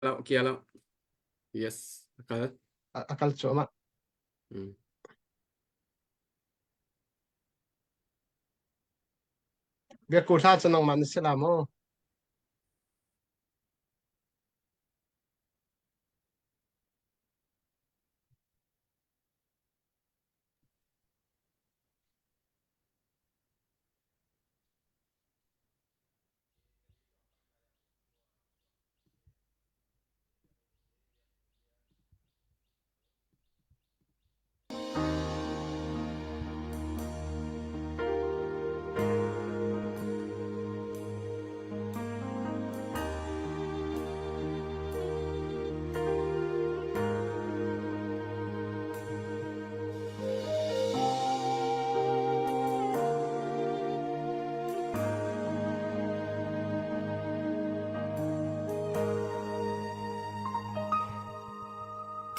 Lo, kia lo. Yes, a kal. A kal cuahmah. Biakku hla cu nangmah na si la maw?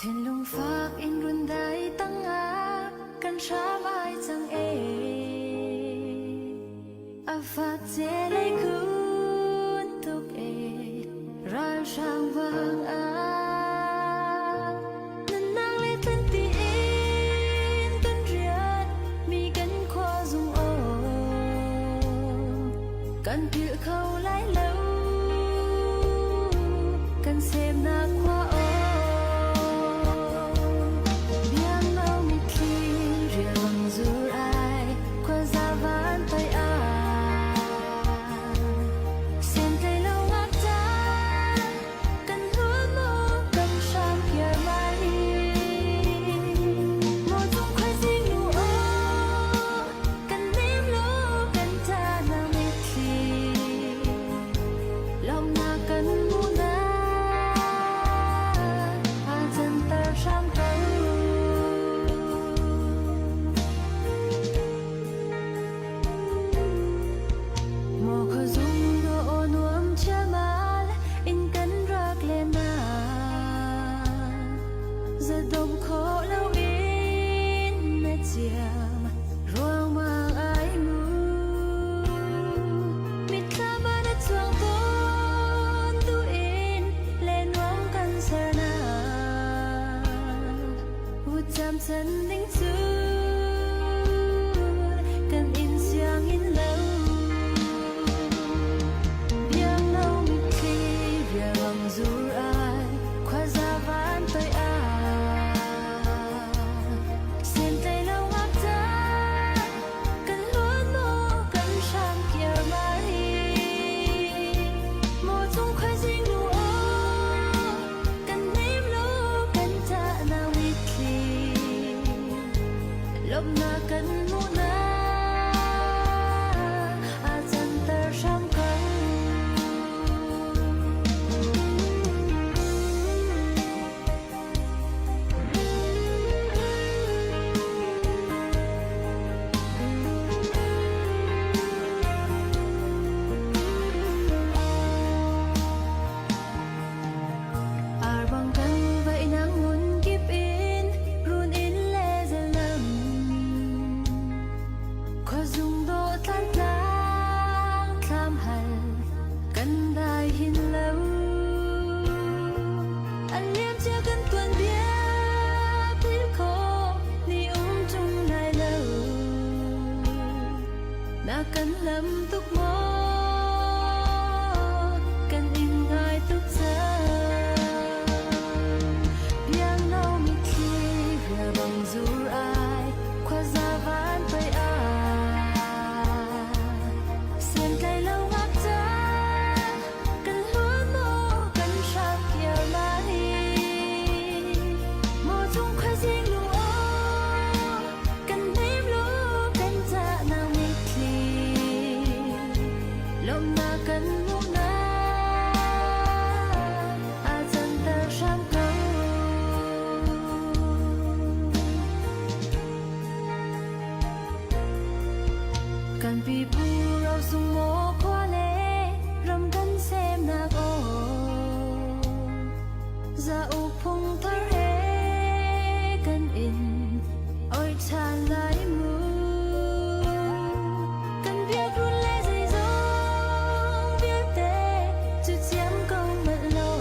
Thinlung fak in rundai tangah kan hram ai cang e. A fak celei kun tuk e ralhrang vang ah nunnak le tlanti in kan rian mi kan khua zung aw kan philh kho lai lo kan semnak khua aw biangno mitthli rialbang zur ai khuaza van toi ah Sentlei lo ngakca kan hlut maw kan hram kiar mai maw cung khuaizing nu aw kan nem law kan ta na mitthli lawmnak kan hmu na aa canter hram ko. Maw khuazung dawh nuam chiamal in kan rak len na Zadom khawh loin na ciam ruangmang ai mu Mitthlam ah na chuang tawn tu in le nuam kan ser na Vutcam chan ding cu kan inn sianginn lo. Biangno mitthli rialrang zur ai khuaza van toi ah. Sentlei lo ngakca kan luan maw kan hram kiar mari. Maw cung khuazing nu aw Kan nem law kan ṭahnak mitthli lawmhnak kan hmuhnak aa canter hram ko. Arbang kan vainang hmun kip in run in le zalam khuazung dawh tlan tlang thlam hal kan dai hin lo an liam cia kan tuan bia phil khawh ni um tung lai lo Na kan lam tuk maw? Kan in ngai tuk cang. Biangno mitthli rialbang zur ai, khuaza van pei ah. Sentlai lo ngakca, kan hluan maw, kan hram kiar mani. Maw cung khuazing lung aw, Kan hnem law kan cahnak mitthli lawmhnak kan hmuhnak aa canter hram ko. Kan pipu rosung maw khua le ram kan semnak aw Zauk phung thar he kan in oi ṭhan lai mu. Kan biakrun le zeizong vialte cu ciam ko manh law.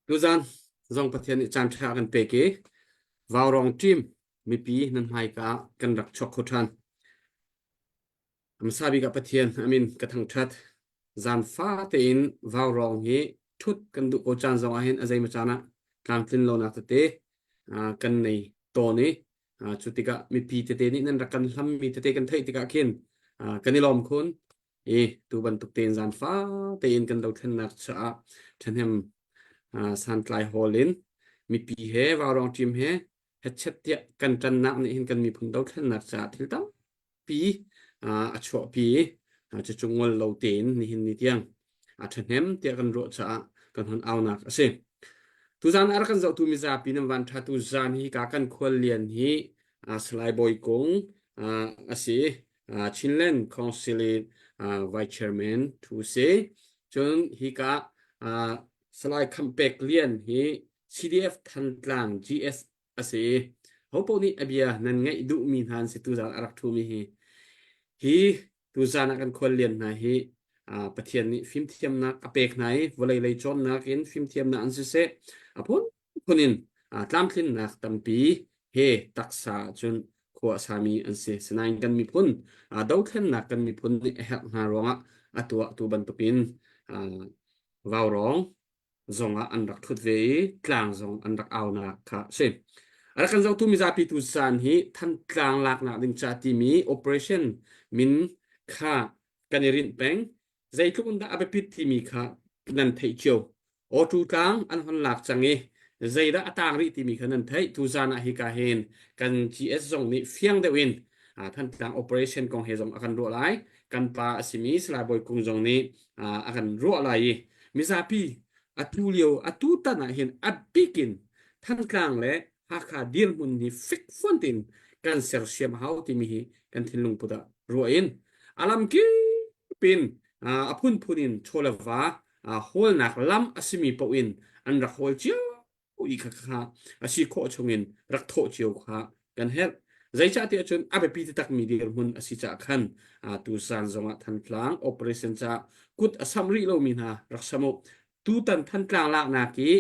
Tuzan zong Pathian nih caan ṭha a kan pek i Vaurawng team mipi nan hmaika ah kan rak chuak kho ṭhan. Hmasa bik ah Pathian a min ka thangṭhat. Zaanfa tein Vaurawng hi ṭhut kan duh ko caan zong ah hin a zeimaw caan ah tlamtlin lonak tete kan nei tawn i cu tikah mipi tete nih nan rak kan hlammi tete kan theih tikah khin kan i lawm khun. I tu bantuk tein zaanfa tein kan dothlennak caah ṭhahnem santlai hawl in mipi he vaurawng team he hetchet tiah kan ṭannak nih hin kan miphun dothlennak caah thil tampi a chuahpi i cucu ngol lo tein nihin ni tiang a ṭhahnem tiah kan ruah caah kan hon aunak a si. Tuzan ah rak kan zohtu mizapi nan van ṭha tuzan hi ka kan khual lian hi Salai Bawi Kung a si. Chinland Council i Vice Chairman thu si. Cun hika Salai Khampek Lian hi CDF Thantlang GS a si. Hopo nih a bia nan ngaih duhmi hna an si tuzan a rak ṭhumi hi. Hi tuzan ah kan khual lian hna hi Pathian nih fimthiamnak a pek hna i vawlei lei cawnnak in fimthiamnak an siseh a phunphun in tlamtlinnak tampi he taksa cun khua a sami an si. Sinain kan miphun dothlennak kan miphun nih a herh hna ruangah a tuahtu bantukin vaurawng zongah an rak ṭhut ve i tlang zong an rak aunak kha a si. A rak kan zohtu mizapi tu caan hi Thantlang laknak ding ca timi operation min kha kan i rinh peng. Zeitluk in dah a biapit timi kha nan theih cio. Awtu tlang an hon lak cang i zeidah a tang rih timi kha nan theih. Tuzan ah hika hin kan GS zong nih fiang deuh in Thantlang operation kong he zong a kan ruah lai. Kan pa a simi Salai Bawi Kung zong nih a kan ruah lai i mizapi atu lio atu tan ah hin a bik in Thantlang le Hakha dirhmun hi fekfuan tein kan sersiam a hau timi hi kan thinlung put ah ruah in a lamkip in a phunphun in chaw le va hawlnak lam a simi paoh in an rak hawl cio i kha kha a si khawh chungin rak thawh cio kha kan herh. Zeicahtiah cun a biapi takmi dirhmun a si caah khan tuzan zongah Thantlang operation caah kut a samh rih lomi hna rak sam u. Tutan Thantlang laknak i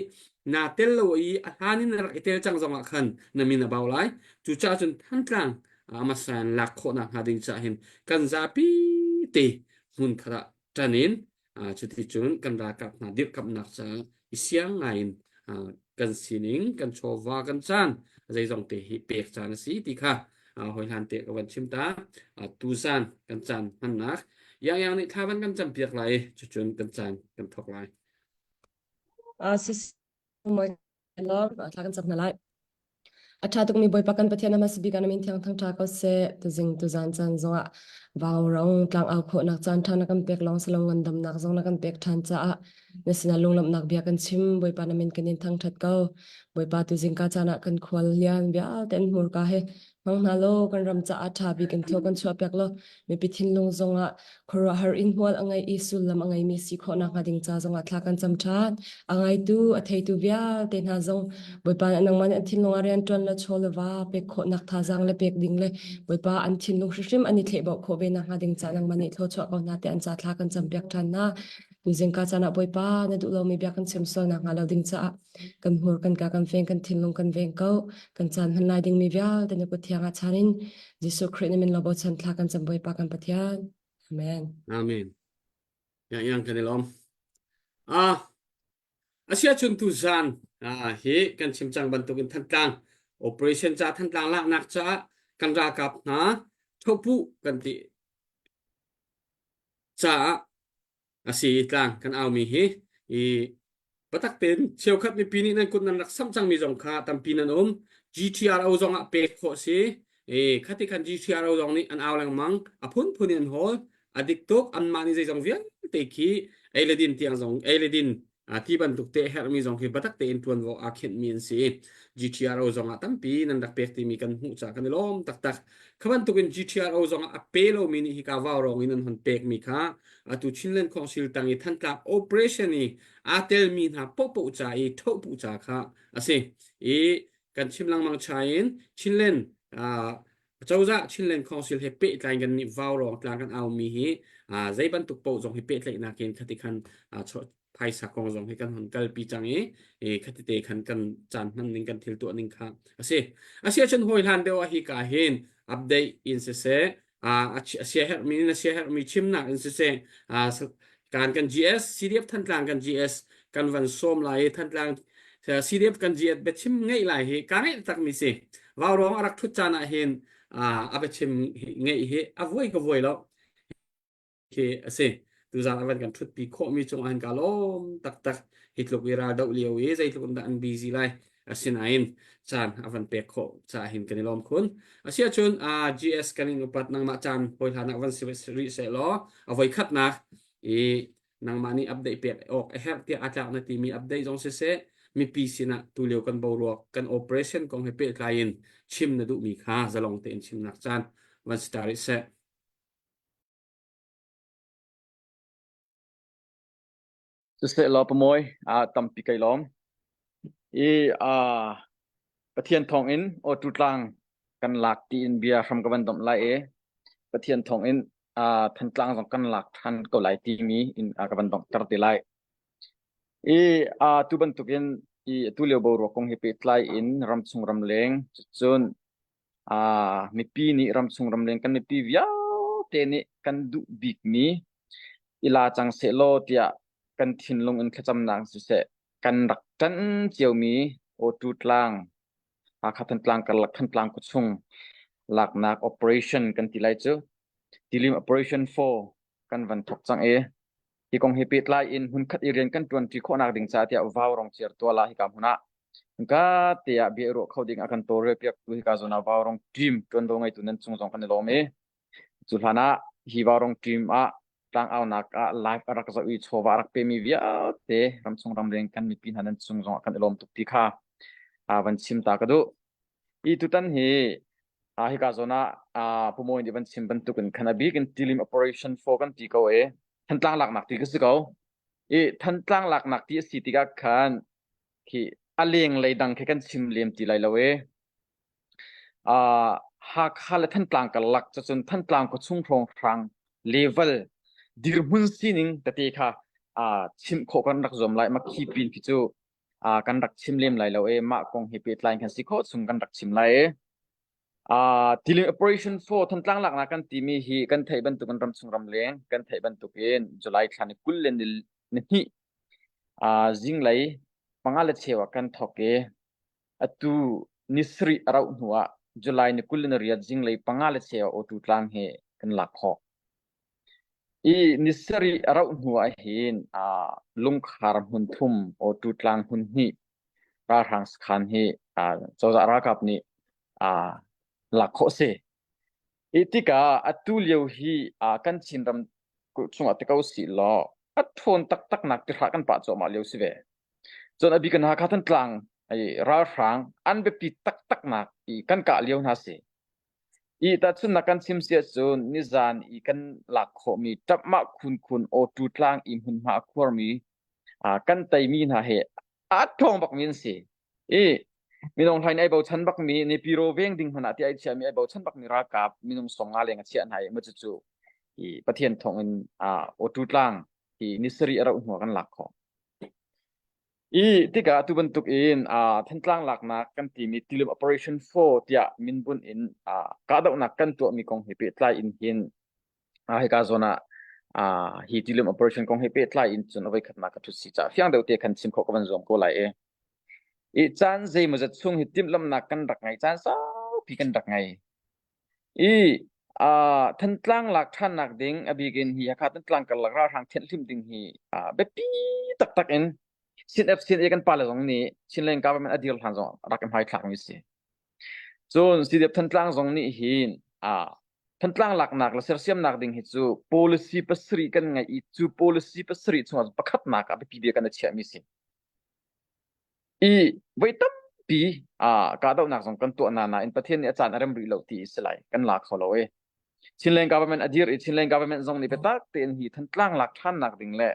naa tel lo i a hlan in na rak i tel cang zongah khan na min a bau lai. Cucaah cun Thantlang a hmasa in lak khawhnak hnga ding caah hin kan zapi te hmun khat ah ṭan in cuticun kan ralkap hna dirhkamhnak caah i siang ngaiin kan sining, kan chawva, kan caan zeizong te hi pek caan a si ti kha hawihlan te ka van chim ta. Tuzan kan caan hmannak Yang Yang nih thla van kan campiak lai i cucun kan caan kan thawk lai. Sis thla kan cam hna lai. A ṭha tukmi Bawipa kan Pathian a hmasa bik ah na min thiang thangṭha ko seh. Tuzing tuzan caan zongah vaurong tlangau khawhnak caan ṭha na kan pek lawng si lo ngandamnak zong na kan pek ṭhan caah na sinah lunglawmhnak bia kan chim. Bawipa na min kan in thangṭhat ko. Bawipa tuzing ka caan ah kan khual lian vialte an hmurka he Hmang hna law kan ram caah ṭha bik in thaw kan chuahpiak law mipi thinlung zongah khuaruahhar in hmual a ngei i sullam a ngeimi si khawh nakhnga ding ca zongah thla kan cam ṭhan. A ngaitu, a theitu vialte hna zong Bawipa nih nangmah nih an thinlung ah rianṭuan le chaw le va pek khawhnak thazaang le pek ding le Bawipa an thinlung hrimhrim an i thlehbauh khawh ve nakhnga ding ca nangmah nih thluachuah ko hna tiah an ca thla kan campiak ṭhan hna. Tuzing ka caan ah Bawipa na duh lomi bia kan chim sual nakhnga lo ding caah kan hmur kan ka kan veng kan thinlung kan veng ko kan caan hman lai dingmi vialte na kut thiang ah chan in Jesuh Khrih na min lo bochan thla kan cam Bawipa kan Pathian Amen Amen yang yang kan i lawm ah asia chun tu zan ah hi kan chim cang bantukin Thantlang operation ca Thantlang laknak caah kan ralkap hna thopu kan ti caah a si i tlang kan aumi hi i biatak tein cheukhat mipi nih nan kut nan rak samh cangmi zong kha tampi nan um GTRO zong ah pek khawh si i khati khan GTRO zong nih an au lengmang a phunphun in an hawl a dik tuk anmah nih zeizong vialte khi ei le din tiang zong ei le din ti bantuk te herhmi zong khi biatak tein ṭuanvo aa khenhmi an si. GTRO zong ah tampi nan rak pek timi kan hmuh caah kan i lawm taktak. Kha bantukin GTRO zong ah a pe lomi nih hika vaurawng in an hon pekmi kha atu Chinland Council tang i Thantlang operation i aa telmi hna pohpoh ca i thohpuh ca kha a si. I kan chim lengmang chai in Chinland Acozah Chinland Council he pehtlai kan nih vaurawng tlang kan aumi hi zei bantuk paoh zong hi pehtlaihnak in khati khan. phaisa kong zong hi kan hun kalpi cang i e khatite khan kan caan hman ning kan thil tuah ning kha a si. A si ahcun hawi hlan deuh ah hi ka hin update in siseh a sia herhmi in a sia herhmi chimnak in siseh kan kan GS CDF Thantlang kan GS kan van sawm lai i Thantlang CDF kan GS biachim ngeih lai hi ka ngeih takmi si. Vaurawng a rak thut caan ah hin a biachim ngeih hi a vuai ka vuai lo. khi a si. Tuzaan a van kan ṭhutpi khawhmi cungah hin kaa lawm taktak. Hi tluk i ral doh lio i zeitluk in dah an busy lai. Asinain caan a van pek khawh caah hin kan i lawm khun. Asiahcun uh, GS kan in upat nangmah caan hawi hlan ah van si rih seh law a voi khatnak i nangmah nih update pek awk a herh tiah aa tlak na timi update zong siseh mipi sinah tulio kan boruak kan operation kong he pehtlai in chim na duhmi kha zalong tein chimnak caan van si ta rih seh. Siseh law pamawi ah tampi kai lawm. I ah Pathian thawng in awtu tlang kan lak tiin bia hram ka van domh lai i Pathian thawng in ah Thantlang zong kan lak than ko lai timi in ah ka van donghter te lai. I ah tu bantukin i atu lio boruak kong he pehtlai in ramchung ramleng cun Ah, mipi nih ramchung ramleng kan mipi vialte nih kan duh bikmi i la cang sehlaw tiah kan thinlung in thlacamnak siseh kan rak ṭan ciomi Awtu tlang, Hakha Thantlang karlak Thantlang khuachung laknak operation kan ti lai cu. Tilim Operation 4 kan van thawk cang i hi kong he pehtlai in hmunkhat i rian kan ṭuanṭi khawhnak ding caah tiah Vaurong Ciar tual ah hika hmun ah Hika te ah bia i ruah kho ding a kan tawlrel piaktu hika zawn ah Vaurong team ṭuanvo ngeitu nan cung zong kan i lawm i cu hlan ah hi Vaurong team ah tlangaunak ah live a rak zoh i chawva a rak pemi vialte ramchung ramleng kan mipi hna nan cung zong ah kan i lawm tuk ti kha van chim ta ka duh. Hi tutan hi hika zawn ah Pu Mawi nih van chim bantuk in khan a bik in Tilim Operation 4 kan ti ko i Thantlang laknak ti ka si ko. I Thantlang laknak ti a si tikah khan khi a lenglei dang khi kan chim lem ti lai lo e. Uh, Hakha le Thantlang karlak cun Thantlang khuachung hrawnghrang level dirhmun sining tete kha uh, chim khawh kan rak zuam lai ma khi pin khi cu uh, kan rak chim lem lai lo e mah kong hi pehtlai kan si khawh chung kan rak chim lai e. Uh, Tiling Operation 4 Thantlang laknak kan timi hi kan theih bantuk in ramchung ramleng kan theih bantuk in July thla ni 20 le ni hnih Zinglei panga le cheu ah kan thawk i atu ni sarih a rauh hnu ah July ni 28 zinglei panga le cheu ah Awtu tlang hi kan lak khawh. I ni sarih a rauh hnu ah hin lungkhar hmun thum Awtu tlang hmun hnih ralhrang sakhan hi cozah ralkap nih lak khawh a si. Hi tikah atu lio hi kan Chinram chungah ti ko sih law a ṭhawn taktaknak tihra kan pah cuahmah lio si ve. Cun a bik in Hakha Thantlang ralhrang an biapi taktaknak i kan kah lio hna si. I tahchunhnak kan chim si ahcun nizan i kan lak khawhmi ṭapmah khunkhun awtu tlang i hmunhma a khuarmi kan teimi hna he a ṭhawng bakmi an si. I minung hlain ai bochan bakmi Nipiro veng ding hmanh ah ti ai chiami ai bochan bakmi ralkap minung 50 leng a chiah hna i macu cu i Pathian thawng in awtu tlang i nisari a rauh hnu kan lak khawh. I tikah tu bantuk in Thantlang laknak kan timi Tilim Operation 4 tiah minbun in kahdohnak kan tuahmi kong he pehtlai in hin hika zawn ah hi Tilim Operation kong he pehtlai in cun a voikhatnak ka thut si caah fiang deuh te khan chim khawh ka van zuam ko lai i I caan zeimawzat chung hi timhlamhnak kan rak ngei, caan saupi kan rak ngei. I uh, Thantlang lak ṭhannak ding a bik in hi Hakha Thantlang karlak ralhrang thianhhlimh ding hi uh, biapi taktak in CNF CNA kan pale zong nih Chinland government a dir hlan zong rak i hmaithlakmi si. Cun CDF Thantlang zong nih hin uh, Thantlang laknak le sersiamnak ding hi cu policy pasarih kan ngeih i cu policy pasarih chungah pakhatnak ah biapi bik kan i chiahmi si. I voi tampi ah kahdohnak zong kan tuah na nain Pathian nih a caan a rem rih lo ti si lai kan la kho lo i Chinland government a dir i Chinland government zong nih biatak tein hi Thantlang lak ṭhannak ding le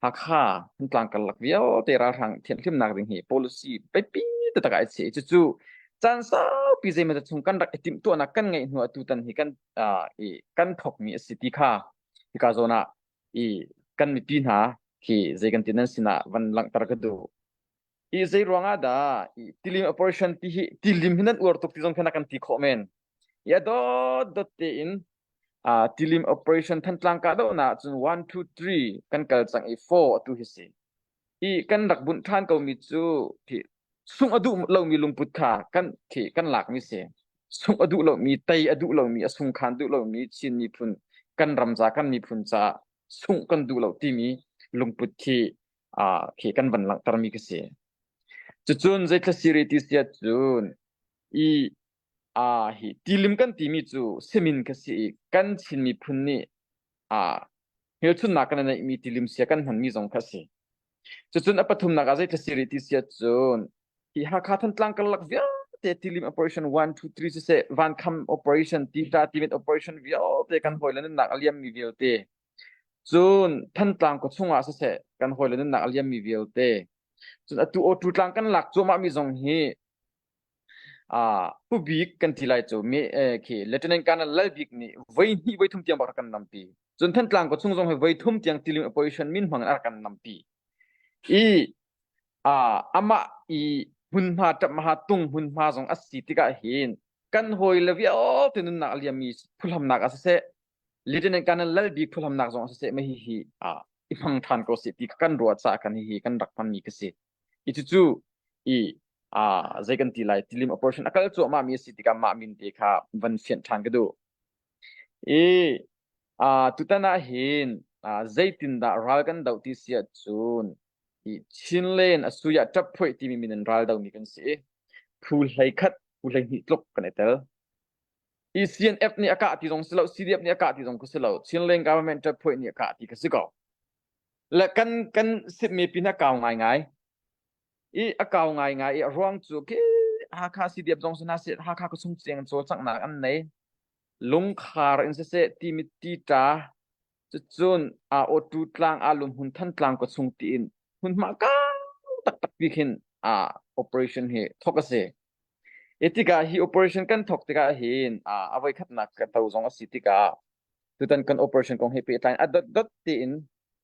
Hakha Thantlang karlak vialte ralhrang thianhhlimnak ding hi policy biapi taktak ah ai chiah i cucu caan saupi zeimaw chung kan rak i timhtuahnak kan ngeih hnu ah tutan hi kan i kan thawkmi a si ti kha hika zawn ah i kan mipi hna Khi zei kan ti nan sinah van langhter ka duh. I zei ruangah dah i tilim operation ti hi tilim hi nan uar tuk ti zong khan a kan ti khawh men. I a dot dot tein uh, tilim operation Thantlang kahdohnak cun 1 2 3 kan kal cang i 4 atu hi si. I kan rak bunh ṭhan ko mi cu khi sungh a duh lomi lungput kha kan khi kan lak mi si. Sungh a duh lomi, tei a duh lomi, a sungkhan duh lomi Chin miphun kan ram ca kan miphun ca sungh kan duh lo timi lungput khi uh, khi kan van langhter mi ka si. Cucun zeithla siri ti siat cun i a hi tilim kan timi cu simin ka si i kan Chin miphun nih a hmelchunnak kan neihmi tilim sia kan hmanmi zong kha si. Cucun a pathumnak ah zeithla siri ti siat cun hi Hakha Thantlang karlak vialte tilim operation 1 2 3 siseh vankham operation tita timit operation vialte kan hawile nunnak a liammi vialte Cun Thantlang khua chungah siseh kan hawile nunnak a liammi vialte cun atu awtu tlang kan lak cuahmahmi zong hi uh, Pu Bik kan ti lai cu mi eh, khi Lieutenant Colonel Lal Bik nih voi hnih voi thum tiang bak rak kan nampi. Cun Thantlang khua chung zong hi voi thum tiang tilim opposition min hmang in a rak kan nampi. I uh, amah i hmunhma ṭapmaha tung hmunhma zong a si tikah hin kan hawile vialte nunnak a liammi phuhlamnak ah siseh Lieutenant Colonel Lal Bik phuhlamnak zong siseh mah hihi ah i hmang ṭhan ko seh ti kan ruah caah kan hihi kan rak hmanmi ka si. I cucu i ah zei kan ti lai tilim operation a kal cuahmah mi a si tikah mah min te kha van fianh ṭhan ka duh. I ah tutan ah hin ah zeitindah ral kan doh ti si ahcun i Chinland a sui ah ṭap-phuaih timi min in ral domi kan si i phu hlei khat phu hlei hnih tluk kan i tel. I CNF nih a kah ti zong si lo, CDF nih a kah ti zong ka si lo, Chinland government ṭaphuaih nih a kah ti ka si ko. Le kan kan sitmi pin a kau ngaingai. I a kau ngaingai i a ruang cu khi Hakha CDF zong si hna seh, Hakha ka chung chiang cawlcanghnak an nei. Lungkhar in siseh, timit tita, cucun aa awtu tlang, aa lunghmun Thantlang ka chung tiin hmunhma kau taktak pi khin a operation hi thok a si. Hi tikah hi operation kan thawk tikah hin a voikhatnak ka to zong a si tikah tutan kan operation kong he pehtlai a dotdot tein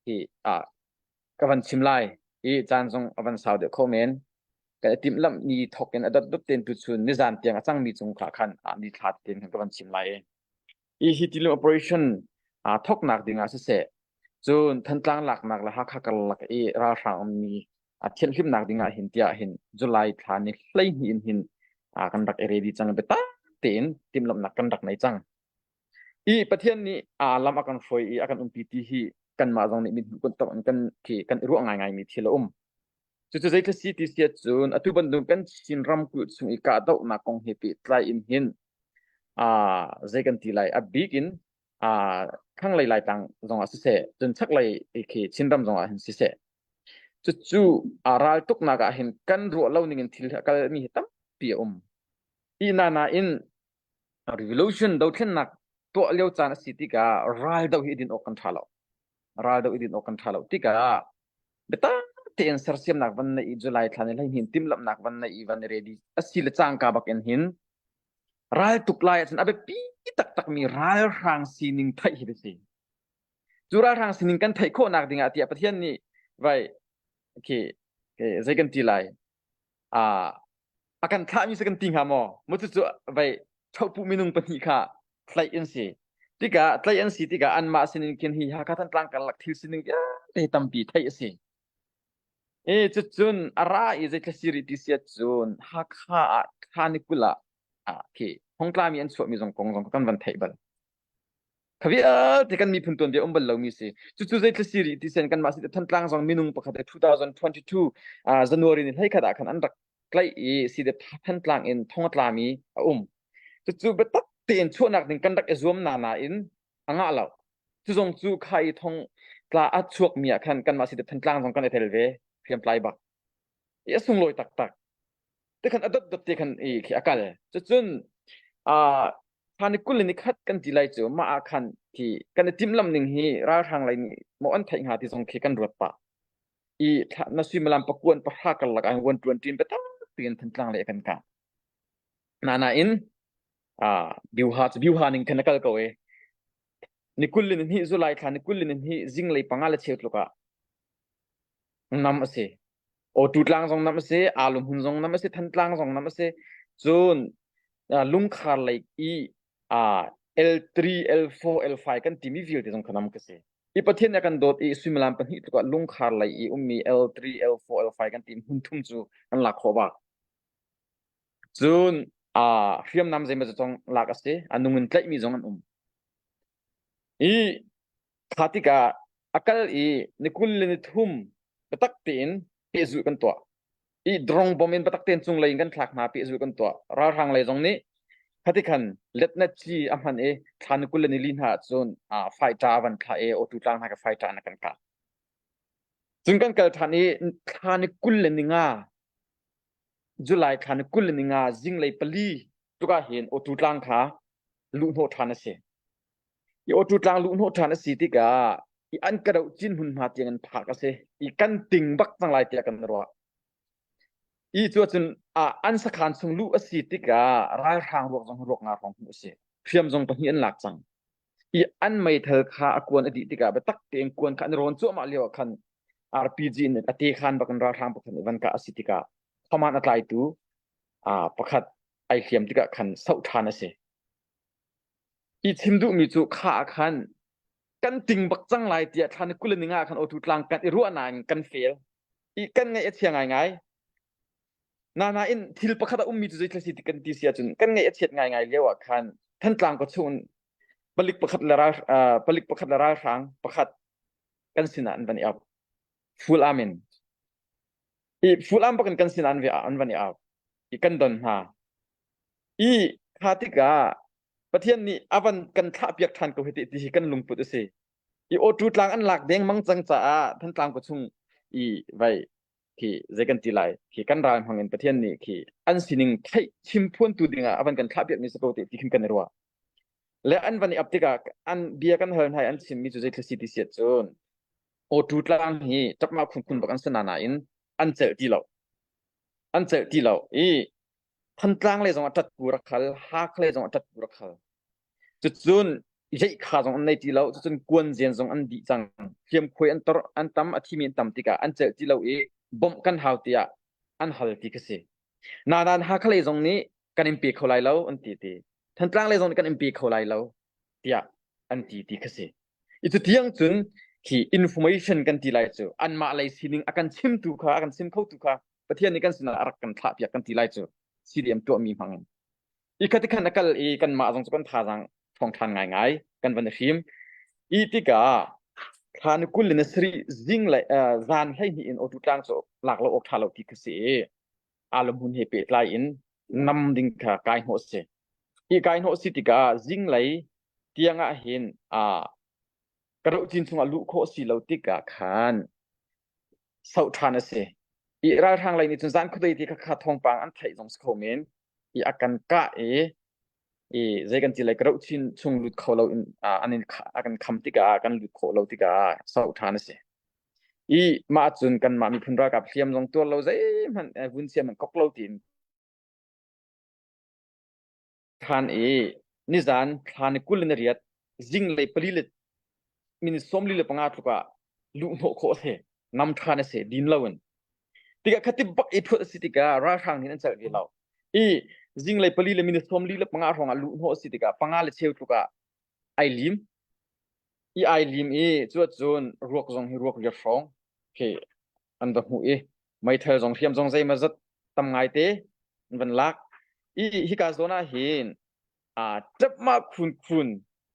hi ka van chim lai i caan zong a van sau deuh kho men. Kan i timhlamh ni thawk in a dotdot tein tuchun nizan tiang a cangmi cung kha khan ni thla tein khan ka van chim lai i. Hi hi tilu operation aa thawknak ding ah siseh, cun Thantlang laknak le Hakha karlak i ralhrang ummi a thianhhlimnak ding ah hin tiah hin July thla ni 12 in hin kan rak i ready cang biatak tein timhlamhnak kan rak nei cang. I Pathian nih aa lam a kan hruai i a kan umpi ti hi kanmah zong nih mithmuh kan tong kan khi kan i ruah ngaingai mi thil a um. Cucu zeitluk si ti si ahcun atu bantuk kan Chin ramkulh chung i kahdohnak kong he pehtlai in hin uh, zei kan ti lai a bik in uh, thlanglei Laitlang zong ah siseh cun chaklei khi Chinram zong ah hin siseh cucu uh, ral tuknak ah hin kan ruah lo ning in thil a kal mi hi tampi a um i na na in revolution dothlennak tuah lio caan a si tikah ral do hi din awk kan tha lo ral do i din awk kan tha lo tikah biatak tein sersiamnak van nei i July thla ni hleihnih timhlamhnak van nei i van i ready a si le cangka bak in hin ral tuk lai ahcun a biapi taktakmi ralhrang sining theih hi si. Cu ralhrang sining kan theih khawhnak dingah tiah Pathian nih vai okay, okay zei kan ti lai ah a kan thlahmi si kan ti hnga maw mu cu vai thopu minung pahnih kha tlaih an si tikah tlaih an si tikah anmah sinin khin hi Hakha Thantlang karlak thil sining vialte tampi theih a si e cucun a ra i zeithla siri ti siat cun Hakha ah thla ni 20 ah ah khi thongtlami an chuahmi zong kong zong kan van theih bal Kha vialte kan miphun tuanbia um bal lomi si. Cucu zeithil si rih ti sen kanmah si Thantlang zong minung pakhat 2022 uh, January ni hleikhat ah khan an rak tlaih i si de Thantlang in thong a tlami a um. Cucu biatak tein chuahnak ding kan rak i zuam na nain a ngah lo. Cu zong cu kha i thong tla a chuakmi ah khan kanmah si de Thantlang zong kan i tel ve hriamtlai bak. I a sunglawi taktak. Te khan a dotdot te khan i khi a kal. Cucun uh, Thla ni 20 le ni khat kan ti lai cu mah ah khan khi kan i timhlamh ning hi ralhrang lei nih maw an theih hnga ti zong khi kan ruat pah. I thla na suimilam pakuan pahra karlak ah wan ṭuan ṭin biatak tein Thantlang lei a kan kah. Na nain ah biuha cu biuha ning khan a kal ko e. Ni 22 July thla ni 22 zinglei panga le cheu tluk ah. Nam a si. Awtu tlang zong nam a si, Aalu hmun zong nam a si, Thantlang zong nam a si. Cun lungkhar lei i L3, L4, L5 kan timi vialte zong kha nam ka si. I Pathian nih a kan dawt i suimilam pahnih tluk ah lungkhar lei i ummi L3, L4, L5 kan ti hmun thum cu kan lak khawh bak. Cun hriamnam zeimaw zong lak a si. A nung in tlaihmi zong an um. I Kha tikah a kal i ni 23 biatak tein pehzulh kan tuah. I drone bom in biatak tein cunglei in kan thlak hna pehzulh kan tuah. Ralhrang lei zong nih khati khan letnet ci a hman i thla ni 24 hna ahcun fighter a van thlah i auto tlang hna ka fighter in a kan kah. Cun kan kal ṭhan i thla ni 25 July thla ni 25 zinglei pali tuk ah hin auto tlang kha luhhnawh ṭhan a si. I awtu tlang luh hnawh ṭhan a si tikah i an ka doh cin hmunhma tiang in phak a si i kan ting bak cang lai tiah kan ruah. I cu ahcun an sakhan chung luh a si tikah ralhrang ruak zong ruak nga hrawng hmuh a si. Hriam zong pahnih an lak cang. I an meithal kha a kuan a dih tikah biatak tein kuan kha an rawn cuahmah lio ah khan RPG in a te khan bak in ralhrang pakhat nih van kah a si tikah command a tlaitu pakhat ai hliam tikah khan soh ṭhan a si. I chim duhmi cu kha ah khan kan ting bak cang lai tiah thla ni 20 ni nga ah khan awtu tlang kan i ruah nain kan fail. I kan ngaih a chia ngaingai. Nain thil pakhat a ummi cu zeithil si ti kan ti si ahcun kan ngaih a chiat ngaingai lio ah khan Thantlang khua chung palik pakhat le ral palik pakhat le ralhrang pakhat kan sinah an van i ap. Full arm in. I full arm bakin kan sinah an an van i ap. I kan don hna. I kha tikah Pathian nih a van kan thlahpiak ṭhan ko hi ti hi kan lungput a si. I awtu tlang an lak dengmang cang caah Thantlang khua chung i vai khi zei kan ti lai khi kan ral hmang in Pathian nih khi an sining theih chim phuantu dingah a van kan thlahpiak mi si ko ti ti khin kan i ruah. Le an van i ap tikah an bia kan hal hna i an chimmi cu zei thil si ti si ahcun awtu tlang hi ṭapmah khunkhun bak an si na nain an celh ti lo. An celh ti lo i Thantlang lei zong ah ṭatku rak hal, Hakha lei zong ah ṭatku rak hal. Cucun yeikha zong an nei ti lo, cucun kuanzen zong an dih cang. Hliamkhuai an tor, an tam, a thimi an tam tikah an celh ti lo i bawmh kan hau tiah an hal ti khi si. Nain Hakha lei zong nih kan in pe kho lai lo an ti ti. Thantlang lei zong nih kan in pe kho lai lo tiah an ti ti khi si. I cu tiang cun khi information kan ti lai cu anmah lei sining a kan chimtu kha a kan chim khotu kha Pathian nih kan sinah a rak kan thlahpiak kan ti lai cu CDM tuahmi hmang in. I khati khan a kal i kanmah zong cu kan thazaang ṭhawng ṭhan ngaingai kan van i hrim. I tikah thla ni 20 le sarih zing le zan 12 in awtu tlang cu lak lo awk ṭha lo ti kha si i alam hun he pehtlai in nam ding kha kai hnawh si. I kai hnawh si tikah zinglei tiang ah hin ka roh-cin chungah luh khawh si lo tikah khan soh ṭhan a si. I ralhrang lei nih cun zan khuadei ti kha kha thawngpang an theih zong si kho men i a kan kah i i zei kan ti lai ka rohchin chung lut kho lo in an in a kan kham tikah kan lut khawh lo tikah soh ṭhan a si. I mah cun kanmah miphun ralkap hliam zong tuar lo zeihmanh vun siam an kok lo tiin ṭhan i nizan thla ni 28 zinglei pali le minute 45 tluk ah luhhnawh khawh a si nam ṭhan a si din loin tikah khati bak i ṭhuat a si tikah ralhrang nih an celh ve lo i zinglei pali le minute 45 hrawng ah luhhnawh a si tikah panga le cheu tluk ah ai lim i ai lim i cuacun ruak zong hi ruak riat hrawng khi an va hmuh i meithal zong hriam zong zeimaw zat tam ngaite an van lak i hika zawn ah hin a ṭapmah khun khun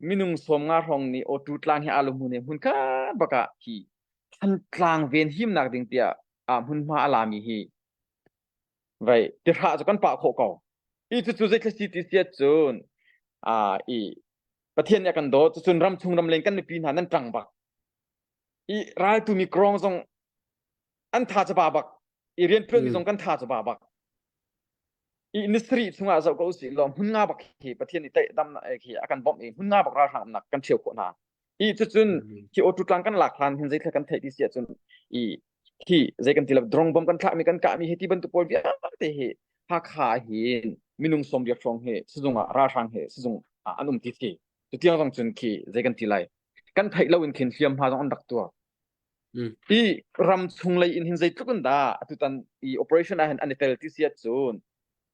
minung 50 hrawng nih awtu tlang hi alu hmun he hmun khat bakah hi Thantlang ven himnak ding tiah a hmunhma a lami hi vai tihra cu kan pah khawh ko i cucu zeithil si ti siat cun a i Pathian nih a kan dawt cucun ram chung ram leng kan mipi hna nan ṭang bak i raltu mi krong zong an tha cu ba bak i rianṭuanmi zong kan tha cu ba bak i ni sarih chungah zoh ko usih law hmun nga bak hi Pathian nih teih dam khi a kan bawmh i hmun nga bak ralhrang umnak kan ṭhio khawh hna i cucun hi awtu tlang kan lak hlan hin zeithla kan theih ti si ahcun i hi zei kan ti lo drong bom kan thlakmi kan kahmi hi ti bantuk pawl vialte hi Hakha hin minung 80 hrawng hi sizung ah ralhrang he sizung ah an um ti si tutiang zong cun khi zei kan ti lai kan theih lo in khin hliamhma zong an rak tuar. I ram chung lei in hin zeitluk in dah atutan i operation ah hin an i tel ti si ahcun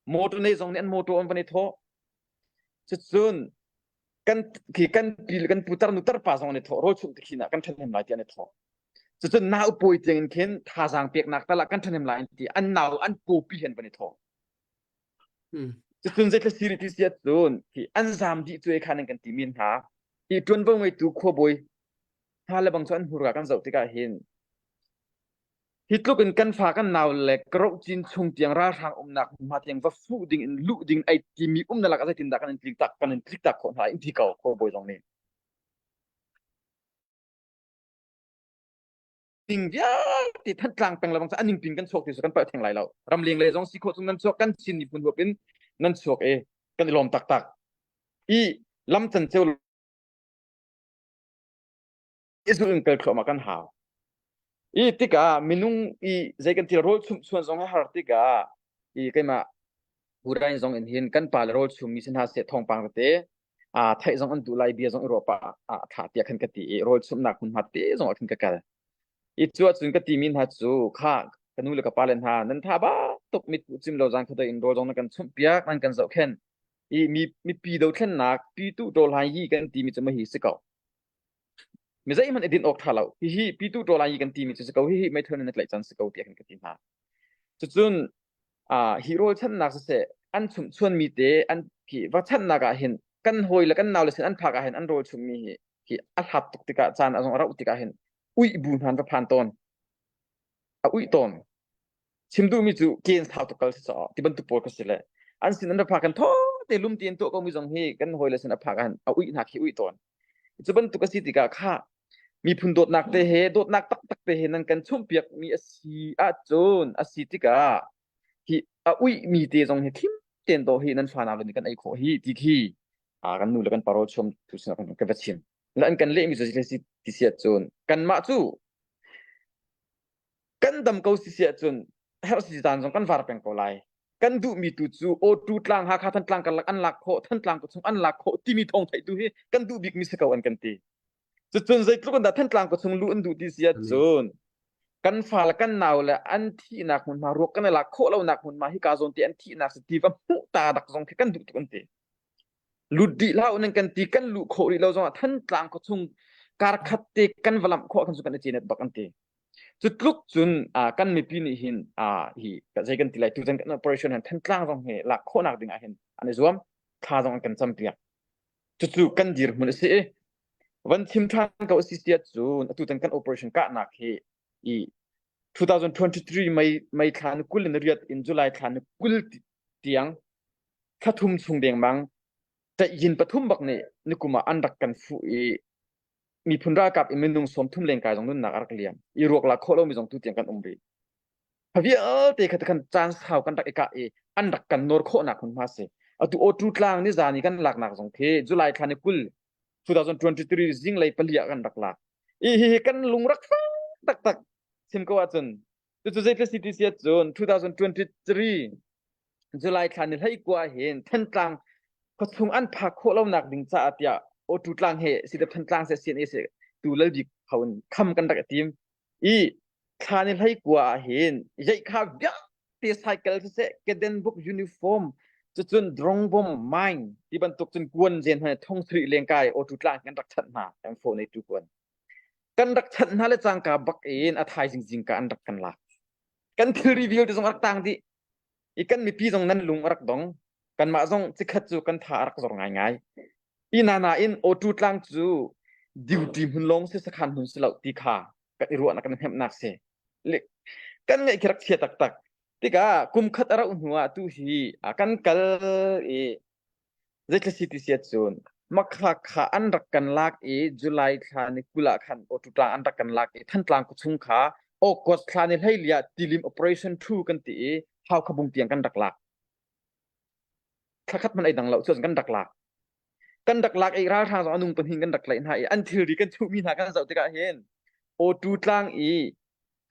motor nei zong nih an motor an van i thawh. Cucun kan khi kan pi kan pu tar nu tar pa zong an i thawh rawl chumh ti khi nah kan ṭhahnem lai ti an i thawh. Cucun nau pawi tiang in khin thazaang peknak tal ah kan ṭhahnem lai an ti an nau an pawpi he an van i thawh. Cucun zeithla siri ti si ahcun hi an zaam dih cu khan an kan ti men hna. Hi ṭuanvo ngeitu khuabawi hna le bang cu an hmurka kan zoh tikah hin hi tluk in kan fa kan nau le karoh cin chung tiang ralhrang umnak hmunhma tiang va fuh ding in luh ding ai timi um na lak ah zeitindah kan in tlik tak kan in tlik tak khawh hna in ti ko khuabawi zong nih. Ning vialte Thantlang peng le bang a ningpin kan chuak ti su kan palh theng lai lo. Ramleng le zong si khawh chung nan chuak kan Chin miphun huap in nan chuak e kan i lawm taktak. I lam can ceu i zul in kal thluahmah kan hau. I tikah minung i zei kan thil rawl chumh chuan zong a har tikah i keimah Hurain zong in hin kan pa le rawl chum mi si hna seh thawngpang tete a theih zong an duh lai bia zong i ruah pah ah tha tiah khan ka ti i rawl chumhnak hmunhma te zong ah khan ka kal. I cu ahcun ka timi hna cu kha ka nu le ka pa le hna nan tha ba tuk mit cim lo zang kha in rawl zong nan kan chumh piak nan kan zohkhen i mi mipi dothlennak pitu ṭawlhai yi kan timi cu ma hi si ko. Mi zeihmanh i din awk ṭha lo. Hihi pitu ṭawlhai yi kan timi cu si ko. Hihi meithal in na tlaih can si ko tiah khan ka ti hna. Cucun hi rawl channak siseh an chumhchuanmi te an khi va channak ah hin kan hawi le kan nau le sin an phak ah hin an rawl chummi hi hi a hlat tuk tikah caan a zong a rauh tikah hin uih bu hna an va phan tawn. A uih tawn. Chim duhmi cu ken sau tuk kal si caw ti bantuk pawl ka si le an sin an va phak kan thaw te lum ti in tuah komi zong hi kan hawi le sin a phak ah hin a uih hna khi uih tawn. Cu bantuk a si tikah kha miphun dawtnak te he dawtnak taktak te he nan kan chumhpiak mi a si ahcun a si tikah hi a uih mi te zong hi thim ten dawh hi nan fa nau le nih kan ei khawh hi ti khi a kan nu le kan parol chum tu sin kan ka va chim la an kan leh mi cu si ti si ahcun kanmah cu kan dam ko si si ahcun herh si caan zong kan var peng ko lai kan duhmi tu cu awtu tlang Hakha Thantlang karlak an lak khawh Thantlang ka chung an lak khawh timi thawng theih tu hi kan duh bik mi si ko an kan ti cucun zeitluk in dah Thantlang ka chung lu an duh ti si ahcun kan fa le kan nau le an thihnak hmunhma ruak kan i lak khawh lonak hmunhma hi ka zawn ti an thihnak si ti va hmuh ta dak zong khi kan duh tuk an ti lut dih hlah nan kan ti kan luh khawh rih lo zong ah Thantlang ka chung kar khat te kan va lamh khawh kan cu kan i cenet bak an ti Cu tluk cun kan mipi nih hin hi zei kan ti lai tutan kan operation han Thantlang zong hi lak khawhnak ding ah hin an i zuam thla zong an kan campiak cucu kan dirhmun a si i van chim ṭhan ko a si si ahcun atutan kan operation kahnak hi i 2023 May May thla ni 20 in riat in July thla ni 20 tiang thla thum chung dengmang yin pathum bak nih nikum ah an rak kan fuh i miphun ralkap in minung 30 lengkai zong nunnak a rak liam i ruak lak khawh lomi zong tu tiang kan um rih kha vialte kha kan caan sau kan rak i kah i an rak kan nawr khawhnak hmunhma si atu awtu tlang ni zan i kan laknak zong khi July thla ni 20 2023 zinglei pali ah kan rak lak i hi hi kan lung rak fak taktak chim ko ahcun cucu zeitluk si ti si ahcun 2023 July thla ni hlei kua hin Thantlang khuachung an phak khawh lonak ding caah tiah Awtu tlang he si Thantlang se CNA se tu lalbik kho in kham kan rak i tim i thla ni hlei kua ah hin yeikha vialte cycle siseh keden book uniform cucun drong bom mine ti bantuk cun kuan zen hna thong sri lengkai awtu tlang kan rak chanh hna M4 nei tu kuan kan rak chanh hna le cangka bak in a thaizing zingka an rak kan lak kan thilri vialte zong rak tang dih i kan mipi zong nan lung a rak dong kanmah zong cikhat cu kan tha a rak zor ngaingai i nana in awtu tlang cu duty hmun lawng si sakhan hmun si lo ti kha kan i ruahnak kan hnemhnak si kan ngaih khi rak chia taktak tikah kum khat a rauh hnu ah tu hi kan kal i Zeithla si ti si ahcun Makha kha an rak kan lak i July thla ni 20 ah khan Awtutlang an rak kan lak i Thantlang khuachung kha August thla ni hleili ah Tilim Operation 2 kan ti i Haukhabung tiang kan rak lak. Thla khat hmanh ei dang lo cu kan rak lak. Kan rak lak i ralhrang zong a nung pahnih kan rak tlaih hna i an thilri kan chuhmi hna kan zoh tikah hin Awtu tlang i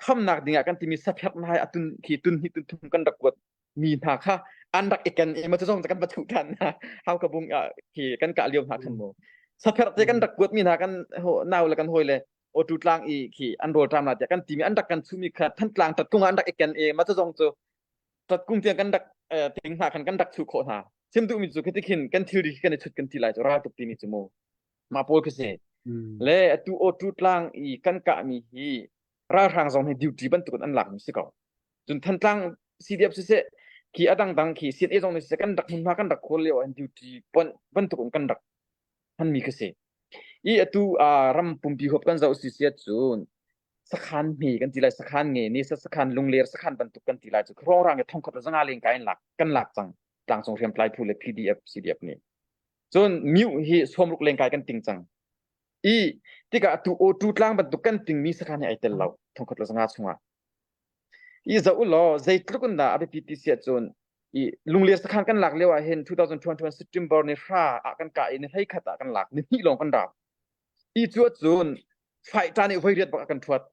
khamnak dingah kan timi sapherh hna hi a tun khi tun hnih tun thum kan rak kuat mi hna kha an rak i ken i ma cu zong kan va thuh than hna hau ka bung khi kan kah lio hna khan mu sapherh te kan rak kuat mi hna kan nau le kan hawi le. Awtu tlang i khi an rawlṭam la tiah kan timi an rak kan chumi kha Thantlang tatkung ah an rak i ken i mah cu zong cu tatkung tiang kan rak ting hna khan kan rak chuh khawh hna. Chim duhmi cu khi tikhin kan thilri khi kan i chut kan ti lai cu raltuk timi cu mu. Mah pawl khi si. Le atu awtu tlang i kan kahmi hi ralhrang zong hi duty bantuk in an lakmi si ko. Cun Thantlang CDF siseh khi a dangdang khi CNA zong nih siseh kan rak hmunhma kan rak khawl lio ah duty bantuk in kan rak hmanmi khi si. I atu ram pumpi huap kan zoh si siat cun sakhan hme kan ti lai sakhan nge ni sakhan lungler sakhan bantuk kan ti lai cu rongrang i thongkhat le zanga leng ka in lak kan lak cang tlangcung hriamtlai phu le PDF CDF nih cun miu hi sawmruk lengkai kan ting cang i tikah atu O2 tlang bantuk kan tingmi sakhan hi ai tel lo thongkhat le zanga chungah I zoh u law zeitluk in dah a biapi ti si ahcun i Lungler sakhan kan lak lio ah hin 2021 September ni hra ah kan kah i ni 11 ah kan lak ni hnih lawng kan rau. I cu ahcun fighter nih voi riat bak a kan thuat.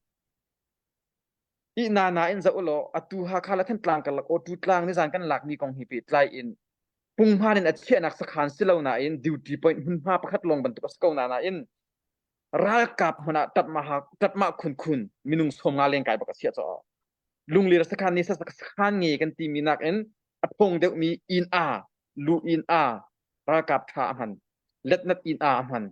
I na na in zoh u law atu Hakha le Thantlang karlak Awtu tlang nizan kan lakmi kong hi pehtlai in punghman in a chiahnak sakhan si lo nain duty point hmunhma pakhat lawng bantuk a si ko na nain ralkap hmun ah ṭatmah khunkhun minung 50 lengkai bak a chiah caw. Lunglir sakhan nih sakhan nge kan timi nakin a ṭhawng deuhmi inn a lu inn a ralkap ṭha a hman letnat inn a a hman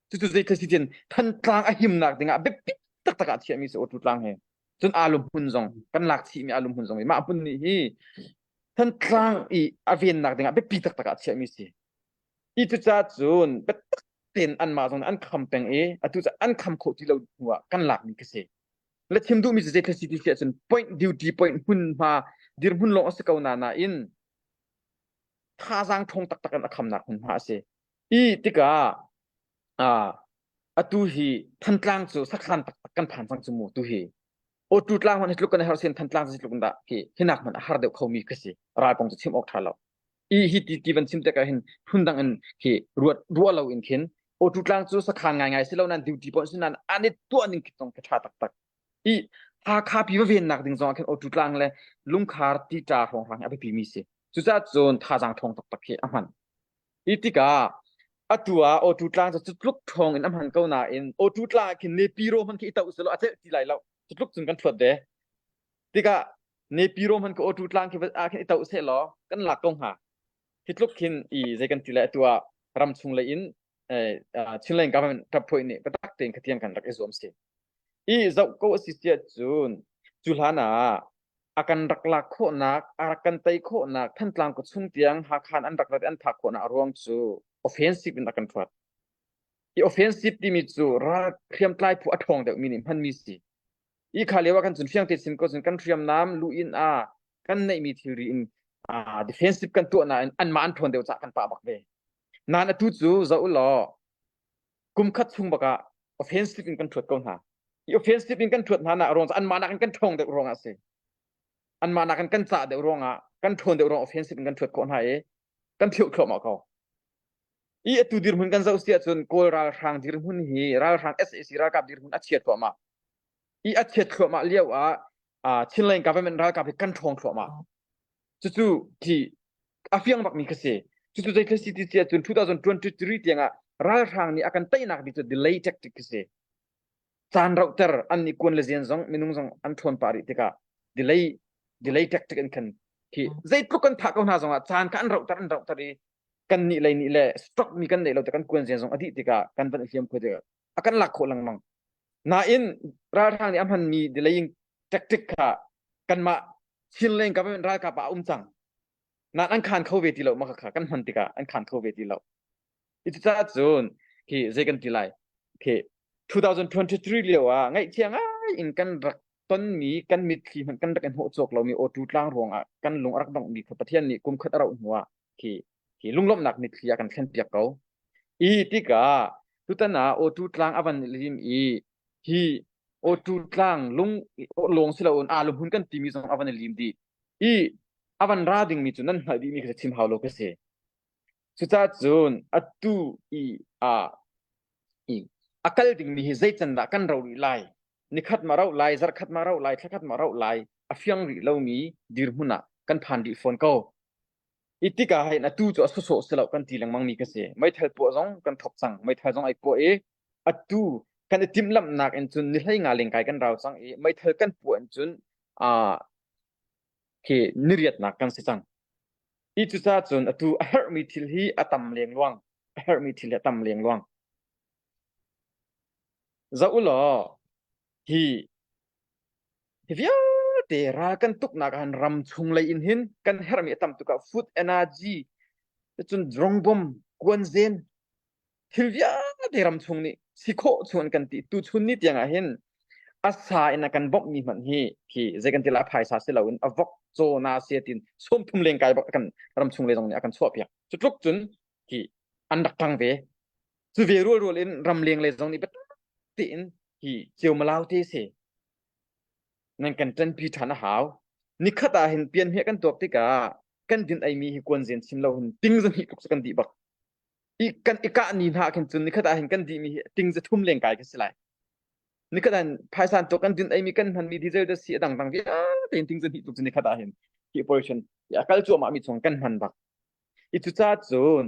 cucu zei si cun Thantlang a himnak dingah biapi taktak ah chiahmi si Awtu tlang he cun alum hmun zong kan lak chihmi alum hmun zong hi mah hmun nih hi Thantlang i a vennak dingah biapi taktak ah chiahmi si i cucaah cun biatak tein anmah zong an kham peng i atu cu an kham khawh ti lo hnu ah kan lakmi ka si. Le chim duhmi cu zei si ti si ahcun point duty point hmunhma dirhmun lawng a si ko na nain thazaang ṭhawng taktak in a khamnak hmunhma a si. I tikah ah atu hi Thantlang cu sakhan taktak kan phan cang cu mu tu hi. Awtu tlang hmanh hi tluk kan i har sin Thantlang cu tluk in dah hi hinak hmanh a har deuh khomi ka si. Ral kong cu chim awk ṭha lo. I hi ti ti van chim tikah hin phundang in khi ruat ruah lo in khin awtu tlang cu sakhan ngaingai si lo nan duty pon si nan an i tuah ning khi tong ka tha taktak. I Hakha pi va vennak ding zong ah khin awtu tlang le lungkhar tita hrawnghrang hi a biapi mi si. Cucaah cun thazaang ṭhawng taktak khi a hman. I tikah atu ah awtu tlang cu tluk ṭhawng in a hman ko nain awtu tlang ah khin nepiro hman khi i toh selaw a celh ti lai lo. Cu tluk cun kan ṭhuat ve. Tikah Nepiro hman ka awtu tlang khi ah khin i toh seh law kan lak ko hnga. Hi tluk khin i zei kan ti lai atu ah ram chung lei in Chinland government ṭapphoi nih biatak tein khatiang kan rak i zuam si. I zoh ko a si siah cun cu hlan ah a kan rak lak khawhnak, a rak kan tei khawhnak Thantlang khuachung tiang Hakha an rak rat i an phak khawhnak a ruang cu offensive in a kan ṭhuat. I offensive timi cu ral hriamtlai phu a ṭhawng deuhmi nih hmanmi si. I kha lio ah kan cun fiang te sim ko cun kan hriamnam lu in a kan neihmi thilri in defensive kan tuah nain anmah an ṭhawn deuh cah kan pah bak ve. Nain atu cu zoh u law kum khat chung bak ah offensive in kan ṭhuat ko hna. I offensive in kan ṭhuat hna nak ruang cu anmah nakin kan ṭhawng deuh ruangah a si. Anmah nakin kan cah deuh ruangah kan ṭhawn deuh ruang offensive in kan ṭhuat khawh hna i kan phiuh thluahmah ko. I atu dirhmun kan zoh si ahcun Kawl ralhrang dirhmun hi ralhrang SAC ralkap dirhmun a chia thluahmah. I a chiat thluahmah lio ah Chinland government ralkap hi kan ṭhawng thluahmah. Cucu khi a fiang bakmi kha si. Cucu zei thil si ti si ahcun 2023 tiang ah ralhrang nih a kan teinak bik cu delay tactic khi si. Caan rauhter an nih kuan le zian zong minung zong an ṭhawn pah rih tikah delay delay tactic in khan khi zeitluk kan thah ko hna zongah caan kha an rauhter an rauhter i kan nih lei nih le stock mi kan neih lo te kan kuan zian zong a dih tikah kan van i hliam kho tikah a kan lak khawh lengmang. Nain ralhrang nih a hmanmi delaying tactic kha kanmah Chinland government ralkap ah a um cang. Nain an khan kho ve ti lo mah kha kan hman tikah an khan kho ve ti lo. I cucaah cun khi zei kan ti lai khi 2023 lio ah ngaihchia ngai in kan rak tonmi kan mitthli hmanh kan rak in hnawh cawk lomi awtu tlang ruangah kan lung a rak donghmi kha Pathian nih kum khat a rauh hnu ah khi khi lunglawmhnak mitthli a kan thlenpiak ko. I tikah tutan ah awtu tlang a van lim i hi awtu tlang lung lawng si loin aa lumhun kan timi zong a van i lim dih. I a van ra dingmi cu nan hngalh dihmi kha chim hau lo ka si. Cucaah cun atu i a i a kal dingmi hi zei can dah kan ro rih lai? Nikhat ma rauh lai, zarhkhat ma rauh lai, thlakhat ma rauh lai, a fiang rih lomi dirhmun ah kan phan rih fawn ko. I tikah hin atu cu a sawsawh si lo kan ti lengmang mi ka si. Meithal puah zong kan thok cang. Meithal zong ai puah i atu Kan i timhlamhnak in cun ni 15 lengkai kan rau cang i meithal kan puah in cun uh, khi niriatnak kan si cang. I cucaah cun atu a herhmi thil hi a tam lengluang. A herhmi thil hi a tam lengluang. Zoh u law hi hi vialte ral kan tuknak ah hin ram chung lei in hin kan herhmi a tam tuk ah food energy cun drone bomb kuanzen thil vialte ram chung nih si khawh chung an kan ti tuchun ni tiang ah hin a sa in a kan bawmhmi hmanh hi khi zei kan ti la phaisa si loin a vok caw na sia tin 30 leng kai bak kan ram chung le zong nih a kan chuah piak cu tluk cun hi an rak ṭang ve cu ve rual rual in ramleng le zong nih biatak tein hi ceumalau te si nan kan ṭanpi ṭhan a hau nikhat ah hin pian hmiah kan tuak tikah kan din ei mi hi kuanzen chim lo hin ting zahnih tluk cu kan dih bak i kan i kah ni hna khin cun nikhat ah hin kan dih mi hi ting za thum leng kai ka si lai nikhat ah hin phaisa tuak kan din ei mi kan hman mi diesel da si a dang dang vialte in ting zahnih tluk cu nikhat ah hin hi operation a kal cuahmah mi chung kan hman bak I cucaah cun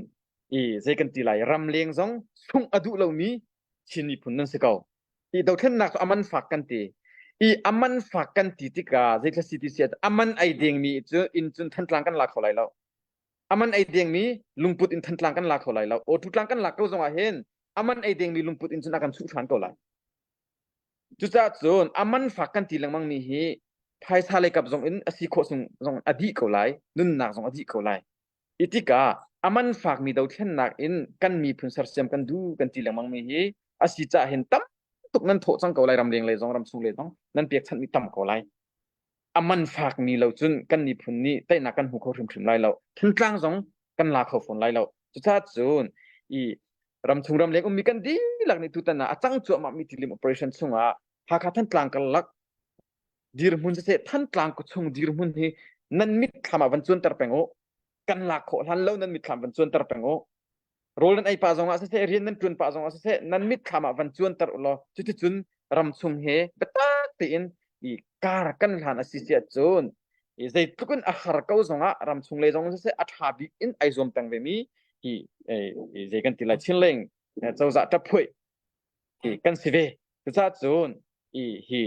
i zei kan ti lai ramleng zong sungh a duh lomi Chin miphun nan si ko. I dothlennak cu a man fak kan ti. I a man fak kan ti tikah zeithla si ti si a man ei dingmi cu inn cun Thantlang kan la kho lai lo. A man ei dingmi lungput in Thantlang kan la kho lai lo. Awtu tlang kan lak ko zongah hin a man ei dingmi lungput in cun a kan chuh ṭhan ko lai. Cucaah cun a man fak kan ti lengmang mi hi phaisa lei kap zong in a si khawh sung zong a dih ko lai, nunnak zong a dih ko lai. I tikah a man fakmi dothlennak in kan miphun sersiam kan duh kan ti lengmang mi hi a si cah hin tam tuk nan thawh cang ko lai ramleng lei zong ramchung lei zong nan pekchanh mi tam ko lai. A man fakmi lo cun kan miphun nih teinak kan hmu kho hrimhrim lai lo. Thantlang zong kan la kho fawn lai lo. Cucaah cun i ramchung ramleng ummi kan dihlak nih tutan ah a cang cuahmah mi tilim operation chungah Hakha Thantlang karlak dirhmun siseh Thantlang khuachung dirhmun hi nan mitthlam ah van cuanter peng u. Kan lak khawh hlan lo nan mitthlam van cuanter peng u. Rawl nan ei pah zongah siseh rian nan ṭuan pah zongah siseh nan mitthlam ah van cuanter u law cuticun ramchung he biatak tein i kar kan hlan a si si ahcun i zeitluk in a har ko zongah ramchung lei zong siseh a ṭha bik in ai zuam peng ve mi hi zei kan ti lai Chinleng cozah ṭaphuih hi kan si ve cucaah cun i hi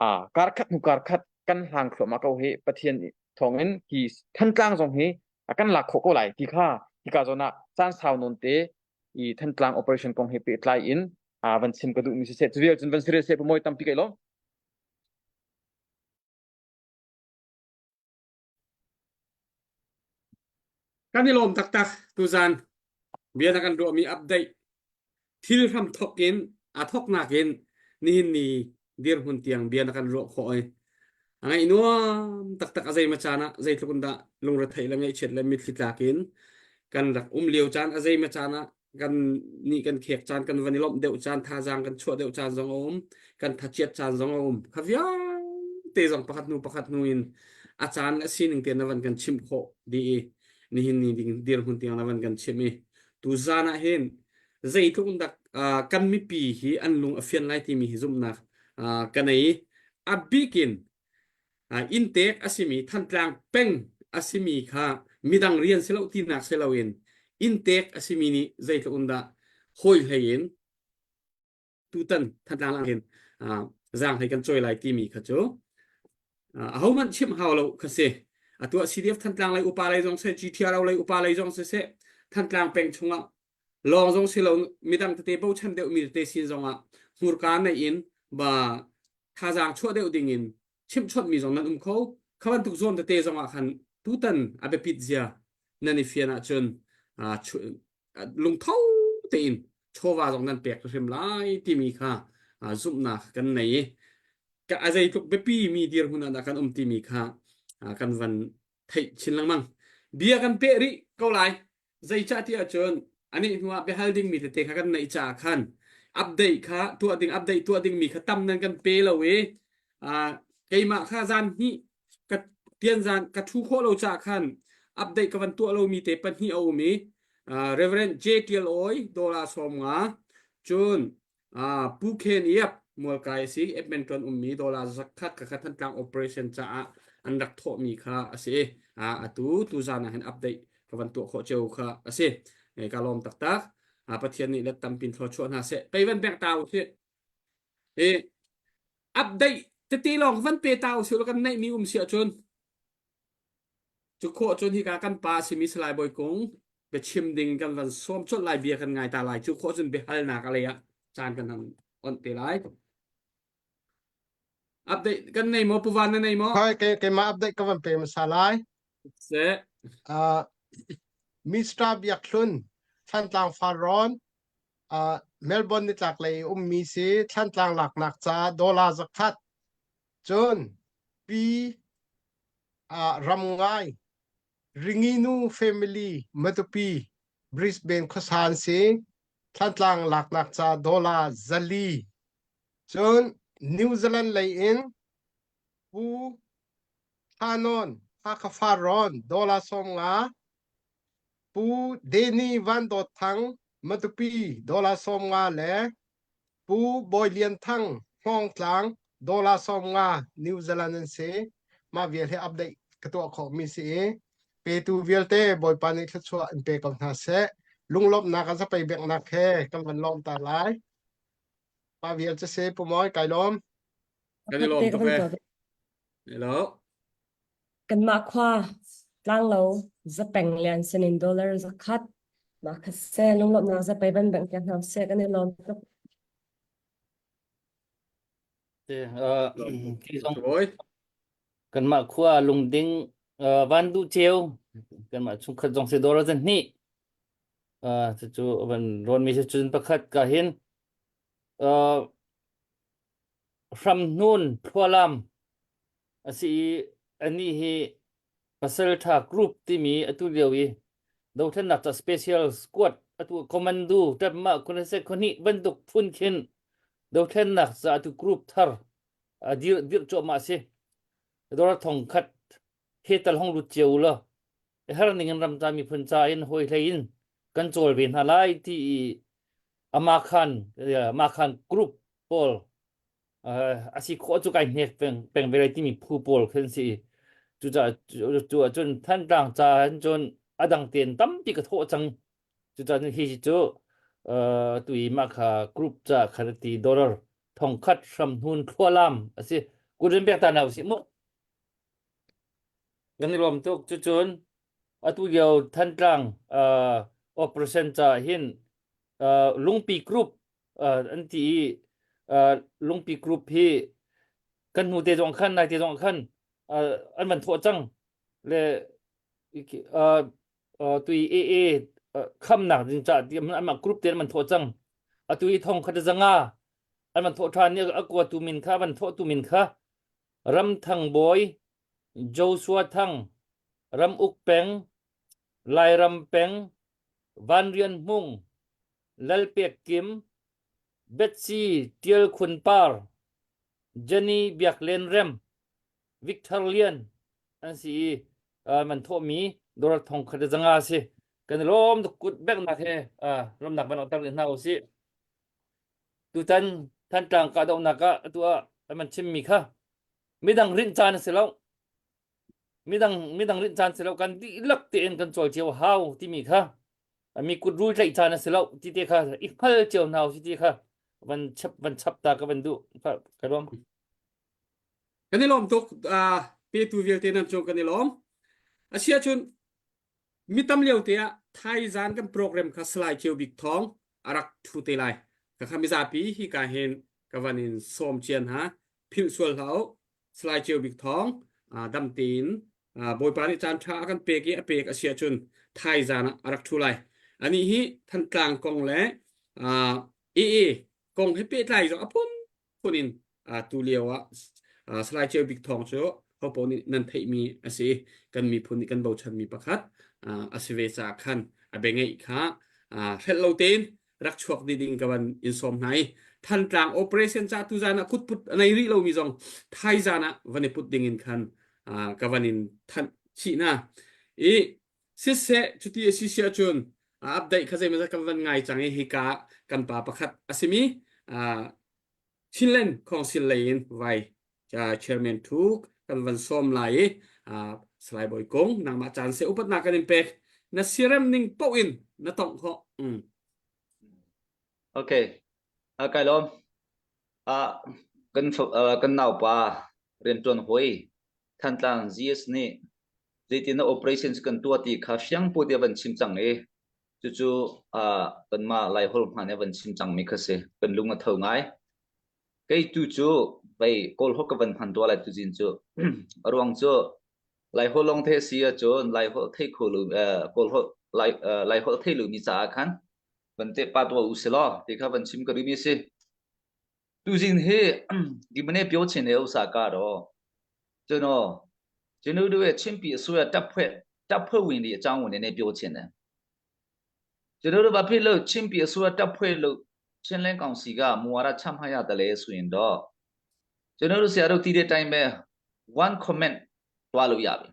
a kar khat hnu kar khat kan hlang thluahmah ko hi Pathian thawngin hi Thantlang zong hi a kan lak khawh ko lai ti kha hika zawn ah caan sau nawn te i Thantlang operation kong he pehtlai in a van chim ka duhmi siseh cu vial cun van si rel seh pamoy tampi kai lawm. Kan i lawm taktak tuzan bia na kan ruahmi update thil hram thok in a thoknak in nihin ni dirhmun tiang bia na kan ruah khawh i a ngaih nuam taktak a zeima caan ah zeitluk in dah lungretheih le ngaihchiat le mitthli tlak in kan rak um lio caan a zeima caan ah kan nih kan khek caan kan van i lawmh deuh caan thazaang kan chuah deuh caan zong a um kan thachiat caan zong a um kha vialte zong pakhat hnu pakhat hnu in a caan le sining te na van kan chimh khawh dih i nihin ni ding dirhmun tiang na van kan chimh i tu zan ah hin zeitluk dak kan mipi hi an lung a fian lai timi hi zumhnak ka nei a bikin inntek a simi Thantlang peng a simi kha midang rian si lo tinak si loin inntek a simi nih zeitluk in dah hawi hlei in tutan Thantlang lang hin zaanghlei kan cawi lai timi kha cu ahohmanh chimh hau lo kha si. Atu ah CDF Thantlang lei upa lei zong seh, GTRO lei upa lei zong siseh, Thantlang peng chungah lawng zong si lo midang tete bochan deuhmi tete sin zongah hmurka neih in ba thazaang chuah deuh ding in chimhchawnhmi zong nan um kho. Kha bantuk zawn tete zong ah khan tutan a biapit zia nan i fian ahcun lungtho tein chawva zong nan pek hrim lai timi kha zumhnak kan nei i ka a zeitluk biapi mi dirhmun ah dah kan um timi kha kan van theih chin lengmang. Bia kan peh rih ko lai. Zeicah ti ahcun anih hnuah biahal dingmi tete kha kan neih caah khan update kha tuah ding update tuah dingmi kha tam nan kan pe lo i keimah kha zan hnih ka tian zan ka thu khawh lo caah khan update ka van tuah lomi te pahnih a um i Reverend J. Tial Oi dollar 50 cun Pu Khen Iap mualkai a si Edmonton ummi dollar zakhat ka kha Thantlang operation caah an rak thawhmi kha a si atu tuzan ah hin update ka van tuah khawh cio kha a si ka lawm taktak Pathian nih let tampin thluachuah hna seh pei van bek ta u sih. I update tete lawng van pe ta usih law kan neihmi um si ahcun cu khawh cun hika kan pa simi Salai Bawi Kung biachim ding kan van sawm colh lai bia kan ngai ta lai cu khawh cun biahalnak a lei ah caan kan han onh te lai. Update kan nei maw Pu Van na nei maw? Hai ke keimah update ka van pe hmasa lai. Seh. Uh, Mr. Biak Hlun, Thantlang Farrawn, uh, Melbourne nitlak lei ummi si Thantlang laknak ca dollar zakhat. Cun Pi uh, Ram Ngai, Ringinu family, Matupi, Brisbane khuasan si Thantlang laknak ca dollar zali. Cun New Zealand lei in Pu Thla Nawn, Hakha Farrawn, dollar 50, Pu Danny Van Dawt Thang, Matupi, dollar 50 le Pu Bawi Lian Thang, Hmawngtlang, dollar 50, New Zealand an si. Mah vial hi update ka tuah khawhmi si i petu vialte Bawipa nih thluachuah in pe ko hna seh. Lunglawmhnak a zapei beknak he kan van lawm ta lai. Pa vial cu si Pu Mawi kai lawm. Kan i lawm tuk e. Hello. Kanmah khua tlanglo zapeng lian sinin dollar zakhat mah kha se lunglawmhnak zapei ban bank piak hna seh kan i lawm tuk. Te uh, kanmah khua lungding uh, van duh ceu kanmah chungkhat zong se dollar zan hnih uh, cucu van rawn mi si cun pakhat ka hin uh, hramhnun thlualam a si i anih hi pasalṭha group timi atu lio i dothlennak ca special squad atu commando ṭepmah khunase khuahnih bantuk phun khin dothlennak ca atu group thar a dir dirh cuahmah a si dawr thong khat he tal hong lut cio law har ning in ramca miphun ca in hawi hlei in kan cawl ve hna lai ti i ama khan ama khan group pawl a si khawh cu kai hnek peng peng ve lai timi phu pawl khan si cucaah cu ahcun Thantlang ca hin cun a dang tein tampi ka thawh cang cucaah hi cu tu i mah kha group ca khan ti dollar thongkhat hram hnun thlualam a si kurin pek ta na usih mu Kan i lawm tuk. Cucun atu lio Thantlang uh, operation ca hin uh, Lungpi Group uh, an ti i uh, Lungpi Group hi kan hnu te zong khan nai te zong khan uh, an van thawh cang le uh, uh, tui AA uh, khamnak ding ca ti anmah group te an van thawh cang atu i thong khat zanga an van thawh ṭhan i a kuatu min kha van thawh tu min kha Ramthang Bawi, Joshua Thang, Ramuk Peng, Lairam Peng, Vanrian Hmung, Lalpek Kim, Betsy Tial Khun Par, Jenny Biak Len Rem, Victor Lian an si i uh, man thawhmi dollar thong khat zanga si. Kan i lawm tuk kut beknak he uh, lawmnak van tar hna usih. Tutan Thantlang kahdohnak ah atu ah an chimmi kha midang rinh caan a si lo. Midang midang rinh caan si lo kan dihlak tein kan cawl cio hau timi kha mi kut rul tlaih caan a si lo ti te kha i hngal cio hna usih ti kha van chap van chap ta ka van duh ka lawm. Kan i lawm tuk uh, petu vialte nan cung kan i lawm. Asia cun Mi tam lio te ah thaizan kan program kha Salai Ceu Bik Thawng a rak thu te lai. Ka kha mizapi hi ka hin ka van in sawm cian ha. Philh sual hlah u. Salai Ceu Bik Thawng dam tein Bawipa nih caan ṭha a kan pek i a pek a si ahcun thaizan ah a rak ṭhu lai. Anih hi Thantlang kong le AA kong he pehtlai zong a phun phun in tu lio ah Salai Ceu Bik Thawng cu hopo nih nan theihmi a si kan miphun nih kan bochanmi pakhat a si ve caah khan a bia ngeih kha hrelh lo tein rak chuak dih ding ka van in sawm hna i Thantlang operation ca tu zan ah kutput a nei rih lomi zong thaizan ah van i put ding in khan ka van in thanh chih na i siseh cuti a si si ahcun update kha zeimawzat kan van ngai cang i hika kan pa pakhat a simi Chinland Council lei in vai chairman thu kan van sawm lai i Salai Bawi Kung nangmah caan se upatnak kan in pek na siarem ning paoh in na tongh khawh. Mm. Okay. Uh, kai lawm. Ah kan kan naupa rianṭuan hawi Thantlang ZS nih zeitin dah operations kan tuah ti kha fiang pu te van chim cang i cucu ah kanmah Laiholh hna nih van chim cangmi kha si. Kan lung a tho ngai. Kei tu cu vei Kawlholh ka van hman tuah lai tuzin cu. A ruang cu Laiholh lawng the si ahcun Laiholh thei kho lo Kawlholh Lai Laiholh thei lomi caah khan van te pa tuah u si law ti kha van chim ka duhmi si. Tuzing hi di mane pyo chin e usa ka ro chuno chunu du e chimpi asuya tapphwe tapphwe win di achang win ne pyo chin ne chunu du ba phi lo chimpi asuya tapphwe lo ချင်းလင်းကောင်စီကမူဝါဒချမှတ်ရတယ်လေဆိုရင်တော့ကျွန်တော်တို့ဆရာတို့တည်တဲ့အတိုင်းပဲ one comment တွားလို့ရပြီ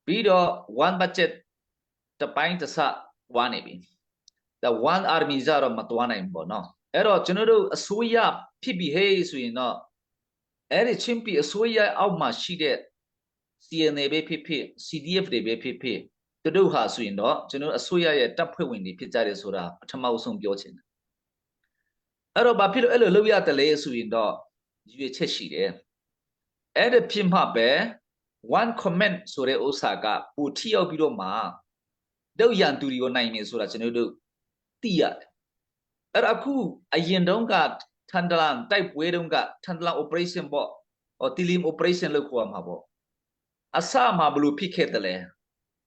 ပြီးတော့ one budget တပိုင်းတစတွားနေပြီ the one army ကြတော့မတွားနိုင်ဘူးပေါ့နော်အဲ့တော့ကျွန်တော်တို့အစိုးရဖြစ်ပြီဟေးဆိုရင်တော့အဲ့ဒီချင်းပြည်အစိုးရအောက်မှာရှိတဲ့ CNA ပဲဖြစ်ဖြစ် CDF တွေပဲဖြစ်ဖြစ်သူတို့ဟာဆိုရင်တော့ကျွန်တော်အစိုးရရဲ့တပ်ဖွဲ့ဝင်တွေဖြစ်ကြတယ်ဆိုတာပထမဆုံးပြောချင်တယ်အဲ့တော့ဘာဖြစ်လို့အဲ့လိုလုပ်ရတယ်လဲဆိုရင်တော့ရည်ရွယ်ချက်ရှိတယ်အဲ့ဒါဖြစ်မှပဲ one comment ဆိုတဲ့ဥစ္စာကပိုထိရောက်ပြီးတော့မှတုတ်ရန်သူတွေကိုနိုင်နေဆိုတာကျွန်တော်တို့သိရတယ်အဲ့တော့အခုအရင်တုန်းကထန်တလန်တိုက်ပွဲတုန်းကထန်တလန် operation ပေါ့ဟောတီလီမ် operation လို့ခေါ်မှာပေါ့အစမှာဘလို့ဖြစ်ခဲ့တယ်လဲ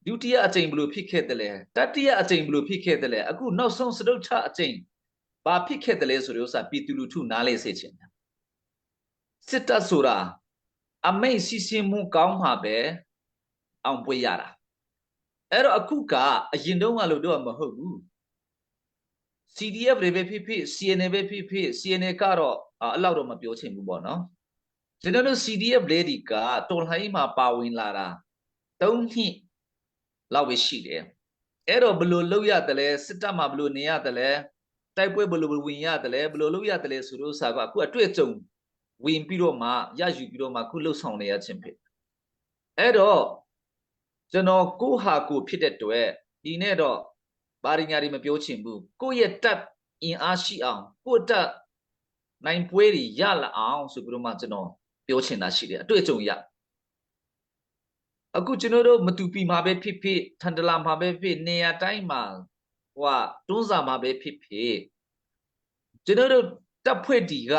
ဒုတိယအကြိမ်ဘလို့ဖြစ်ခဲ့တယ်လဲတတိယအကြိမ်ဘလို့ဖြစ်ခဲ့တယ်လဲအခုနောက်ဆုံးစတုထအကြိမ်ဘာဖြစ်ခဲ့တယ်လဲဆိုတဲ့ဥစ္စာပြည်သူလူထုနားလေစေချင်တယ်စစ်တပ်ဆိုတာအမိတ်စီစဉ်မှုကောင်းမှာပဲအောင်ပွဲရတာအဲ့တော့အခုကအရင်တုန်းကလို့တော့မဟုတ်ဘူး CDF တွေပဲဖြစ်ဖြစ် CNA ပဲဖြစ်ဖြစ် CNA ကတော့အဲ့လောက်တော့မပြောချင်ဘူးပေါ့နော်ကျွန်တော်တို့ CDF လေးတွေကတော်လှန်ရေးမှာပါဝင်လာတာ၃နှစ်လောက်ပဲရှိတယ်အဲ့တော့ဘလို့လုပ်ရတယ်လဲစစ်တပ်မှာဘလို့နေရတယ်လဲတိုက်ပွဲဘလို့ဝင်ရတယ်လဲဘလို့လုပ်ရတယ်လဲဆိုတော့စာကအခုအတွေ့အကြုံဝင်ပြီးတော့မှရယူပြီးတော့မှခုလှုပ်ဆောင်နေရခြင်းဖြစ်အဲ့တော့ကျွန်တော်ကိုဟာကိုဖြစ်တဲ့အတွက်ဒီနေ့တော့ဘာရညာတွေမပြောချင်ဘူးကိုယ့်ရဲ့တပ်အင်အားရှိအောင်ကိုယ့်တပ်နိုင်ပွဲတွေရလာအောင်ဆိုပြီးတော့မှကျွန်တော်ပြောချင်တာရှိတယ်အတွေ့အကြုံရအခုကျွန်တော်တို့မတူပီမှာပဲဖြစ်ဖြစ်ထန်တလာမှာပဲဖြစ်နေရာတိုင်းမှာဟိုကတွန်းစာမှာပဲဖြစ်ဖြစ်ကျွန်တော်တို့တပ်ဖွဲ့တီက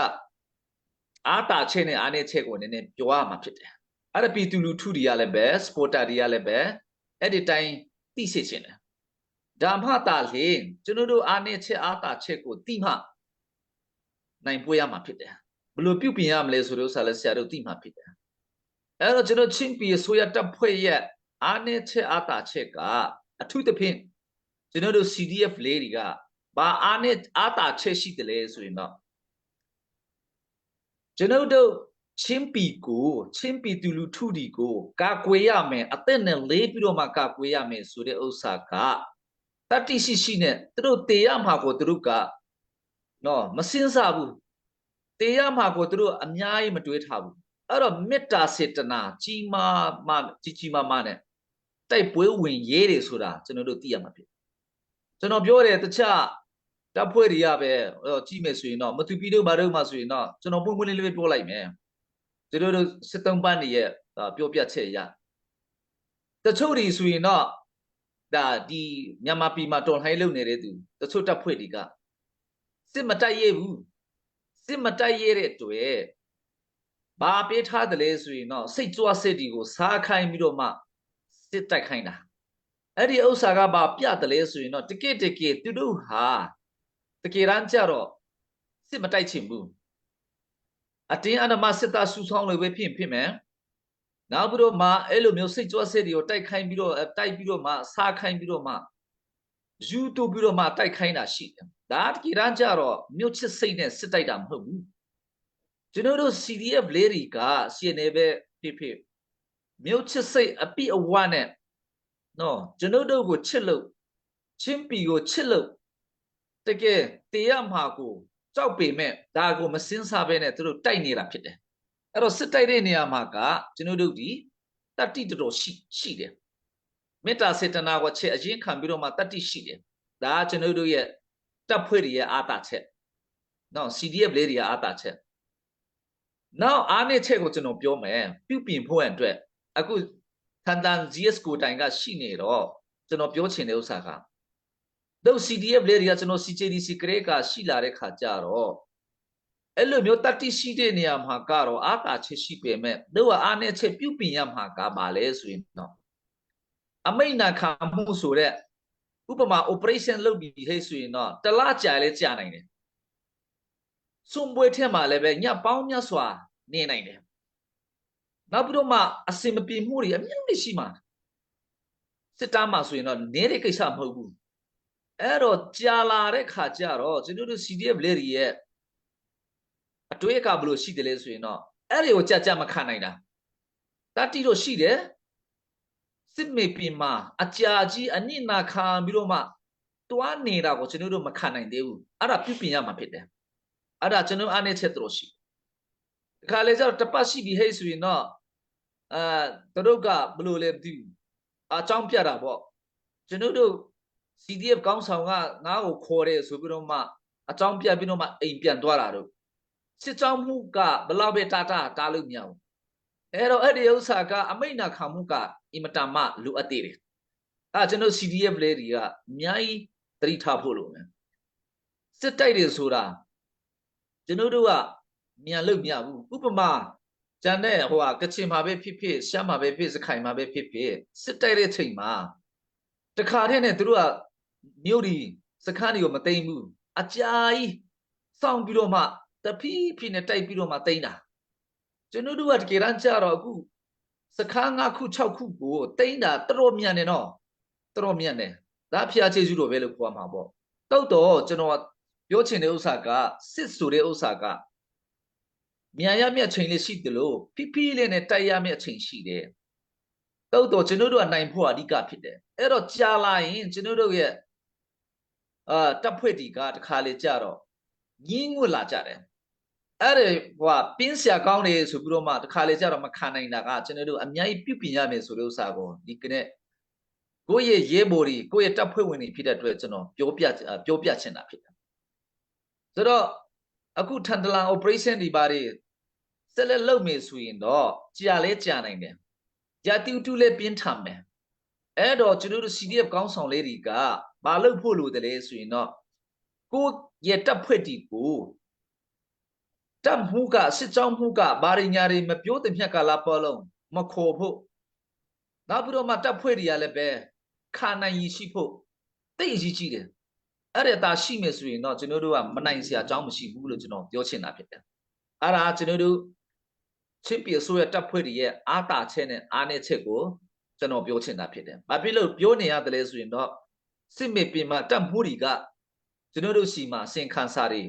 အာတာချက်နဲ့အားနေချက်ကိုနည်းနည်းပြောရမှာဖြစ်တယ်အဲ့ဒါပြည်သူလူထုတွေကလည်းပဲ supporter တွေကလည်းပဲအဲ့ဒီတိုင်းသိစေချင်တယ်ဒါမှသာလျှင်ကျွန်တော်တို့အားနေချက်အားတာချက်ကိုသိမှနိုင်ပွဲရမှာဖြစ်တယ်ဘလို့ပြုပြင်ရမလဲဆိုတော့ဆရာတို့သိမှဖြစ်တယ်အဲ့တော့ကျွန်တော်ချင်းပြည်ဆိုရတပ်ဖွဲ့ရဲ့အားနေချက်အားတာချက်ကအထူးသဖြင့်ကျွန်တော်တို့ CDF လေးတွေကဘာအားနေအားတာချက်ရှိတယ်လဲဆိုရင်တော့ကျွန်တော်တို့ချင်းပြည်ကိုချင်းပြည်သူလူထုဒီကိုကာကွယ်ရမယ်အသက်နဲ့လေးပြီးတော့မှကာကွယ်ရမယ်ဆိုတဲ့ဥစ္စာကတတိရှိရှိနဲ့သူတို့တေရမှာကိုသူတို့ကနော်မစင်းစားဘူးတေရမှာကိုသူတို့အများကြီးမတွေးထားဘူးအဲ့တော့မေတ္တာစေတနာကြီးမားမှကြီးကြီးမားမားနဲ့တိုက်ပွဲဝင်ရေးတယ်ဆိုတာကျွန်တော်တို့သိရမှာဖြစ်ကျွန်တော်ပြောတယ်တခြားတပ်ဖွဲ့တွေကပဲကြည့်မယ်ဆိုရင်တော့မတူပီတို့ဘာတို့မှဆိုရင်တော့ကျွန်တော်ပွင့်ပွင့်လင်းလင်းပြောလိုက်မယ်ကျွန်တော်တို့စစ်တုံးပန်းတွေရဲ့ပြောပြချက်အရတချို့တွေဆိုရင်တော့ဒါဒီမြန်မာပြည်မှာတော်လှန်ရေးလုပ်နေတဲ့သူတချို့တပ်ဖွဲ့တွေကစစ်မတိုက်ရဘူးစစ်မတိုက်ရတဲ့အတွက်ဘာပေးထားတယ်လဲဆိုရင်တော့စိတ်ကြွစိတ်တွေကိုစားခိုင်းပြီးတော့မှစစ်တိုက်ခိုင်းတာအဲ့ဒီဥစ္စာကဘာပြတယ်လဲဆိုရင်တော့တကယ်တကယ်သူတို့ဟာတကယ်တမ်းကျတော့စစ်မတိုက်ချင်ဘူးအတင်းအဓမ္မစစ်သားစုဆောင်းလို့ပဲဖြစ်ဖြစ်မယ်နောက်ပြီးတော့မှအဲ့လိုမျိုးစိတ်ကြွစိတ်တွေကိုတိုက်ခိုင်းပြီးတော့တိုက်ပြီးတော့မှစားခိုင်းပြီးတော့မှယူတူပြီးတော့မှတိုက်ခိုင်းတာရှိတယ်ဒါတကယ်တမ်းကျတော့မြို့ချစ်စိတ်နဲ့စစ်တိုက်တာမဟုတ်ဘူးကျွန်တော်တို့ CDF လေးတွေက CNA ပဲဖြစ်ဖြစ်မြို့ချစ်စိတ်အပိအဝနဲ့နော်ကျွန်တော်တို့ကိုချစ်လို့ချင်းပီကိုချစ်လို့တကယ်တရားမှာကိုကြောက်ပေမဲ့ဒါကိုမစင်းစားပဲနဲ့သူတို့တိုက်နေတာဖြစ်တယ်အဲ့တော့စစ်တိုက်တဲ့နေရာမှာကကျွန်တော်တို့ဒီတတ္တိတော်တော်ရှိရှိတယ်မေတ္တာစေတနာကိုချက်အရင်ခံပြီးတော့မှတတ္တိရှိတယ်ဒါကကျွန်တော်တို့ရဲ့တပ်ဖွဲ့တွေရဲ့အာတာချက်။ နော် CDF လေးတွေကအားသာချက် နောက်အားနည်းချက်ကိုကျွန်တော်ပြောမယ်ပြုပြင်ဖို့အတွက်အခုထန်တန် GS ကိုတိုင်ကရှိနေတော့ကျွန်တော်ပြောချင်တဲ့ဥစ္စာကတို့ CDF လေးတွေကကျွန်တော် CJDC ကလေးကရှိလာတဲ့ခါကျတော့အဲ့လိုမျိုးတတိရှိတဲ့နေရာမှာကတော့အားသာချက်ရှိပေမဲ့တို့ကအားနည်းချက်ပြုပြင်ရမှာကပါလဲဆိုရင်တော့အမိန့်နာခံမှုဆိုတဲ့ဥပမာ operation လုပ်ပြီးဟဲ့ဆိုရင်တော့တလကြာလဲကြာနိုင်တယ် စွန့်ပွဲထက်မှာလည်းပဲညပေါင်းမြတ်စွာနေနိုင်တယ်နောက်ပြီးတော့မှအစင်မပြေမှုတွေအများကြီးရှိမှာစစ်တားမှာဆိုရင်တော့နေတဲ့ကိစ္စမဟုတ်ဘူးအဲ့တော့ကြာလာတဲ့ခါကျတော့ကျွန်တော်တို့ CDF လေးတွေရဲ့အတွေးကဘလို့ရှိတယ်လဲဆိုရင်တော့အဲ့ဒီကိုကြာကြာမခံနိုင်တာတတိတော့ရှိတယ်စစ်မေပင်မှာအကြာကြီးအနစ်နာခံပြီးတော့မှတွားနေတာကိုကျွန်တော်တို့မခံနိုင်သေးဘူးအဲ့ဒါပြုပြင်ရမှာဖြစ်တယ် အဲ့ဒါကျွန်တော်အားနည်းချက်တော်ရှိတခါလေကျတော့တပတ်ရှိပြီဟဲ့ဆိုရင်တော့အဲတို့ကဘလို့လဲမသိဘူးအကြောင်းပြတာပေါ့ကျွန်တော်တို့ CDF ကောင်းဆောင်ကငါ့ကိုခေါ်တယ်ဆိုပြီးတော့မှအကြောင်းပြပြီးတော့မှအိမ်ပြန်သွားတာတို့စစ်ကြောင်းမှုကဘလောက်ပဲတာတာတားလို့မရဘူးအဲ့တော့အဲ့ဒီဥစ္စာကအမိန့်နာခံမှုကအင်မတန်မှလိုအပ်သေးတယ်အဲကျွန်တော် CDF လေးတွေကအများကြီးသတိထားဖို့လိုမယ်စစ်တိုက်တယ်ဆိုတာ ကျွန်တော်တို့ကမြန်လို့မရဘူးဥပမာကျန်တဲ့ဟိုဟာကချင်မှာပဲဖြစ်ဖြစ်ရှမ်းမှာပဲဖြစ်စခိုင်မှာပဲဖြစ်ဖြစ်စစ်တိုက်တဲ့ချိန်မှာတခါတည်းနဲ့သူတို့ကမြို့ဒီစခန်းတွေကိုမသိမ်းဘူးအကြာကြီးစောင့်ပြီးတော့မှတဖြည်းဖြည်းနဲ့တိုက်ပြီးတော့မှသိမ်းတာကျွန်တော်တို့ကတကယ်တမ်းကြတော့အခုစခန်း၅ခု6ခုကိုသိမ်းတာတော်တော်မြန်တယ်နော်တော်တော်မြန်တယ်ဒါဖျားကျေးဇူးတော်ပဲလို့ခေါ်မှာပေါ့တောက်တော့ကျွန်တော် ပြောချင်တဲ့ဥစ္စာကစစ်ဆိုတဲ့ဥစ္စာကမြန်ရမြတ်ချိန်လေးရှိတယ်လို့ဖိဖိလေးနဲ့တိုက်ရမြတ်ချိန်ရှိတယ်တောက်တော့ကျွန်တော်တို့ကနိုင်ဖို့အဓိကဖြစ်တယ်အဲ့တော့ကြာလာရင်ကျွန်တော်တို့ရဲ့အာတပ်ဖွဲ့တီကတခါလေကြာတော့ညင်းငွတ်လာကြတယ်အဲ့ဒီဟိုကပင်းစရာကောင်းတယ်ဆိုပြီးတော့မှတခါလေကြာတော့မခံနိုင်တာကကျွန်တော်တို့အများကြီးပြုပြင်ရမယ်ဆိုတဲ့ဥစ္စာကိုဒီကနေ့ကိုယ့်ရဲ့ရဲဘော်တွေကိုယ့်ရဲ့တပ်ဖွဲ့ဝင်တွေဖြစ်တဲ့အတွက်ကျွန်တော်ပြောပြပြောပြချင်တာဖြစ်တယ် ဆိုတော့အခုထန်တလန် operation ဒီပါတွေဆက်လက်လုပ်မယ်ဆိုရင်တော့ကြာလဲကြာနိုင်တယ်ကြာတူတူလဲပြင်းထန်မယ်အဲ့တော့ကျွန်တော်တို့ CDF ကောင်းဆောင်လေးတွေကဘာလုပ်ဖို့လိုတယ်လဲဆိုရင်တော့ကိုယ့်ရဲ့တပ်ဖွဲ့တီကိုတပ်မှုကစစ်ကြောင်းမှုကဘာရိညာတွေမပြောတဲ့မြတ်ကလာပေါ်လုံးမခေါ်ဖို့နောက်ပြီးတော့မှတပ်ဖွဲ့တွေကလည်းပဲခါနိုင်ရရှိဖို့တိတ်အရေးကြီးတယ် အဲ့ဒါတာရှိမယ်ဆိုရင်တော့ကျွန်တော်တို့ကမနိုင်စရာအကြောင်းမရှိဘူးလို့ကျွန်တော်ပြောချင်တာဖြစ်တယ်အဲ့ဒါကျွန်တော်တို့ချင်းပြည်ဆိုရတပ်ဖွဲ့တွေရဲ့အားတာချက်နဲ့အားနည်းချက်ကိုကျွန်တော်ပြောချင်တာဖြစ်တယ်။ဘာဖြစ်လို့ပြောနေရတယ်လဲဆိုရင်တော့စစ်မေပြင်မှာတပ်မှုတွေကကျွန်တော်တို့စီမှာစင်ခံစာတွေ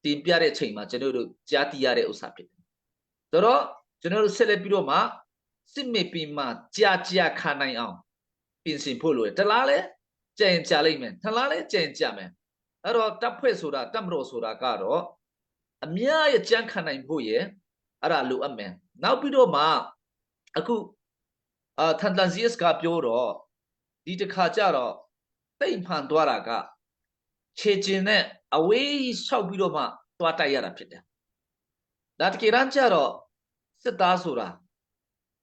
တင်ပြတဲ့ချိန်မှာကျွန်တော်တို့ကြားသိရတဲ့ဥစ္စာဖြစ်တယ်။ဆိုတော့ကျွန်တော်တို့ဆက်လက်ပြီးတော့မှစစ်မေပြင်မှာကြာကြာခံနိုင်အောင်ပြင်ဆင်ဖို့လိုတယ်။တလားလဲ ကြင်ကြလိမ့်မယ်။ထလားလဲကြင်ကြမယ်။အဲ့တော့တပ်ဖွဲ့ဆိုတာတပ်မတော်ဆိုတာကတော့အများရဲ့ကြမ်းခံနိုင်ဖို့ရအဲ့ဒါလိုအပ်မယ်။နောက်ပြီးတော့မှအခုအာထန်တန်စီယက်စ်ကပြောတော့ဒီတစ်ခါကျတော့တိတ်ဖန်သွားတာကခြေကျင်နဲ့အဝေးလျှောက်ပြီးတော့မှသွားတိုက်ရတာဖြစ်တယ်။ဒါတကယ်တမ်းကျတော့စစ်သားဆိုတာ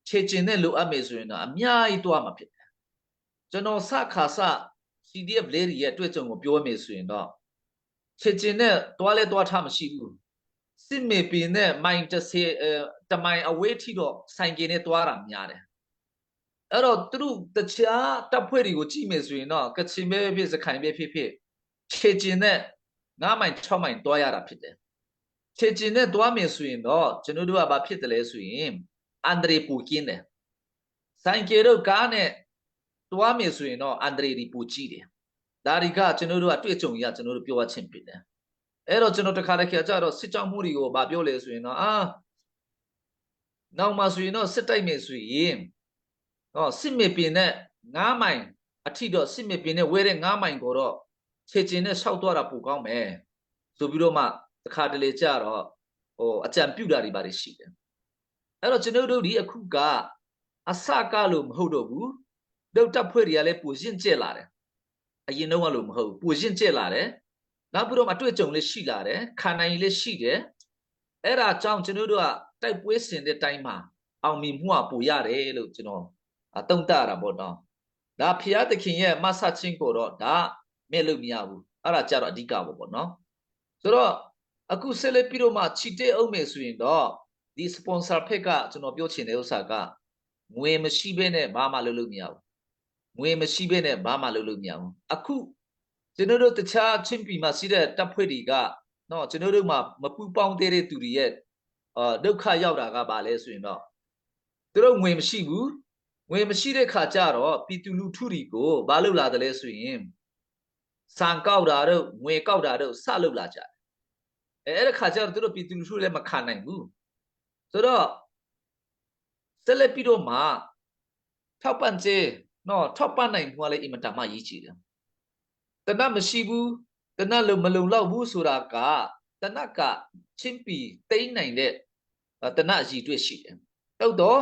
ခြေကျင်နဲ့လိုအပ်မယ်ဆိုရင်တော့အများကြီးသွားမှာဖြစ်တယ်။ကျွန်တော်စခါစ CDF လေးတွေရဲ့တွေ့ကြုံကိုပြောမယ်ဆိုရင်တော့ခြေကျင်နဲ့သွားလဲသွားထားမရှိဘူး။စစ်မေပင်နဲ့မိုင်30အဲတမိုင်အဝေးထိတော့ဆိုင်ကယ်နဲ့သွားတာများတယ်။အဲ့တော့သူတို့တခြားတပ်ဖွဲ့တွေကိုကြည့်မယ်ဆိုရင်တော့ကချင်ပဲဖြစ်စခိုင်ပဲဖြစ်ဖြစ်ခြေကျင်နဲ့9မိုင်6မိုင်သွားရတာဖြစ်တယ်။ခြေကျင်နဲ့သွားမယ်ဆိုရင်တော့ကျွန်တော်တို့ကဘာဖြစ်တယ်လဲဆိုရင်အန်ဒရီပူကင်းတယ်။ဆိုင်ကယ်တို့ကားနဲ့ သွားမယ်ဆိုရင်တော့အန်ဒရီဒီပူကြည့်တယ်။ဒါတွေကကျွန်တော်တို့ကတွေ့ကြုံရကျွန်တော်တို့ပြောရချင်းဖြစ်တယ်။အဲ့တော့ကျွန်တော်တခါတခါကျတော့စစ်ကြောင်းမှုတွေကိုဗာပြောလဲဆိုရင်တော့အာနောက်မှဆိုရင်တော့စစ်တိုက်မယ်ဆိုရင်ဟောစစ်မေပင်နဲ့9မိုင်အထိတော့စစ်မေပင်နဲ့ဝဲတဲ့9မိုင်ကိုတော့ခြေကျင်နဲ့ရှောက်သွားတာပိုကောင်းမယ်ဆိုပြီးတော့မှတခါတလေကြတော့ဟိုအကြံပြုတာတွေပါတယ်ရှိတယ်အဲ့တော့ကျွန်တော်တို့ဒီအခုကအစကလို့မဟုတ်တော့ဘူး ဒုတပ်ဖွဲ့တွေကလည်းပူရှင်းကျက်လာတယ်အရင်တော့ကလို့မဟုတ်ဘူးပူရှင်းကျက်လာတယ် နောက်ပြီးတော့မှတွေ့ကြုံလေးရှိလာတယ်ခံနိုင်လေးရှိတယ်အဲ့ဒါကြောင့်ကျွန်တော်တို့ကတိုက်ပွဲဆင်တဲ့တိုင်းမှာအောင်မြင်မှုကပိုရတယ်လို့ကျွန်တော်အတုံးတရတာပေါ့နော်ဒါဖျားသခင်ရဲ့မဆချင်းကိုတော့ဒါမဲ့လို့မရဘူးအဲ့ဒါကြတော့အဓိကပေါ့ပေါ့နော်ဆိုတော့အခုဆက်လက်ပြီးတော့မှချီတဲ့အောင်မယ်ဆိုရင်တော့ဒီ sponsor ဖက်ကကျွန်တော်ပြောချင်တဲ့ဥစ္စာကငွေမရှိဘဲနဲ့ဘာမှလုပ်လို့မရဘူးငွေမရှိဘဲနဲ့ဘာမှလုပ်လို့မရဘူးအခုကျွန်တော်တို့တခြားချင်းပြည်မှာရှိတဲ့တပ်ဖွဲ့တွေကနော်ကျွန်တော်တို့မှာမပူပေါင်းသေးတဲ့သူတွေရဲ့အာဒုက္ခရောက်တာကဘာလဲဆိုရင်တော့သူတို့ငွေမရှိဘူးငွေမရှိတဲ့ခါကျတော့ပြည်သူလူထုတွေကိုဘာလုပ်လာတယ်လဲဆိုရင်စံကောက်တာတို့ငွေကောက်တာတို့စလုပ်လာကြတယ်အဲအဲ့ဒါခါကျတော့သူတို့ပြည်သူလူထုလည်းမခံနိုင်ဘူးဆိုတော့ဆက်လက်ပြီးတော့မှထောက်ပံ့ခြင်းနော်ထောက်ပံ့နိုင်မှုကလည်းအင်မတန်မှရည်ကြည်တယ်တနတ်မရှိဘူးတနတ်လုံမလုံလောက်ဘူးဆိုတာကတနတ်ကချင်းပီတိမ့်နိုင်တဲ့တနတ်အည်တွေ့ရှိတယ်တော့တော့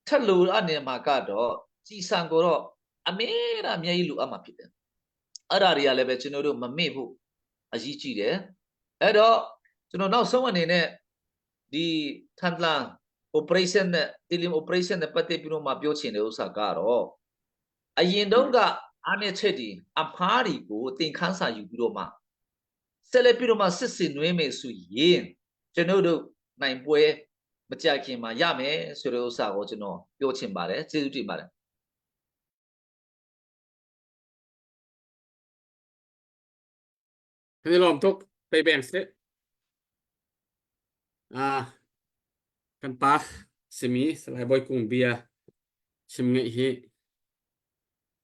ထက်လို့အနေမှာကတော့ကြည်စံကိုတော့အမေရအမြဲကြီးလိုအပ်မှာဖြစ်တယ်အဲ့ဒါတွေကလည်းပဲကျွန်တော်တို့မမေ့ဖို့အရေးကြီးတယ်အဲ့တော့ကျွန်တော်နောက်ဆုံးအနေနဲ့ဒီထန်တလန် operation နဲ့ team operation နဲ့ပတ်သက်ပြီးတော့မှပြောချင်တဲ့ဥစ္စာကတော့အရင်တုန်းကအားနည်းချက်ဒီအဖားတွေကိုသင်ခန်းစာယူပြီးတော့မှဆက်လက်ပြီးတော့မှစစ်စင်နွေးမယ်ဆိုရင်ကျွန်တော်တို့နိုင်ပွဲမကြခင်မှာရမယ်ဆိုတဲ့ဥစ္စာကိုကျွန်တော်ပြောချင်ပါတယ်ကျေးဇူးတင်ပါတယ် Kan i lawm tuk. Pei beng sih. Ah, kan pa simi Salai Bawi Kung bia chim ngeih hi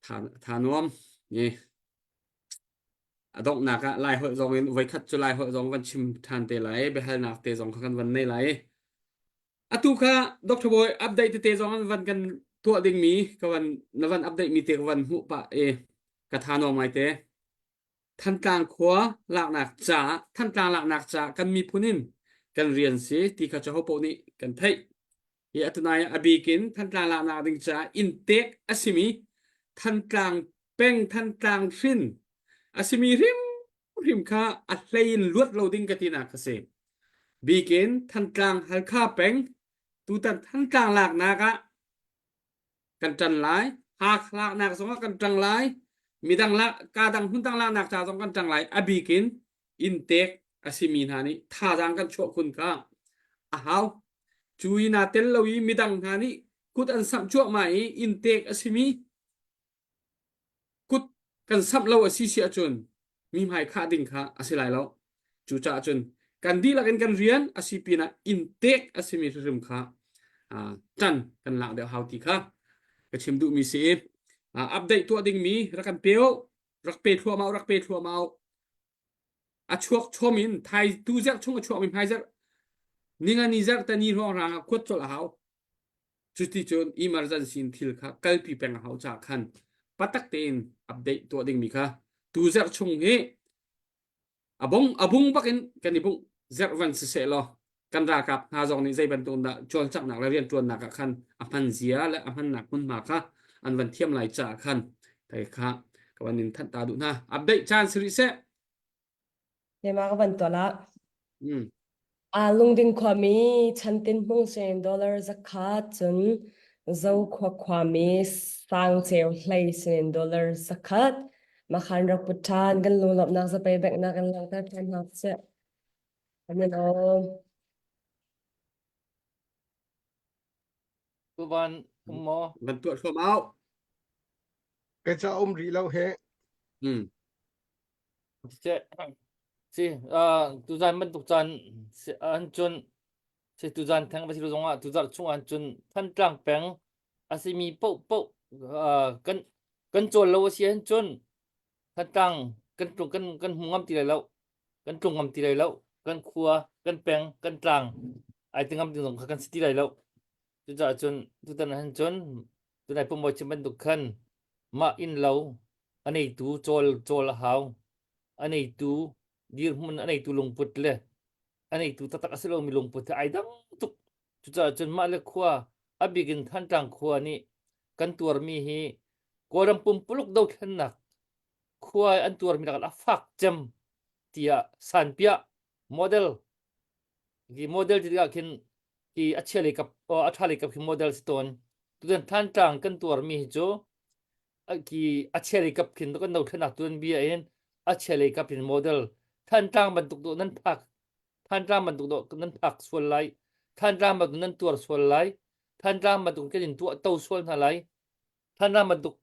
tha tha nuam ni a donghnak ah lai holh zong in voikhat cu lai holh zong van chim ṭhan te lai biahalnak te zong kha kan van nei lai atu kha Dr. Boy update tete zong an van kan tuah dingmi ka van na van update mi te ka van hmuh pah i ka tha nuam ngai te Thantlang khua laknak ca Thantlang laknak ca kan miphun in kan rian si ti kha cu hopoh nih kan theih. Hi atunai a bik in Thantlang laknak ding ca inntek a simi Thantlang peng Thantlang hrin a simi hrimhrim kha a hlei in luat lo ding ka tinak ka si. Bikin Thantlang Halkha peng tutan Thantlang laknak ah kan ṭan lai Hakha laknak zongah kan ṭang lai midang lak ka dang hmun dang laknak ca zong kan ṭang lai a bik in inntek a simi hna nih thazaang kan chuah khun kha a hau cu i naa tel lo i midang hna nih kut an samh cuahmah i inntek a simi Kut kan samh lo a si si ahcun mi hmai khah ding kha a si lai lo. Cucaah cun kan dihlak in kan rian a si pinah inntek a simi hrimhrim kha ṭan kan lak deuh hau ti kha ka chim duhmi si i update tuah dingmi rak kan pe u, rak pe thluahmah u, rak pe thluahmah u. A chuak chom in thai tu zarh chung a chuakmi hmaizarh ningani zarh tani hrawnghrang ah kuat colh a hau. Cuticun emergency in thil kha kalpi peng a hau caah khan patak tein update tuah dingmi kha tu zarh chung hi a bung a bung bak in kan i bungh zerh van siseh law kan ralkap hna zong nih zei bantuk dah cawlcanghnak le rianṭuannak ah khan a hman zia le a hmannak hmunhma kha an van thiam lai caah khan tai kha ka van in thanh ta duh hna update caan si rih seh Keimah ka van tuah lah. Mm. Aa Lungding khuami Chantin Hmung sin dollar zakhat cun Zokhua khuami Sangceu Hlei sin dollar zakhat makhan rak put ṭhan kan lunglawmhnak zapei benghnak kan langhter ṭhan hna seh. Amen. Aw. Tuvan um maw? Van tuah thluahmah. Ka ca um rih lo he. Mm. Si si uh, tuzan bantuk caan an cun si tuzan theng va si lo zongah tuzarh chung an cun Thantlang peng a simi paoh paoh uh, kan kan cawl lo a si an cun Thantlang kan tlung kan kan hmu ngam ti lai lo kan tlung ngam ti lai lo kan khua kan peng kan tlang ai ti ngam ding zong kha kan si ti lai lo cucaah cun tutan ah hin cun tunai pumbawi chim bantuk khan mah inn lo a neitu cawl cawl a hau a neitu dirhmun a neitu lungput le a neitu taktak a si lomi lungput he ai dang tuk cucaah cun mah le khua a bik in Thantlang khua nih kan tuarmi hi Kawlram pumpuluk dothlennak khua an tuarmi lakah a fak cem. tiah sanpiah model hi model ti tikah khin hi a chia lei kap a ṭha lei kap khi model si tawn. Tutan Thantlang kan tuarmi hi cu ki a chia lei kap khin kan dothlennak tuanbia in a chia lei kap in model Thantlang bantuk dawh nan phak Thantlang bantuk dawh nan phak sual lai Thantlang bantuk nan tuar sual lai Thantlang bantuk kan in tuah to sual hna lai Thantlang bantuk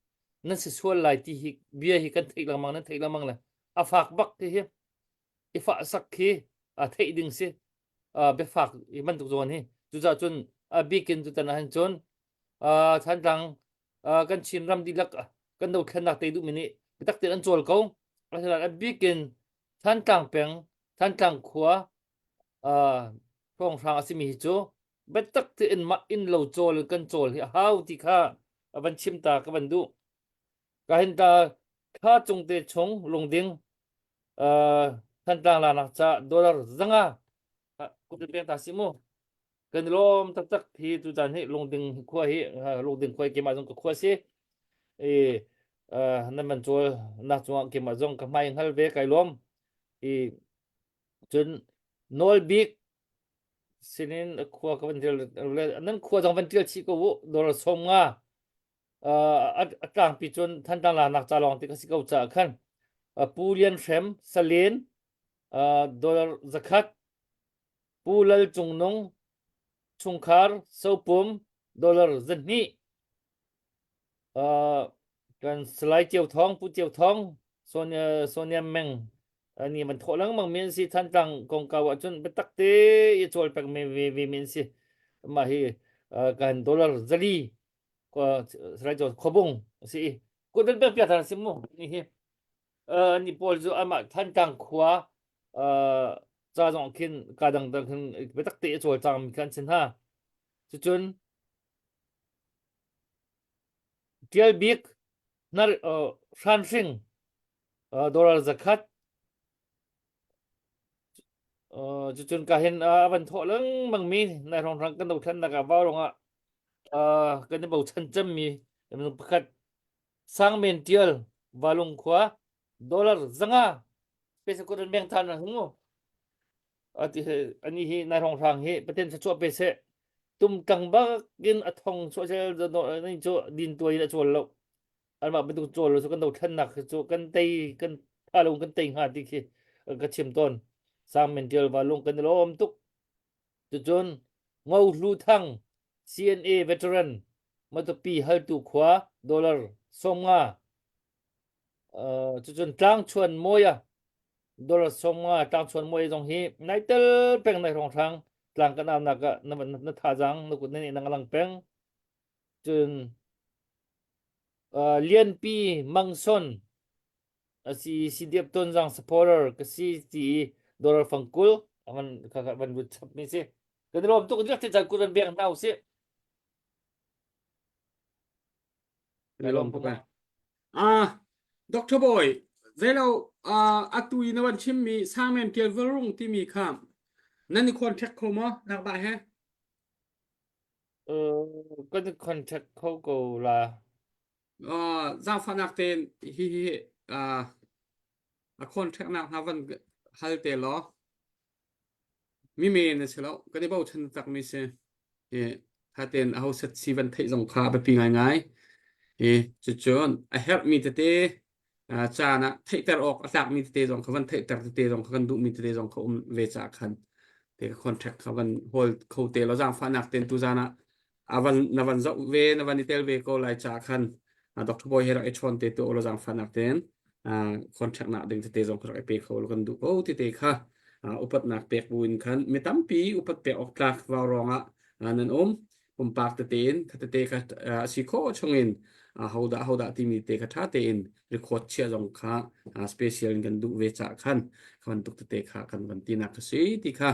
nan si sual lai ti hi bia hi kan theih lengmang nan theih lengmang le a fak bak ti hi i fah sak khi a theih ding si biafak i bantuk zawn hi cucaah cun a bikin tutan ah hin cun Thantlang kan Chin ram dihlak kan dothlennak te duhmi nih biatak tein an cawl ko. Asinain a bikin Thantlang peng, Thantlang khua hrawnghrang a simi hi cu biatak tein mah inn lo cawl in kan cawl hi a hau ti kha a van chim ta ka van duh. Ka hin ta thla cung te chung lungding Thantlang lanak ca dollar zanga kut in pek ta si mu. Kan i lawm taktak hi tutan hi lungding khua hi lungding khua keimah zong ka khua si. I nan van cawl nak cungah keimah zong ka hmai hngal ve kai lawm. I cun nawl bik sinin khua ka van tial nan khua zong van tial chih ko u dollar 50 a tlangpi cun Thantlang lanak ca lawng ti ka si ko caah khan Pu Lian Hrem Salen dollar zakhat Pu Lal Cung Nung chungkhar Sopum dollar zahnih kan Salai Ceu Thawng Pu Ceu Thawng Sonia Sonia Meng ani man thawh lengmang mi an si Thantlang kongkau ahcun biatak te i cawl pek me ve ve mi an si mah hi kan dollar zali Salai Ceu Khobung a si i kut pek piak than si mu ni hi ni pawl cu amah Thantlang khua ca zong khin ka dang dang khin biatak te a cawlcang mi khan sin ha cucun Tial Bik nar hranhring dollar zakhat cucun ka hin a van thawh lengmang mi nai hrawnghrang kan dothlennak ah vau rongah kan i bochan cemmi minung pakhat Sangmen Tial Valung khua dollar zanga pesa kut an beng than hung ati ani hi nai hrawng hrang hi paten sa chuah pe se tum tang bak in a thong chuah sel ni chu din tuai in a chawl lo anmah bantuk chawl lo chu kan do thlennak chu kan tei kan tha lo kan tei hnga ti khi ka chim tawn sang men tial wa lung kan lom tuk tucun ngo hlu thang CNA veteran matupi haltu khua dollar 50 cucun tlangchuan mawia dollar 50 tlangchuan mawia zong hi nai tel peng nai hrawnghrang tlang kan aunak ah na na thazaang na kut na nih nang lang peng cun Lianpi Mangson asi CDF Tonzang supporter ka si ti i dollar fang 20 avan kha van lut chap mi si kan i lawm tuk rak ti chan kut van bek hna usih Kan i lawm tuk eh. Ah, Dr. Boy, zeilo ah atu i na van chimmi Sangmen Tial Valrung timi kha nan i contact kho maw? Nak dah he? Uh, kan i contact kho ko la. Uh, zaangfahnak tein hi hi uh, a contact nak hna van hal te law. Mi men a si lo. Kan i bochan takmi si. I khaten aho set si van theih zong kha a biapi ngaingai. I cucun a herhmi tete caan ah theihter awk a tlakmi tete zong kha van theihter tete zong kha kan duhmi tete zong kha um ve caah khan te ka contract kha van hold kho te lo zaangfahnak ten tu zan ah a van na van zoh ve na van i tel ve ko lai caah khan Dr. Boy he rak i chawn te tu lo zaangfahnak ten contract nak ding tete zong kha rak i pe kho lo kan duh ko tete kha upatnak pek bu in khan mi tampi upat pek awk tlak vau rongah nan um pumpak tete in kha tete kha a si khawh chungin hodah hodah timi te kha ṭha tein record chia zong kha special in kan duh ve cah khan kha bantuk tete kha kan van tinak ka si ti kha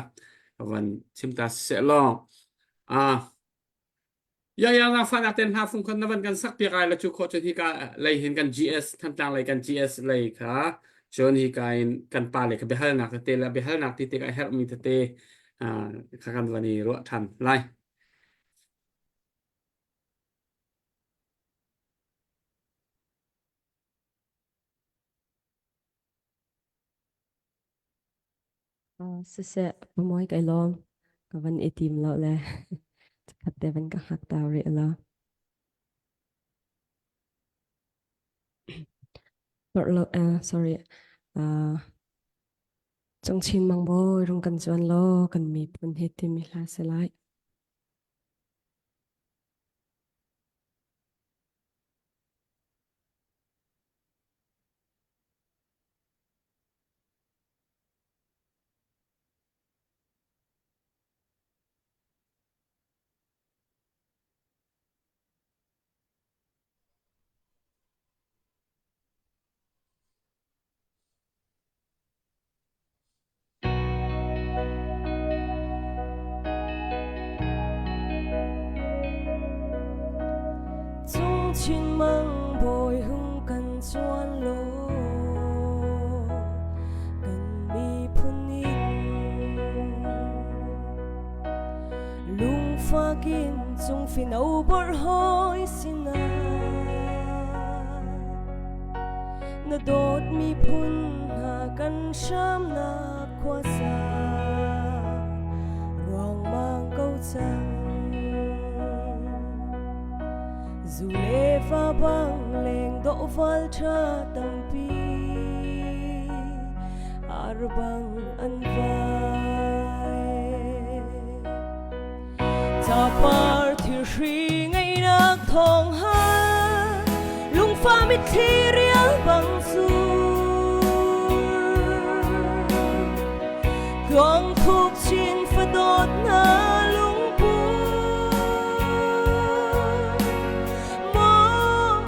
van chim ta seh law Ya ya nga fa nak ten hna fung khan na van kan sak piak ai la chu kho chun hi ka lei hin kan GS Thantlang lei kan GS lei kha chun hi ka in kan pa le kha biahal nak tete la biahal nak ti te ka herh mi tete kha kan van i ruah than lai. Siseh, pamawi kai lawm. Ka van i tim lo le khat te van ka hngak ta rih lo. Lo, sorry. Cungchin mangbawi rung kan zuan law kan miphun hi timi hla si lai. Cungchin mang bawi hung kan cuan law kan miphun in lungfak in cungfino borh hawi sinah na dawt miphun hna kan hramnak khuasa ruangmang ko cang zu le fa bang leng dawh val ṭha tampi ar bang an vai Capar thirhri ngeihnak thawng ha lungfa mitthli rial bang sur Tluang thuk chin fadawt hna lungpu Maw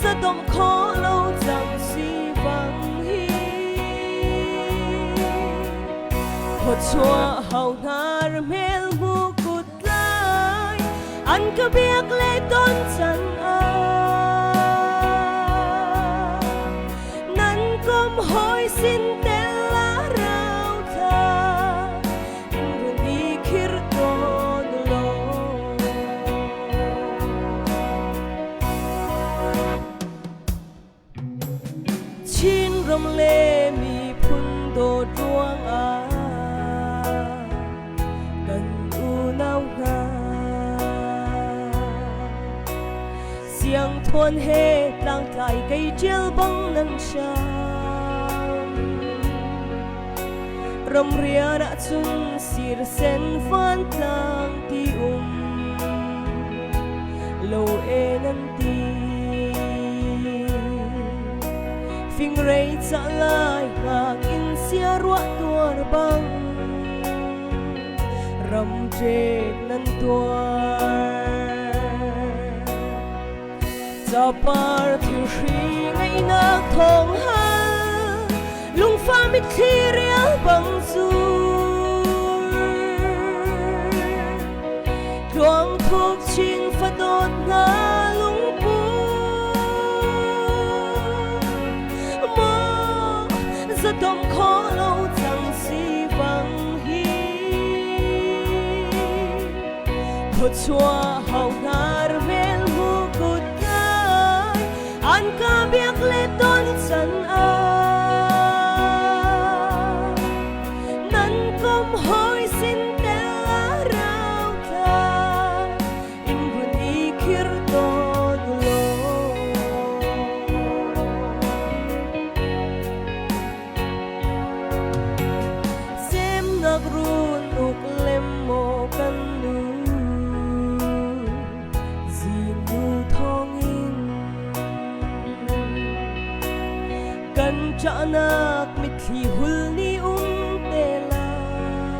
zadong kho lo cang si bang hi Khuachuah hau hnar hmel mu kut lai an ka biak le ton chan ah nan kom hoi sin tel la rau tha in run i khir ton lo Chinram le miphun dawt ruangah kan unau hna Siangthuan he tlangtlai kei ṭial bang nan hram Ramrian ahcun sirsen vantlang ti um lo e nan ti Fingrei ca lai hngak in sia ruah tuar bang ram ṭek nan tuar Capar thilhri ngaihnak thawng hal lungfa mitthli rial bang zur Tluang thuk chin fadawt hna lungpu Maw zadom kho lo cang si bang hi Khuachuah hau hnar vel mu kut ngai an ka biak le ton chan ah nan kom hoi sin tel a rau thla in run i khir ton lo Semnak run uk lem maw kan nu zingnu thawngin kan ṭahnak mitthli hul ni um te lai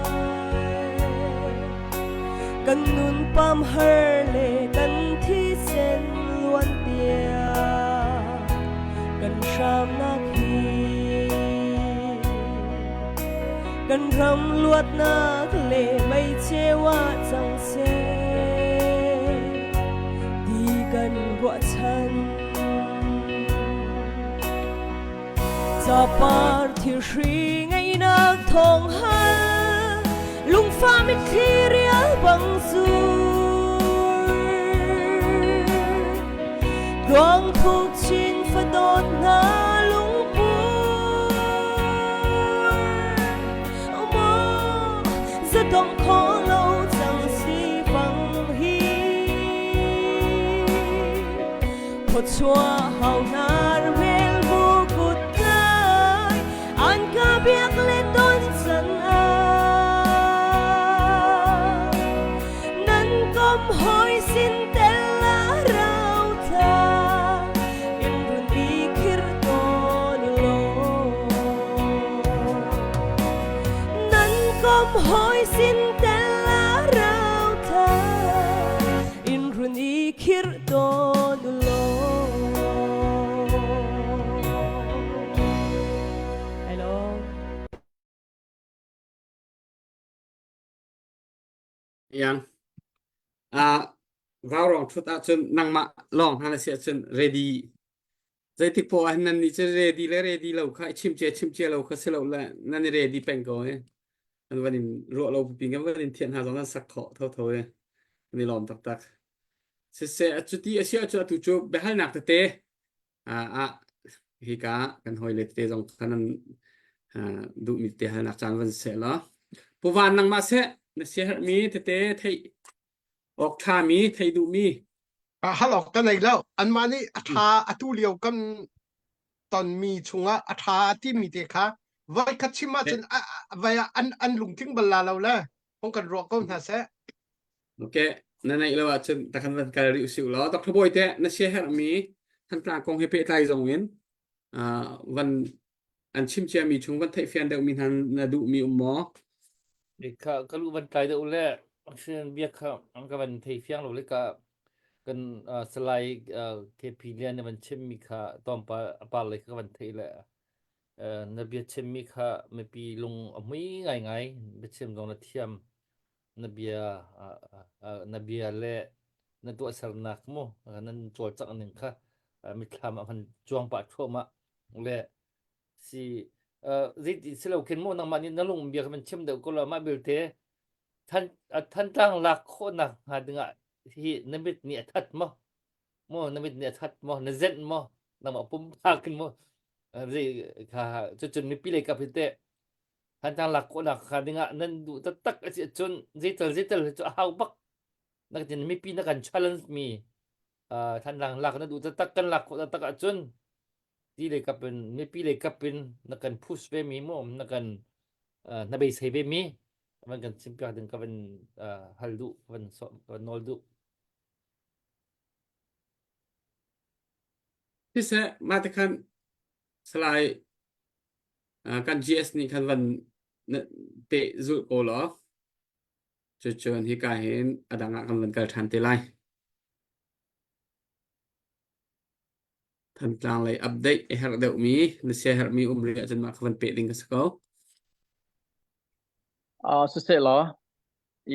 kan nun pam har le kan thisen luan tiang kan hramnak hi kan ram luatnak le mei ceu ah cang seh ti kan ruahchan Capar thirhri ngeihnak thawng hal lungfa mitthli rial bang zur Tluang thuk chin fadawt hna lungpur Maw. kho lo cang si fang hi Khuachuah hau hnar vel bu kut tlai an ka biak le ton can ah nan kom hoi sin tel la rau tha in run i khir ton lo Nan kom hoi sin tel la rau tha in run i khir ton lo Hello. Yang. Ah, vaurong thut ahcun nangmah lawng hna na si ahcun ready zeitik poah ah nan nih cu ready le ready lo kha i chim cia chim cia lo kha si lo le nan i ready peng ko e an van in ruah lo pipi kan van in thian hna zong nan sak khawh thotho e kan i lawm taktak siseh cuti a si ahcun atu cu biahalnak tete ah hika kan hawile tete zong kha nan duhmi tete halnak caan van seh law Pu Van nangmah seh na siaherhmi tete theih awk ṭhami theih duhmi hal awk ka nei lo anmah nih a ṭha atu lio kan tonmi chungah a ṭha timi te kha voi khat chim ahcun vai an an lungtling bal la lo le hong kan ruah ko hna seh Okay, na neih lo ahcun takhan van kal rih usih law Dr. Bawi te na siaherhmi Thantlang kong he pehtlai zong in van an chim ciami chung van theihfian deuhmi hna na duhmi um maw? Kha ka lu van kai deuh le sin bia kha an ka van thei fiang lo le ka kan salai KP Lian na van chimmi kha tawmpa par lei kha ka van thei le na bia chimmi kha mipi lung a hmui ngai ngai biachim zong na thiam na bia na bia le na tuahsernak mu nan cawlcangh ning kha mitthlam ah han cuang pah thluahmah le si zeiti si lo khin mu nangmah nih na lung bia kha van chim deuh ko law mah belte than thantlang lak khawhnak hnga dingah hi na mit nih a that maw maw na mit nih a that maw na zenh maw nangmah pumpak in maw zei kha cucun mipi lei kap hi teh Thantlang lak khawhnak kha dingah nan duh taktak a si ahcun zeital zeital hi cu a hau bak na kan mipi na kan challenge mi Thantlang lak na duh taktak kan lak khawh taktak ahcun ti lei kap in mipi lei kap in na kan push ve mi mu na kan na beisei ve mi van kan chimpiak ding ka van hal duh ka van ka van nawl duh Siseh mah te khan Salai kan GS nih khan van peh zulh ko law cucun hika hin a dang ah kan van kal ṭhan te lai. Thantlang lei update a herh deuhmi na siaherhmi um rih ahcun mah kha van peh ding ka si ko. Uh, siseh law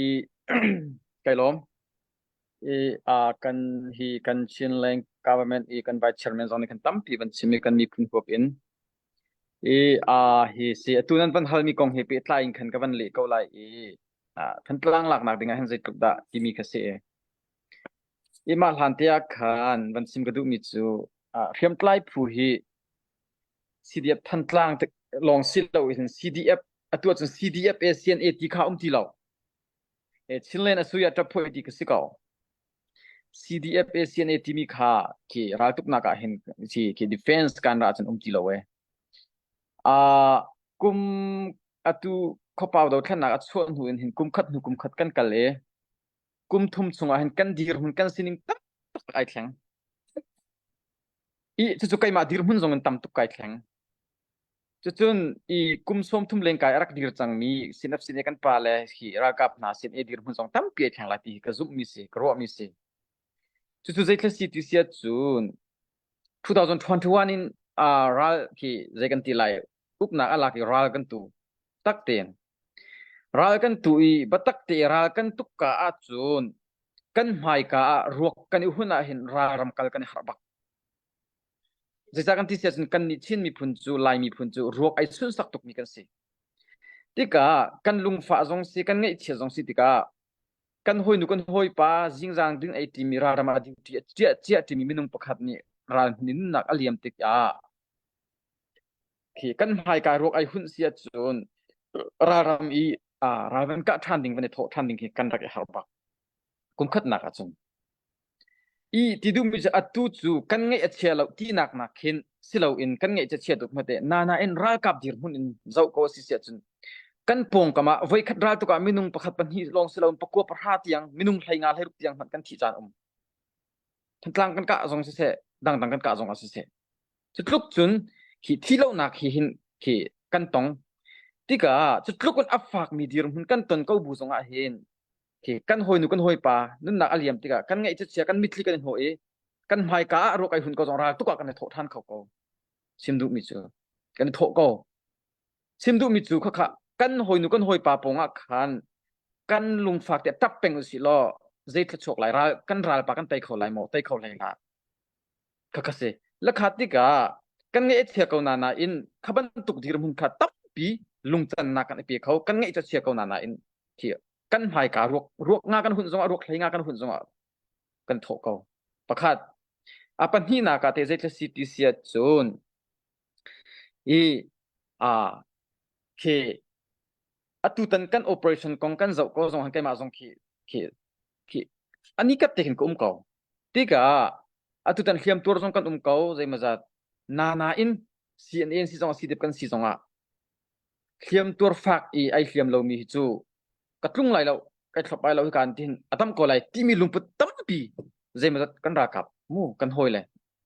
i kai lawm i uh, kan hi kan Chinland government i kan vice chairman zong nih kan tampi van chim i kan miphun huap in I aa hi si atu nan van halmi kong he pehtlai in khan ka van leh ko lai i ah Thantlang laknak ding ah hin zeitluk dah timi kha si. I mah hlan te ah khan van chim ka duhmi cu ah hriamtlai phu hi CDF Thantlang te lawng si lo in CDF atu ahcun CDF e CNA ti kha um ti lo. E Chinland asuya ṭapphoi ti ka si ko. CDF e CNA timi kha khi raltuknak ah hin si khi defense kan ra cun um ti lo e. Uh, kum atu khopau dothlennak a chuah hnu in hin kum khat hnu kum khat kan kal e. Kum thum chungah hin kan dirhmun kan sining tak tak ai thleng. I cucu keimah dirhmun zong in tam tuk kai thleng. Cucun i kum 30 lengkai a rak dir cangmi sinap sin i kan pa le hi ralkap hna sin i dirhmun zong tampi ai thleng lai ti hi ka zumhmi si, ka ruahmi si. Cucu zeithil si ti si ahcun 2021 in uh, ral khi zei kan ti lai uknak a lak i ral kan tu tak tein ral kan tu i batak te ral kan tuk ka ahcun kan hmaika ah ruak kan i hun ah hin ral ram kal kan i harh bak Zeicah kan ti si ahcun kannih Chin miphun cu Lai miphun cu ruak ai sunsak tukmi kan si. Tikah kan lungfah zong si kan ngaihchia zong si tikah kan hawinu kan hawipa zingzang ding ei ṭimi ralram ah duty a ṭiah ciah ṭimi minung pakhat nih ral hmun in nunnak a liam tikah khi kan hmaika ruak ai hunh si ahcun ralram i ral van kah ṭhan ding van i thawh ṭhan ding hi kan rak i harh bak. Kum khatnak ahcun. I ti duhmi cu atu cu kan ngaih a chia lo tinak nak khin si loin kan ngaih cu chia tuk hmete nain ralkap dirhmun in zoh ko a si si ahcun kan pawngkam ah voikhat ral tuk ah minung pakhat pahnih lawng si loin pakua pahra tiang minung hlei nga hlei ruk tiang hmanh kan thih caan um. Thantlang kan kah zong siseh dangdang kan kah zong ah siseh cu tluk cun khi thi lonak hi hin khi kan tong tikah cu tluk in a fakmi dirhmun kan ton ko bu zong ah hin khi kan hawinu kan hawipa nunnak a liam tikah kan ngaih chia kan mitthli kan i hnawh i kan hmaika ah ruak ai hun ko zong ral tuk ah kan i thawh ṭhan kho ko chim duhmi cu kan i thawh ko chim duhmi cu khakha kan hawinu kan hawipa pawng ah khan kan lungfak te tap peng usih law zei thluachuak lai ral kan ralpa kan tei kho lai maw tei kho hlei hlah khakha si lakha tikah kan ngaih chia ko na nain kha bantuk dirhmun kha tampi lungcannak kan i pe kho kan ngaih chia ko na nain khi kan hmaika ruak ruak nga kan hun zongah ruak hlei nga kan hun zongah kan thawh ko pakhat a pahnihnak ah te zeithla si ti sia cun i a khi atutan kan operation kong kan zoh ko zong han keimah zong khi khi khi ani kat te khin ka um ko tikah atutan hliam tuar zong kan um ko zeimazat na na in CNN si zong CDF kan si zong ah hliam tuar fak i ai hliam lomi hi cu ka tlung lai lo kai thlop lai lo hi kan tin a tam ko lai timi lungput tampi zeimazat kan ralkap mu kan hawi le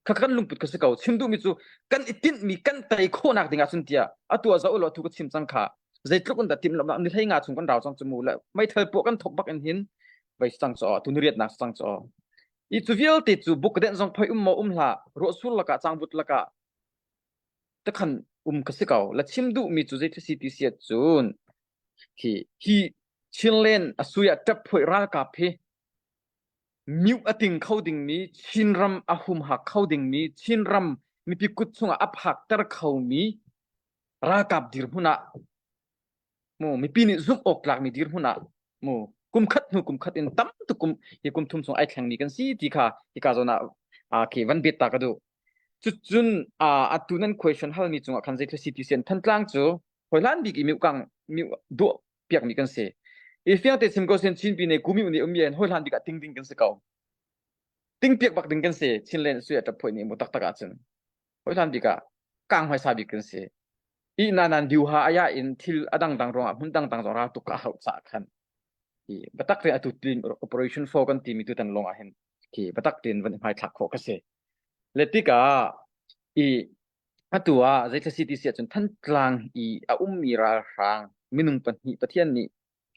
kha kan lungput ka si ko chim duhmi cu kan i tinhmi kan tei khawhnak ding ah cun tiah atu ah zoh law thu ka chim cang kha zeitluk in dah timh lamnak ni hlei nga chung kan rau cang cu mu le meithal puah kan thok bak in hin vai cang chaw tu ni riatnak cang chaw i cu vialte cu buk den zong phoi um maw um hlah ruahsur lakah cangvut lakah takhan um ka si ko la chim duhmi cu zei si ti siat cun hi hi Chinland asuya tap phoi ralkap hi Myu a ting kho dingmi Chinram a humhak kho dingmi Chinram mipi kut chungah a phakter khomi ralkap dirhmun ah mu mipi nih zumh awk tlakmi dirhmun ah mu kum khat hnu kum khat in tam tuk kum hi kum thum chung ai thlengmi kan si ti kha hika zawn ah ah khi van bet ta ka duh. Cucun atu nan question halmi cungah khan zei thil si ti Thantlang cu hoi bik i miukang miu duah piakmi kan si. I fiang te chim ko sin Chin pi ne kumi nih um yen hoi hlan bik ah ting ding kan si ko. Ting piak bak ding kan si Chinland sui a phoi ni mu tak tak ah cun hoi hlan bik ah kang hmaisa bik kan si. I na nan diu ha aya in thil adang dang ruangah hmun dang dang zong ral tuk ka hau cha khan. I batak te atu tin operation 4 kan ti mi tu tan long ah hin khi batak tin van hmai thlak khawh ka si. Le tikah i Atu ah zeithil si ti si ahcun Thantlang i a ummi ralhrang minung pahnih Pathian nih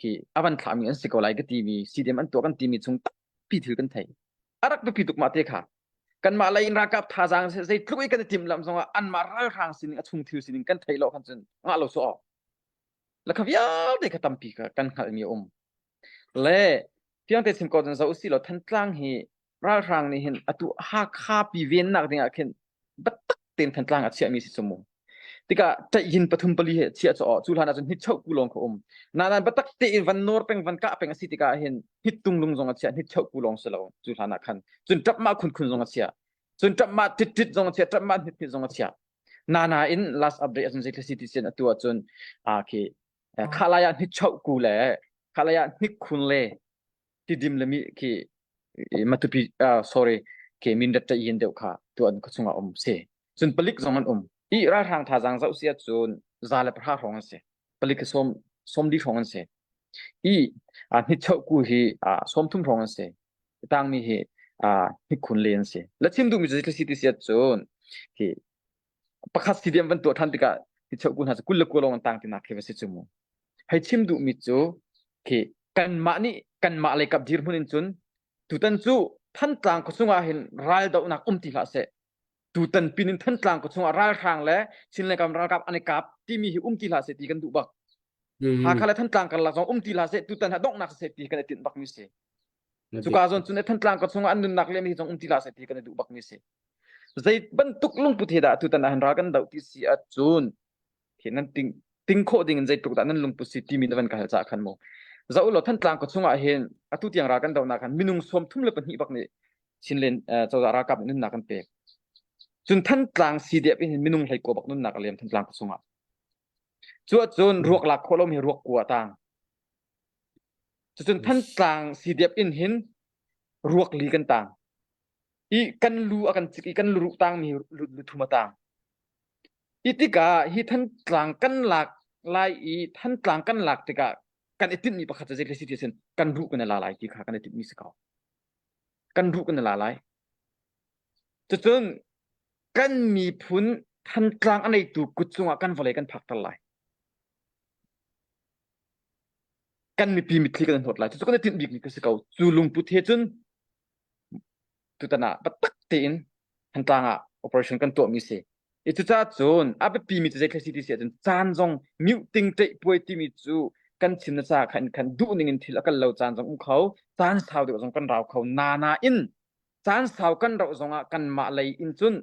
khi a van thlahmi an si ko lai ka timi CDM an tuah kan timi chung tampi thil kan thei. A rak biapi tuk mah te kha. Kanmah lei in ralkap thazaang zeitluk i kan i timhlamh zongah anmah ralhrang sining a chung thil sining kan theih lo khan cun ngah lo su aw. La kha vialte kha tampi kha kan hngalhmi a um. Le fiangte chim ko cun zoh usih law Thantlang hi ralhrang nih hin atu Hakha pi vennak ding ah khin biatak tein Thantlang a chiahmi si cu mu. Tikah ṭaihyin pathum pali he chiah cu aw cu hlan ahcun hnitchoh ku lawng kha um. Nain biatak tein van nawr peng van kah peng a si tikah hin hnittung lung zong a chiah hnitchoh ku lawng si lo cu hlan ah khan. Cun ṭapmah khunkhun zong a chiah. Cun ṭapmah ṭitṭit zong a chiah ṭapmah hnithnit zong a chiah. Nana in last update ahcun zeitluk si ti sin atu ahcun ah khi khalai ah hnitchoh ku le khalai ah hnikhun le tidim le mi khi matupi uh, sorry khi mindat ta yin deuh kha tu an khuachung ah um si cun palik zong an um i ralhrang thazaang zoh si ahcun za le pahra hrawng an si palik hi som som li hrawng an si i hnichoh ku hi som thum hrawng an si tangmi hi hnikhun le an si la chim duhmi cu si ti si ahcun hi pakhat CDM van tuah ṭhan tikah ti cheuku hna cu 21 lawng an tang tinak khi va si cu mu. Hei chim duhmi cu khi kanmah nih kanmah lei kap dirhmun in cun tutan cu Thantlang khuachung ah hin raldohnak um ti hlah seh. Tutan pin in Thantlang khuachung ah ralhrang le Chinland kam ralkap an i kap timi hi um ti hlah seh ti kan duh bak. Hakha le Thantlang karlak zong um ti hlah seh tutan ha donghnak seh ti kan i tinh bakmi si. Cuka zawn cun Thantlang khuachung ah an nunnak liam hi zong um ti hlah seh ti kan i duh bakmi si. Zei bantuk lungput he dah tutan ah hin ral kan doh ti si ahcun khi nan ting ting khawh ding in zeitluk dah nan lungput si timi na van ka hal caah khan mu. Zoh law Thantlang khuachung ah hin atu tiang ral kan dohnak khan minung 32 bak nih Chinland cozah ralkap nih nunnak kan pek. Cun Thantlang CDF in hin minung hlei kua bak nunnak a liam Thantlang khuachung ah. Cu ahcun ruak lak khawh lomi ruak kua a tang. Cucun Thantlang CDF in hin ruak li kan tang. I kan lu a kan cik i kan luruh tangmi lu thum a tang. Hi tikah hi Thantlang kan lak lai i Thantlang kan lak tikah kan i tinhmi pakhat cu zei si ti sin kan ruh kan i la lai ti kha kan i tinhmi si ko. Kan ruh kan i la lai. Cucun kan miphun Thantlang a neitu kut cungah kan vawlei kan phakter lai. Kan mipi mitthli kan hnawt lai. Cucu kan i tinh bikmi ka si ko. Cu lungput he cun tutan ah biatak tein Thantlang ah operation kan tuahmi si. I cucaah cun a biapimi cu zei si ti si ahcun caan zong mute ṭeih puai timi cu kan chim na ca khan khan duh ning in thil a kal lo caan zong um kho caan sau deuh zong kan rau kho na nain caan sau kan rauh zongah kanmah lei in cun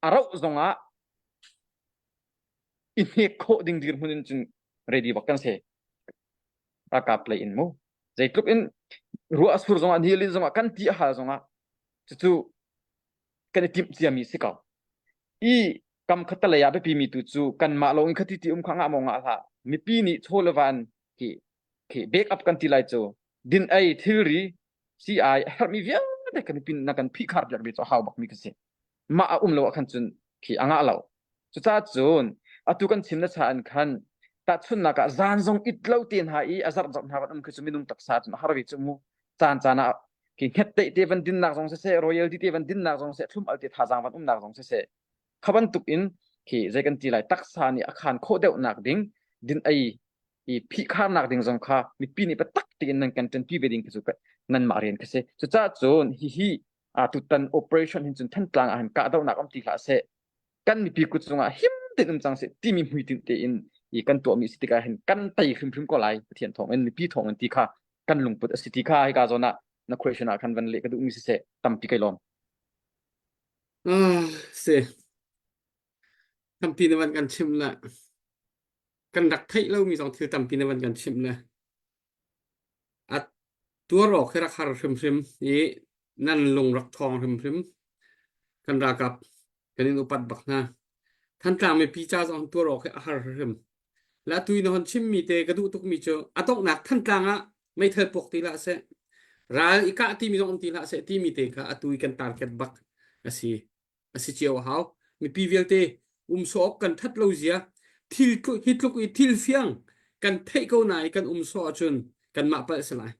a rauh zongah i hnek khawh ding dirhmun in cun ready bak kan si ralkap lei in mu zeitluk in ruah a sur zongah ni a lin zongah kan ti a hal zongah cucu kan i timh ciami si ko i kam khat lei ah biapi mi tu cu kanmah lawng in khati ti um kha ngah maw ngah hlah mipi nih chaw le van khi khi back up kan ti lai cu din ei thilri CI a herhmi vialte kan mipi na kan phihkhar piak mi cu hau bak mi ka si mah a um lo ah khan cun khi a ngah lo cucaah cun atu kan chim na cha an khan tahchunnak ah zan zong it lo te hna i a zarh zarh hna van um khi cu minung taksa cun a har ve cu mu caan caan ah khi hnget te te van dinnak zong siseh royalty te van dinnak zong siseh thlum al te thazaang van umnak zong siseh kha bantuk in khi zei kan ti lai taksa nih a khan khawh deuh nak ding din ei i phihkharnak ding zong kha mipi nih biatak tein nan kan ṭanpi ve ding khi cu nanmah rian khi si cucaah cun hihi tutan operation hin cun Thantlang ah hin kahdohnak um ti hlah seh kan mipi kut cungah him tein um cang seh timi hmuitinh tein i kan tuahmi si tikah hin kan tei hrimhrim ko lai Pathian thawng in mipi thawng in ti kha kan lungput a si ti kha hika zawn ah na question ah khan van leh ka duhmi siseh tampi kai lawm. Ah, si. Tampi na van kan chim la. Kan rak theih lomi zong thil tampi na van kan chimh le. A tuar awk hi rak har hrimhrim i nan lung rak ṭhawng hrimhrim. Kan ralkap kan in upat bak hna. Thantlang mipi ca zong tuar awk hi a har hrimhrim. Le atu i na hon chimmi te ka duh tukmi cu a donghnak Thantlang ah meithal puak ti hlah seh, ral i kah timi zong um ti hlah seh timi te kha atu i kan target bak a si. A si cio a hau. Mipi vialte um sawh awk kan ṭhat lo zia thil hi tluk i thil fiang kan theih ko na i kan um sawh ahcun kanmah palh si lai.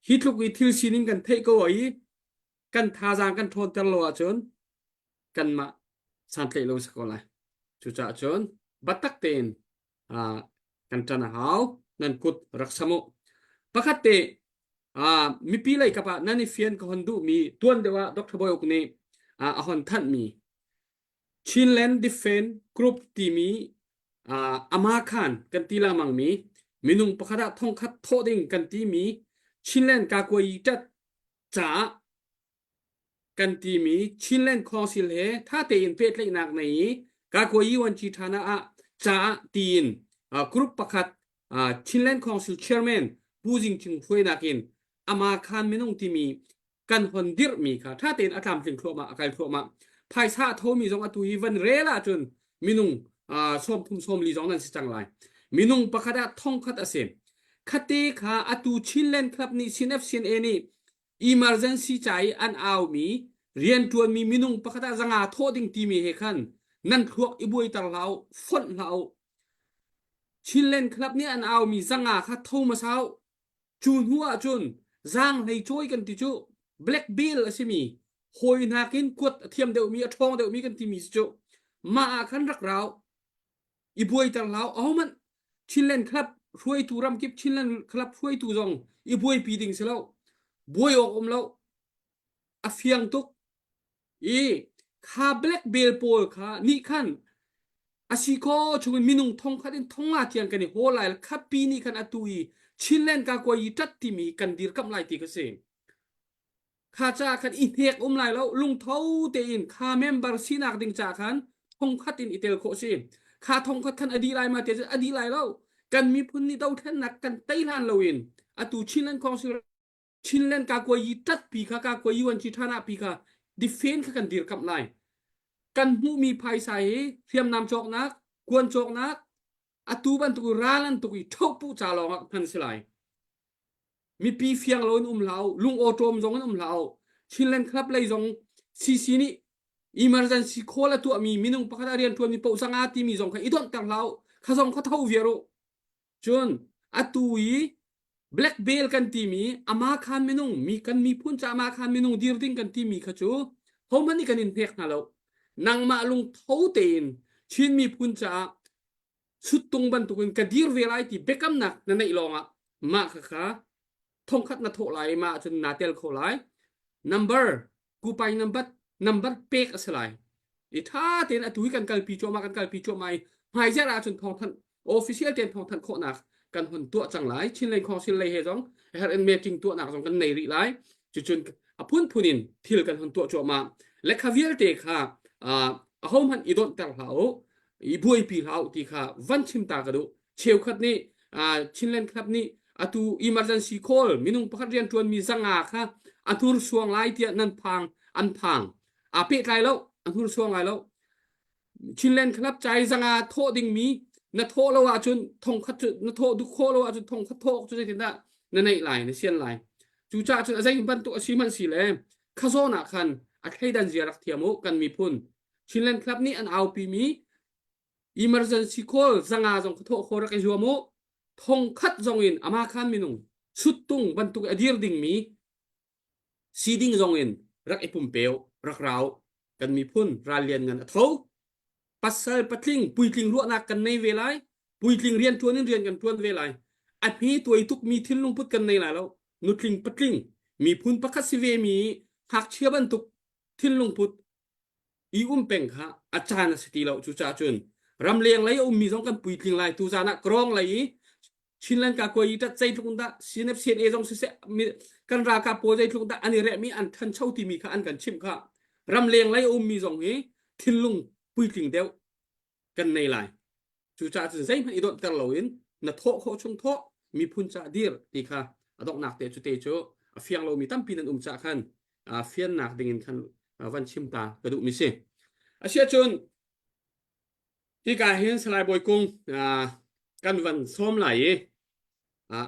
Hi tluk i thil sining kan theih ko i kan thazaang kan ṭhawnter lo ahcun kanmah santlaih lo si ko lai. Cucaah cun biatak tein uh, kan ṭan a hau. Nan kut rak sam u. Pakhat te uh, mipi lei kap ah nan i fian ka hon duhmi tuan deuh ah Dr. Bawi Uk nih uh, a hon thanhmi Chinland Defense Group timi uh, ama khan kan ti lengmang mi minung pakhat ah thongkhat thawh ding kan timi Chinland Kakuayi tat caah kan timi Chinland Council he tha tein pehtlaihnak nei i Kakuayi Wanci Thana ah caah tiin group pakhat Chinland Council Chairman Pu Jing Ching hruainak in ama khan minung timi kan hon dirhmi kha tha tein a tlamtling thluahmah a kal thluahmah phaisa a thomi zong atu hi van rel ahcun minung 30 sawmli zong nan si cang lai minung pakhat ah thongkhat a si khate kha atu Chinland Club nih CNFCNA nih emergency ca i an aumi rianṭuanmi minung pakhat ah zanga thawh ding timi he khan nan thluak i buaiter hlah u fonh hlah u Chinland Club nih an aumi zanga kha tho hmasa u cu hnu ah cun zaanghlei cawi kan ti cu black bill a simi hawi nakin kuat a thiam deuhmi a ṭhawng deuhmi kan timi cu mah ah khan rak rau i buaiter hlah ahohmanh Chinland Club hruaitu ramkip Chinland Club hruaitu zong i buaipi ding si lo buai awk um lo a fiang tuk i kha black belt pawl kha nih khan a si kho chungin minung thong khat in thong nga tiang kan i hawl lai khapi nih khan atu i Chinland ka kuai i tat timi kan dirkamh lai ti ka si Kha ca khan i hnek um lai lo lungtho tein kha member sinak ding ca khan thongkhat in i tel khawh si. Kha thongkhat khan a dih lai ma te cun a dih lai lo. Kan miphun nih dothlennak kan tei hlan loin atu Chinland Council Chinland ka kuai yi tat pi kha ka kuai yuan chi thana pi kha defend kha kan dirkamh lai. Kan hmuhmi phaisa hi hriamnam cawknak, kuan cawknak, atu bantuk ral an tuk i thopu ca lawng ah hman si lai. Mipi fiang lo in um hlah u, lung awṭawm zong in um hlah u. Chinland Club lei zong CC nih emergency call a tuahmi minung pakhat a rianṭuanmi paoh zanga timi zong kha i donhter hlah u. Kha zong kha tho viar u. Cun atu i Black Belt kan timi ama khan minung mi kan miphun ca ama khan minung dir ding kan timi kha cu hohmanh nih kan in hnek hna lo. Nangmah lungtho tein Chin miphun caah suttung bantukin ka dir ve lai ti biakamnak na neih lawngah mah kha kha thongkhat na thawh lai mah cun naa tel kho lai. Number kupai number number pek a si lai. I ṭha tein atu hi kan kalpi cuahmah kan kalpi cuahmah i hmaizarh ahcun thawngthanh official tein thawngthanh khawhnak kan hun tuah cang lai. Chinlei Council lei he zong her in meeting tuahnak zong kan nei rih lai. Cucun a phunphun in thil kan hun tuah cuahmah. Lekha vialte kha ahohmanh i donhter hlah u, i buaipi hlah u ti kha van chim ta ka duh. Cheukhat nih Chinland Club nih atu emergency call minung pakhat rianṭuanmi zanga kha a hnursuang lai tiah nan phang an phang. Aa pehtlai lo, a hnursuang lai lo. Chinland Club cai zanga thawh dingmi na thawh lo ahcun thongkhat cu na thawh duh khawh lo ahcun thongkhat thawh cu zeitindah na neih lai na sian lai cucaah cun a zei bantuk a si hmanh si le khazawn ah khan a thleidan zia rak thiam u kan miphun Chinland Club nih an aupi mi emergency call zanga zong ka thawh kho rak i zuam u thongkhat zong in ama khan minung suttung bantuk a dir dingmi Si ding zong in rak i pumpe u, rak ra u. Kan miphun ral lianngan a tho. Pasal patling puitling ruahnak kan nei ve lai. Puitling rian ṭuan in rian kan ṭuan ve lai. A hme tuai tukmi thinlung put kan nei lai lo. Nutling patling miphun pakhat si ve mi ngakchia bantuk thinlung put i um peng kha a caan a si ti lo. Cucaah cun ramleng lei a ummi zong kan puitling lai. Tuzaan ah Krawng lei i Chinland ka kuai tat zeitluk in dah CNF CNA zong siseh kan ralkap pawl zeitluk dah an i rehmi an thancho timi kha an kan chimh kha ramleng lei a ummi zong hi thinlung puitling deuh kan nei lai. Cucaah cun zeihmanh i donhter loin na thawh khawh chung thawh miphun ca dir ti kha a donghnak te cu te cu a fiang lomi tampi nan um cah khan fiannak ding in khan van chim ta ka duhmi si. Asiahcun hika hin Salai Bawi Kung kan van sawm lai i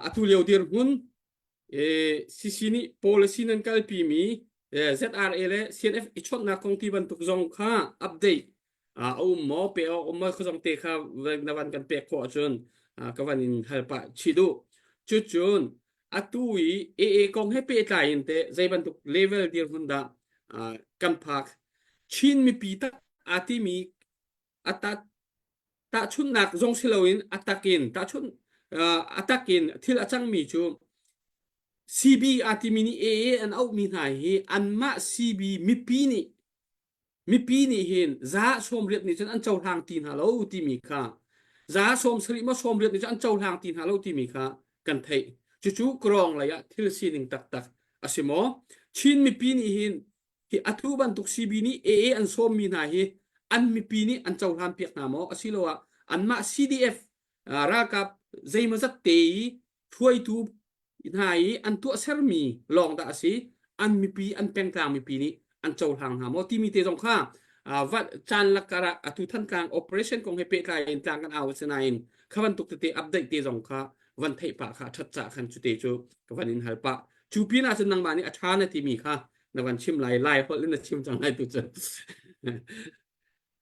atu lio dirhmun CC nih policy nan kalpi mi ZRA le CNF i chawnhnak kong ti bantuk zong kha update a um maw pe awk um maw zong te kha na van kan pek khawh ahcun ka van in hal pah chih duh. Cucun atu i AA kong he pehtlai in teh zei bantuk level dirhmun dah kan phak Chin mipi tak aa timi a tahchunhnak zong si loin a takin tahchunh a takin thil a cangmi cu CB aa timi nih AA an auhmi hna hi anmah CB mipi nih mipi nih hin za 80 nih cun an cohlang ti hna lo timi kha za 70 maw 80 nih cun an cohlang ti hna lo timi kha kan theih. Cucu krawng lei ah thil sining taktak a si maw? Chin mipi nih hin hi atu bantuk CB nih AA an sawmmi hna hi an mipi nih an cohlan piak hna maw asiloah anmah CDF ralkap zeimawzat te i hruaitu hna i an tuahsermi lawng dah a si an mipi an pengtlang mipi nih an cohlang hna maw timi te zong kha caan lakar ah atu Thantlang operation kong he pehtlai in tlang kan au asinain kha bantuk tete update te zong kha van theih pah kha that ca khan cu te cu ka van in hal pah cu pin ah cun nangmah nih a ṭha na timi kha na van chim lai lai holh in na chim cang lai tu cun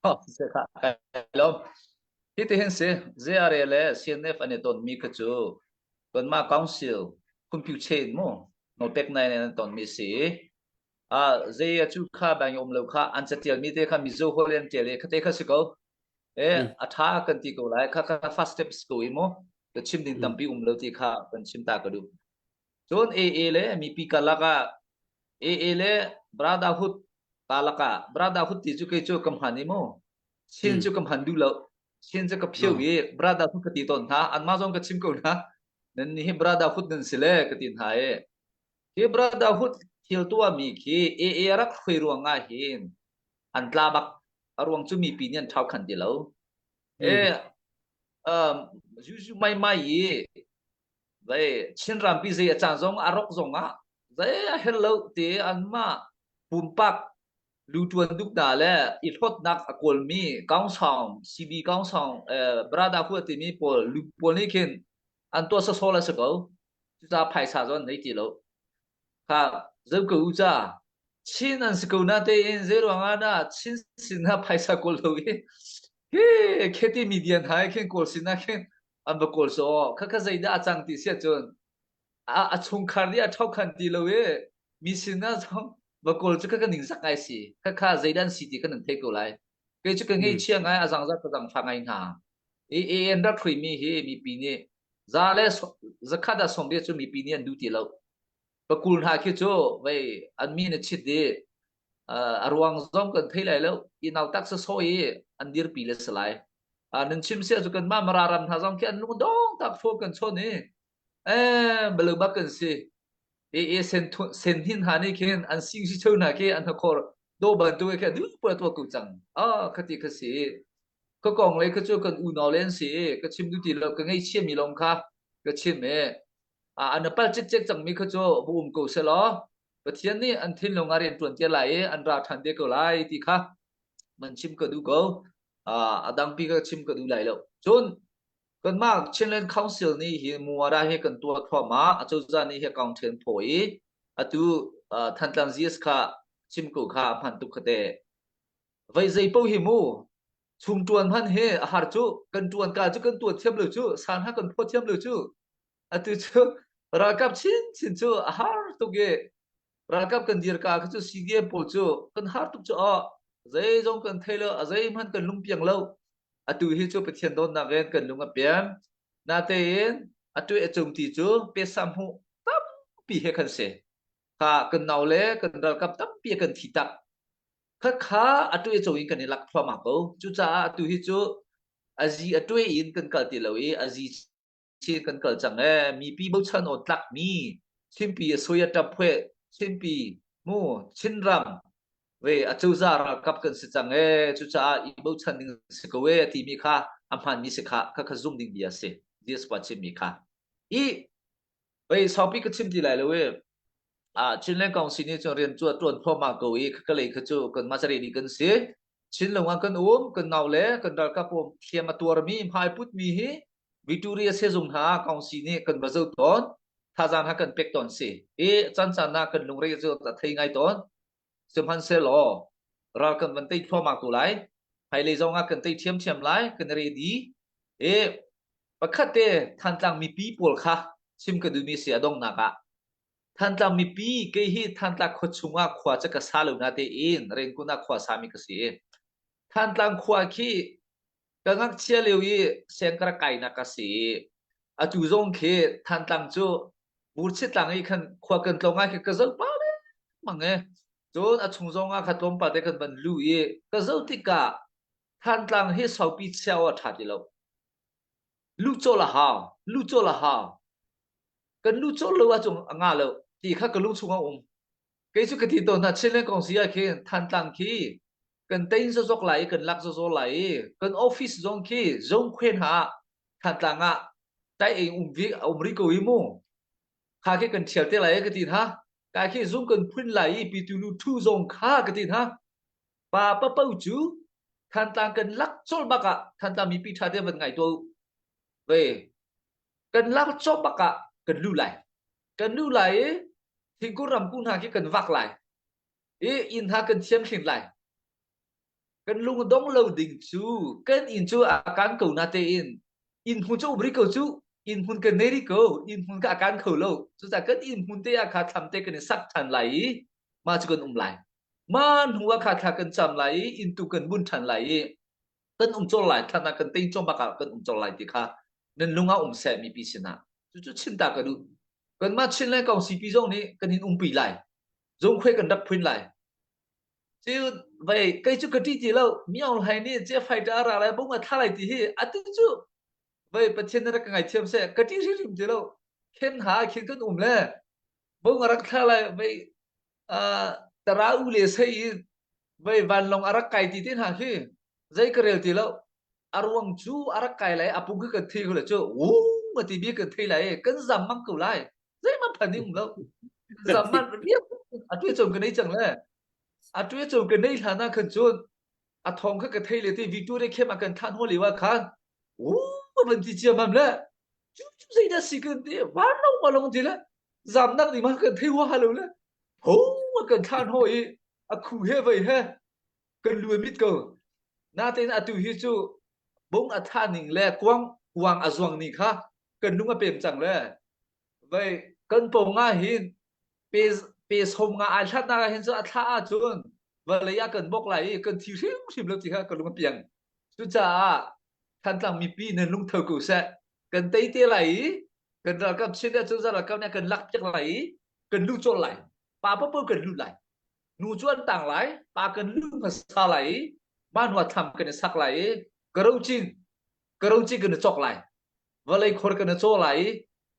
Hello. Hi ti hin si ZRA le CNF an i ton mi kha cu kanmah council computer chain mu nawlpek nai an ton mi si a zei a cu kha bang um lo kha an catial mi te kha mizo holh an tial i kha te kha si ko e a tha kan ti ko lai kha kha first steps ko i mu ka chim ding tampi um lo ti kha kan chim ta ka duh Cun AA le mipi karlak ah AA le Brotherhood karlak ah Brotherhood ti cu kei cu ka hman i mu Chin cu ka hman duh lo Chin cu ka phio i Brotherhood ka ti tawn hna anmah zong ka chim ko hna nan nih hi Brotherhood nan si le ka ti hna i hi Brotherhood thil tuahmi khi AA rak hruai ruangah hin an tla bak a ruang cu mipi nih an ṭhau khan ti lo e um zuzu mai mai i Zei Chinrampi zei a caan zong a rok zong ah zei a hel lo ti anmah pumpak lutuan duk hna le i hlawtnak a kawlmi Kaungsang CB Kaungsang eh, Brother Hua timi pawl lu pawl nih khin an tuah sawsawh la si ko. Cucaah phaisa zong an nei ti lo. Kha zo ko u ca. Chin an si ko na tein zei ruangah dah Chin sin ah phaisa kawl lo i hi kheti media hna he khin kawl sin ah khin an va kawl so kha kha zeidah a cang ti si ahcun a, a chungkhar nih a ṭhokhan ti lo i mi sin ah zong va kawl cu kha ka ningzak ngai si. Kha kha zeidah an si ti kha nan theih ko lai. Kei cu ka ngaihchia ngai a zangzat ka zangfah ngai hna. I an rak hruimi hi mipi nih za le zakhat ah 80 cu mipi nih an duh ti lo. Pakul hna khi cu vei an min a chit i a ruang zong kan thei lai lo. I nau tak sasaw i an dirpi le si lai. Nan chim sia cu kanmah Mara ram hna zong khi an lung dong tak fo kan chawn i eh balu bak kan si. E e sen sen hin ha nih khin an sing si cheu hna khi an hakhor do bantuk khi du pu tua ko cang. Ah khati kha si. Ka kong le kha cu kan unau le an si i ka chim duh ti lo ka ngaihchia mi lawng kha ka chim i an pal cikcek cangmi kha cu va um ko selaw Pathian nih an thinlung ah rian ṭuan te lai i an ra ṭhan te ko lai ti kha man chim ka duh ko. A dangpi ka chim ka duh lai lo. Cun kanmah Chinland Council nih hi muara hi kan tuah thluahmah acozah nih hi account ṭhen phaw i atu Thantlang GS kha chim ko kha a hman tuk kha te. Vei zei paoh hi mu chung ṭuan hman hi a har cu kan ṭuan ka cu kan tuan thiam lo cu san ha kan phawt thiam lo cu atu cu ralkap chinchin cu a har tuk i ralkap kan dir ka kha cu CDM pawl cu kan har tuk cu aw zeizong kan thei lo a zeihmanh kan lung piang lo atu hi cu Pathian dawtnak in kan lung a piang natein atu a cung ti cu pesa hmuh tampi he kan si kha kan nau le kan ralkap tampi kan thi tak Khakha a ṭuai co in kan i lak thluahmah ko. Cucaah atu hi cu a zi a ṭuai in kan kal ti lo i a zi chin kan kal cang ee. Mipi bochan aw tlakmi Chinpi a sui a ṭap phueh Chinpi mu Chinram ve a cozah ralkap kan si cang ee. Cucaah i bochan ding si ko ee a timi kha a hmaanmi si kha kha kha zum ding bia a si. This pa chimmi kha. I vei saupi ka chim ti lai lo i Ah Chinland Council nih cun rian cu a ṭuan thluahmah ko i khakalei kha cu kanmah carel kan si. Chinlung ah kan um, kan nau le kan ralkap um hliam a tuarmi, hmai putmi hi Victoria sehzung hna ah council nih kan va zoh tawn. Thazaang ha kan pek tawn si. I caan caan ah kan lungre cu a thei ngai tawn. Sihmanhsehlaw ral kan van tei thluahmah ko lai. Hmailei zong ah kan tei ṭhiamṭhiam lai, kan ready. I pakhat te Thantlang mipi pawl kha chim ka duhmi si a donghnak ah Thantlang mipi kei hi Thantlang khua chungah khua cu ka sa lo na tein Rengkun ah khua sami ka si. Thantlang khua khi ka ngakchia lio i sengkara kainak ka si. Atu zong khi Thantlang cu Burchitlang i khan khua kan tlawng ah khi ka zoh pa lengmang e. Cun a chung zong ah kha tlawmpal te kan van lu i ka zoh tikah Thantlang hi saupi chia aw a ṭha ti lo. Lucawl a hau, lucawl a hau. Kan lucawl lo ahcun a nga lo ti kha ka lung chungah a um. Kei cu ka ti tawn hna Chinland kong si ah khin Thantlang khi kan tein zawzawk lai i kan lak zawzaw lai i kan office zong khi zongkhuai hna ah Thantlang ah tai ei um vi um rih ko i mu. Kha khi kan ṭhial te lai i ka ti hna. Ka khi zung kan phun lai i pitu lu ṭhu zong kha ka ti hna. Pa papo cu Thantlang kan lak colh bak ah Thantlang mipi ṭha te van ngai tuah u. Ve kan lak cawk bak ah kan lu lai. Kan lu lai i thingkung ramkung hna khi kan vak lai. I inn hna kan thiam hrin lai. Kan lung dong lo ding cu kan inn cu a kan ko na tein inn hmun cu um rih ko cu inn hmun kan nei rih ko inn hmun kha a kan kho lo cucaah kan inn hmun te ah kha thlam te kan i sak ṭhan lai i mah cu kan um lai mah hnu ah kha thla kan cam lai i inn tu kan bun ṭhan lai i kan um cawr lai thlan ah kan tein cawm bak ah kan um cawr lai ti kha nan lung ah um seh mipi sinah cucu chinta ka duh kanmah Chinland kong CP zong nih kan in umpi lai zungkhuai kan rak phuin lai cu vei kei cu ka ṭih ti lo miaung hlai nih ce fighter a ra lai bung a thla lai ti hi atu cu vei pathian rak ka ngaithiam seh ka ṭih hrimhrim ti lo khen ha khin kan um le bung a rak thla lai vei tara u le sei i vei vanlawng a rak kai ti te hna khi zei ka rel ti lo a ruang cu a rak kai lai a pung khi kan thei ko le cu wung a ti bi kan thei lai kan zam mang ko lai zeihmanh phan ding um lo zam man a tuai chom ka nei cang le a tuai chom ka nei hlan ah khan cun a thong kha ka thei le te Victoria khem a kan than ho lewa khan u van ti chiam am le. Cu cu zeidah si kan ti vanlawng malong ti le zamnak ding ma kan thei huaha lo le ho a kan thlan ho i a khu he vei he kan lu a mit ko. Natein atu hi cu bung a tha ning le kuang kuang a zuang ni kha kan lung a pem cang le vei kan pong ah hin pe pe som nga ai hlat nak ah hin cu a thla ahcun vawlei ah kan bok lai i kan thi hrimhrim lo ti kha ka lung a piang. Cucaah Thantlang mipi nan lungtho ko seh. Kan tei te lai i kan ralkap chin le cozah ralkap nih kan lak piak lai i kan lu cawlh lai. Pa paoh kan lut lai. Nu cu an tang lai, pa kan lu hmasa lai i mah hnu ah thlam kan i sak lai i karocin karocin kan i cawk lai. Vawlei khor kan i caw lai i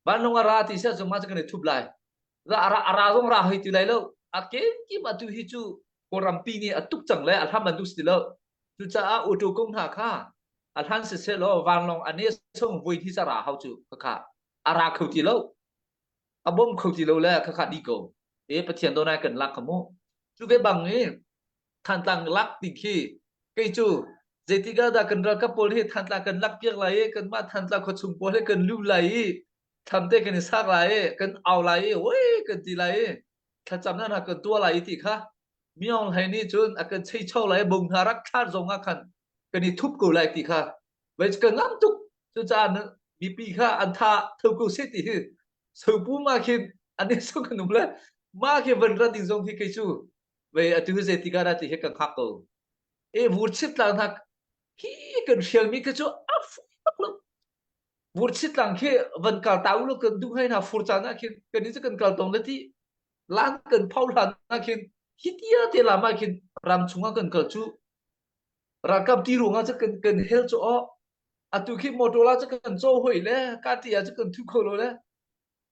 vanlawng a ra ti seh cun mah cu kan i thup lai. A ra, a ra zong ra hoi ti lai lo. A kenkip atu hi cu Kawlrampi nih a tuk cang le a hlam an duh si ti lo. Cucaah auto kong hna kha a hlan siseh law vanlawng a ne song voi hnih ra hau cu khakha a ra kho ti lo. A bom kho ti lo le khakha di ko. E Pathian do nai kan lak kha mu. Cu ve bang i Thantlang lak ti khi kei cu zeitik ah dah kan ralkap pawl hi Thantlang kan lak piak lai i kanmah Thantlang khuachung pawl hi kan lu lai i thlam te kan i sak lai i kan au lai i oi kan ti lai i thlacamnak hna kan tuah lai i ti kha Myaung Hlei nih cun a kan cheicho lai bung hna rak thlat zong ah khan kan i thup ko lai ti kha vei ka ngam tuk cucaah mipi kha an tha tho ko seh ti hi sopu ma khin an i so kan um le ma khi van rat ding zong khi kei cu vei atu hi zei tikah dah ti hi kan hngak ko e vur chit tlang hna hi kan hrial mi kha cu a fu bak lo vur chit tlang khi van kal ta u lo kan duh hai na fur caan ah khin kan ni cu kan kal tong le ti lan kan phau hlan ah khin hi tia te lam ah khin ram chungah kan kal cu ralkap ti ruangah cu kan kan hel cu aw atu khi motor la cu kan cho hoi le ka ti ah cu kan thu kho lo le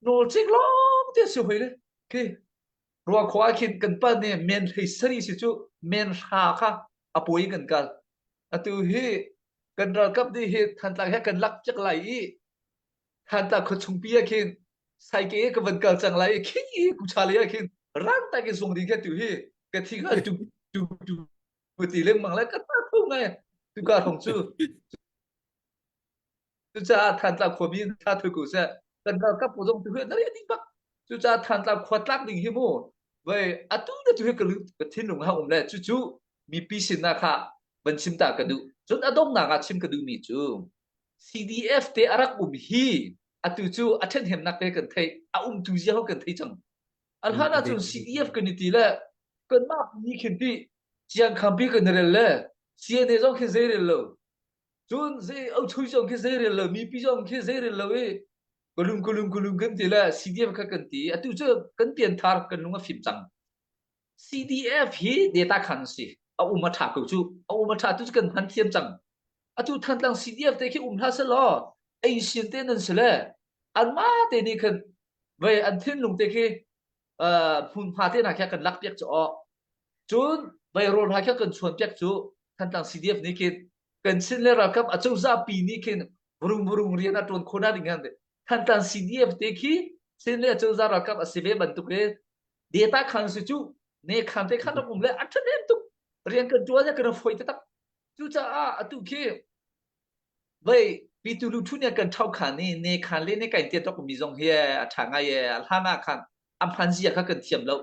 nawl cik lawng te si hoi le khi rua khua khin kan pa ne men hlei sari si cu men hra kha a poi kan kal atu hi kan ralkap di hi thantlang he kan lak cek lai i Thantlang khuachungpi ah khin saike ka van kal cang lai i khi kucha lei ah khin rang tak in sung ding kha tu hi ka thi kha tu tu tu ti lengmang lai ka ta tho ngai tu ka thong cu cucaah Thantlang khuami tha thu ko seh kan ralkap pawl zong tu hi na ding bak cucaah Thantlang khua tlak ding hi mu vai atu na tu hi ka ka thinlung ha um le cucu mipi sin ah kha van chim ta ka duh cun a donghnak ah chim ka duh mi cu CDF te a rak um hi atu cu a ṭhenhemnak te kan theih a umtu zia ho kan thei cang a hlan ahcun CDF kan i ti le kanmah ni khin ti ciangkhampi kan rel le CNA zong khi zei rel lo cun zei ochui zong khi zei rel lo mipi zong khi zei rel lo i kulum kulum kulum kan ti le CDF kha kan ti atu cu kan pianthar kan lung a fim cang CDF hi data khan si a um a ṭha ko cu a um a ṭha tu cu kan hman thiam cang atu Thantlang CDF te khi um hlah selaw ei sin te nan si le anmah te nih khan vei an thinlung te khi hmunhma te hna khi kan lak piak cu aw cun vei rawl hna khi kan chuan piak cu Thantlang CDF nih khin kan sin le ralkap acozah pi nih khin vurung vurung rian a ṭuan khawh ding han Thantlang CDF te khi sin le acozah ralkap a si ve bantuk le data khan si cu ne khan te khan rak um le a ṭhahnem tuk rian kan ṭuan kan foi taktak Cucaah atu khi vei pitu lu thu nih kan ṭhau khan i ne khan le ne kai te tok mi zong hi a ṭha ngai e a hlan ah khan a hman zia kha kan thiam lo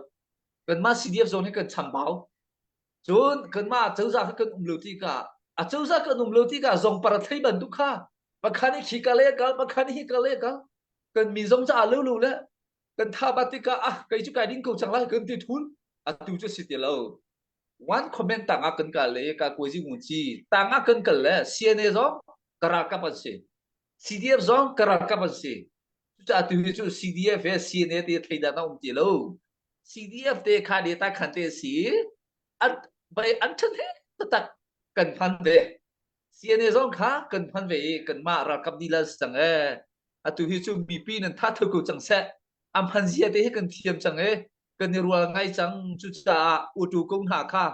kanmah CDF zong hi kan chambau cun kanmah cozah kha kan um lo tikah a cozah kan um lo tikah zong para thei bantuk kha pakhan i khi ka le kal pakhan hi ka le kal kan mi zong ca lo lo le kan tha bat tikah ah kei cu kai ding ko cang lai kan ti thul atu cu si ti lo one comment tang ah kan kal le ka kuazi ngun ci tang ah kan kal le CNA zong ka ralkap an si CDF zong ka ralkap an si cucaah tu hi cu CDF he CNA te thleidan a um ti lo CDF te kha data khan te si an bai an than he taktak kan hman ve CNA zong kha kan hman ve i kanmah ralkap dila si cang e atu hi cu mipi nan tha tho ko cang seh am han zia te hi kan thiam cang e kan i rual ngai cang cucaah utu ko hna kha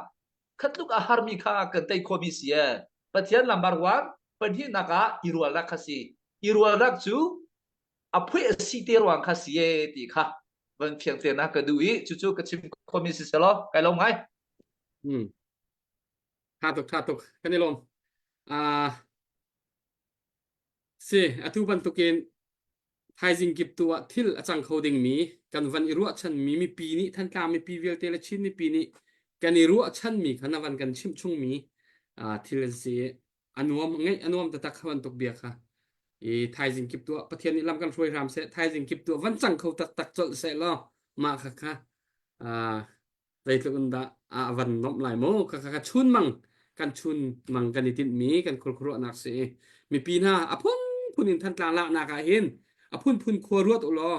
khatluk a harmi kha kan tei khomi si e pathian lambar wan pahnihnak ah i rualnak kha si i rualnak cu a phui a si te ruang kha si e ti kha van fiang te na ka duh i cucu ka chim khomi si selaw kai lo ngai hmm tha tuk tha tuk kan i lawm ah si atu bantukin. Thaizing kip tu ah thil a cang kho dingmi kan van i ruahchanmi mipi nih Thantlang mipi vialte le Chin mipi nih kan i ruahchanmi kha na van kan chimh chungmi thil an si i a nuam ngeih a nuam taktak kha bantuk bia kha i thaizing kip tuah Pathian nih lam kan hruai hram seh thaizing kip tuah van cang kho taktak colh seh law mah kha kha zeitluk in dah a van nomh lai mu ka ka chun mang kan chun mang kan i tinhmi kan khurkhuruahnak si i mipi hna a phunphun in Thantlang laknak ah hin a phunphun khua ruat u law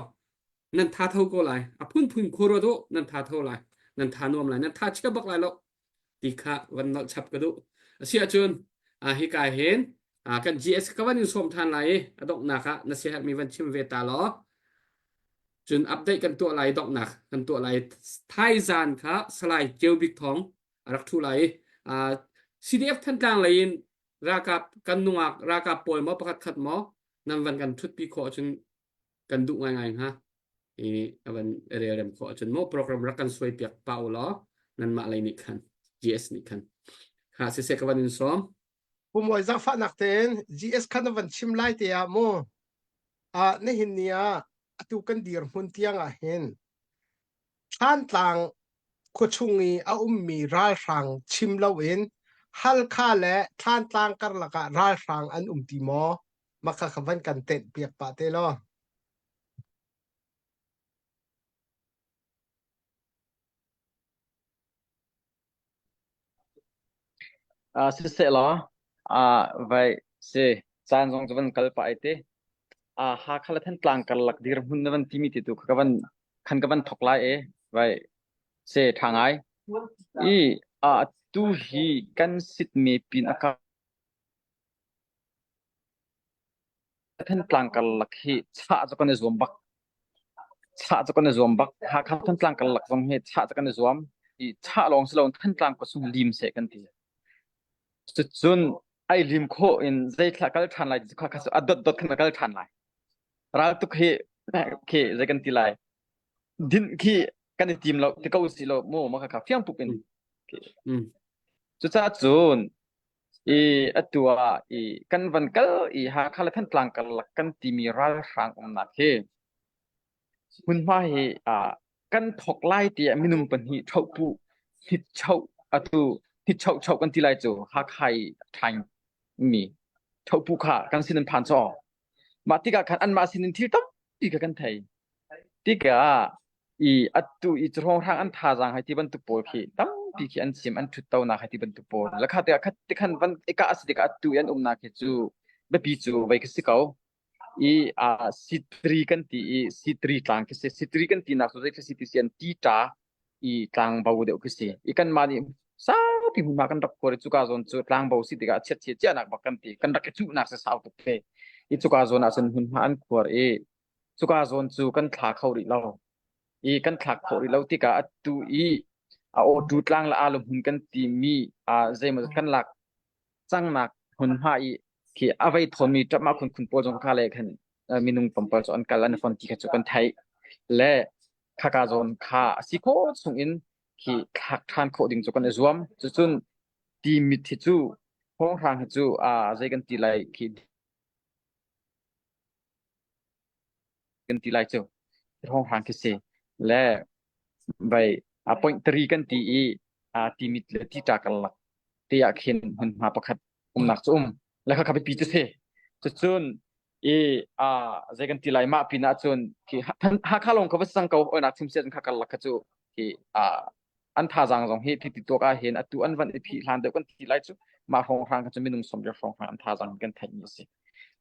nan tha tho ko lai a phunphun khua ruat u nan tha tho lai nan tha nuam lai nan tha chia bak lai lo ti kha van nolh chap ka duh asi ahcun hika hin kan GS ka van in sawm than lai i a donghnak ah na siaherhmi van chim ve ta law Cun update kan tuah lai donghnak kan tuah lai thaizan kha Salai Ceu Bik Thawng a rak ṭhu lai i CDF Thantlang lei in ralkap kan nungak ralkap pawl maw pakhat khat maw nan van kan ṭhutpi khawh ahcun kan duh ngaingai hnga i a van relrem khawh ahcun maw program rak kan suai piak pa u law nanmah lei nih khan GS nih khan kha siseh ka van in sawm Pumawi zaangfahnak tein GS khan na van chim lai te ah mu ah nihin ni ah atu kan dirhmun tiang ah hin Thlantlang khuachung i a ummi ralhrang chim loin Halkha le Thlantlang karlak ah ralhrang an um ti maw? Maka kha van kan tenh piak pah te law. Uh, siseh law, uh, vai si caan zong cu van kal pah ai te. Uh, Hakha le Thantlang karlak dirhmun na van timi ti tu ka van khan ka van thok lai e. Vai se tha ngai. I uh, tu hi kan sit me pin aka Thantlang karlak hi chah cu kan i zuam bak. Chah cu kan i zuam bak. Hakha Thantlang karlak zong hi chah cu kan i zuam. I chah lawng si loin Thantlang khua chung lim seh kan ti. Cucun ai lim khawh in zeithla kal ṭhan lai ti kha kha cu a dot dot khan a kal ṭhan lai. Raltuk hi khi zei kan ti lai. Din khi kan i tim lo ti ko si lo mu ma kha kha fiang pup in. Cucaah cun I atu ah i kan van kal i Hakha le Thantlang karlak kan timi ralhrang umnak hi hmunhma hi ah kan thok lai tiah minung pahnih ṭhohpuh hnitchoh atu hnitchoh choh kan ti lai cu Hakha i ṭhaing mi ṭhohpuh kha kan sin an phan caw. Mah tikah khan anmah sinin thil tampi kha kan thei. Tikah i atu i hrawnghrang an thazaang hei ti bantuk pawl khi tampi khi an chim an ṭhuttonak hei ti bantuk pawl la kha tikah khat tikhan van ika a si tikah atu i an umnak hi cu biapi cu vei khi si ko i a sitri kan ti i sitri tlang khi si sitri kan tinak cu zei khi si ti si an ti ṭa i tlangbo deuh khi si i kanmah nih saupi hmunhma kan rak khuar i cuka zawn cu tlangbo si tikah chiat chia ciahnak bak kan ti kan rak i cuhnak si sau tuk te i cuka zawn ah cun hmunhma an khuar i cuka zawn cu kan thla kho rih lo i kan thlak khawh rih lo tikah atu i a awtu tlang le alu hmun kan timi a zeimaw kan lak cangnak hmunhma i khi a vei thawnmi ṭapmah khun khun pawl zong kha le khan minung tlawmpal cu an kal an fon ti kha cu kan theih le khaka zawn kha a si khawh chung in khi thlak ṭhan khawh ding cu kan i zuam cucun ti mit hi cu hawnghrang hi cu a zei kan ti lai khi kan ti lai cu hrawnghrang khi si le vai a point 3 kan ti i a timit le ti ta karlak te ah khin hmunhma pakhat umnak cu um le kha kha biapi cu si cucun i a zei kan ti lai mah pin ah cun khi Hakha lawng kha va sang ko oinak chim sian kha karlak kha cu khi a an thazaang zong hi ti tuak ah hin atu an van i phih hlan deuh kan ti lai cu mah hrawnghrang kha cu minung somriat hrawnghrang an thazaang kan theih mi a si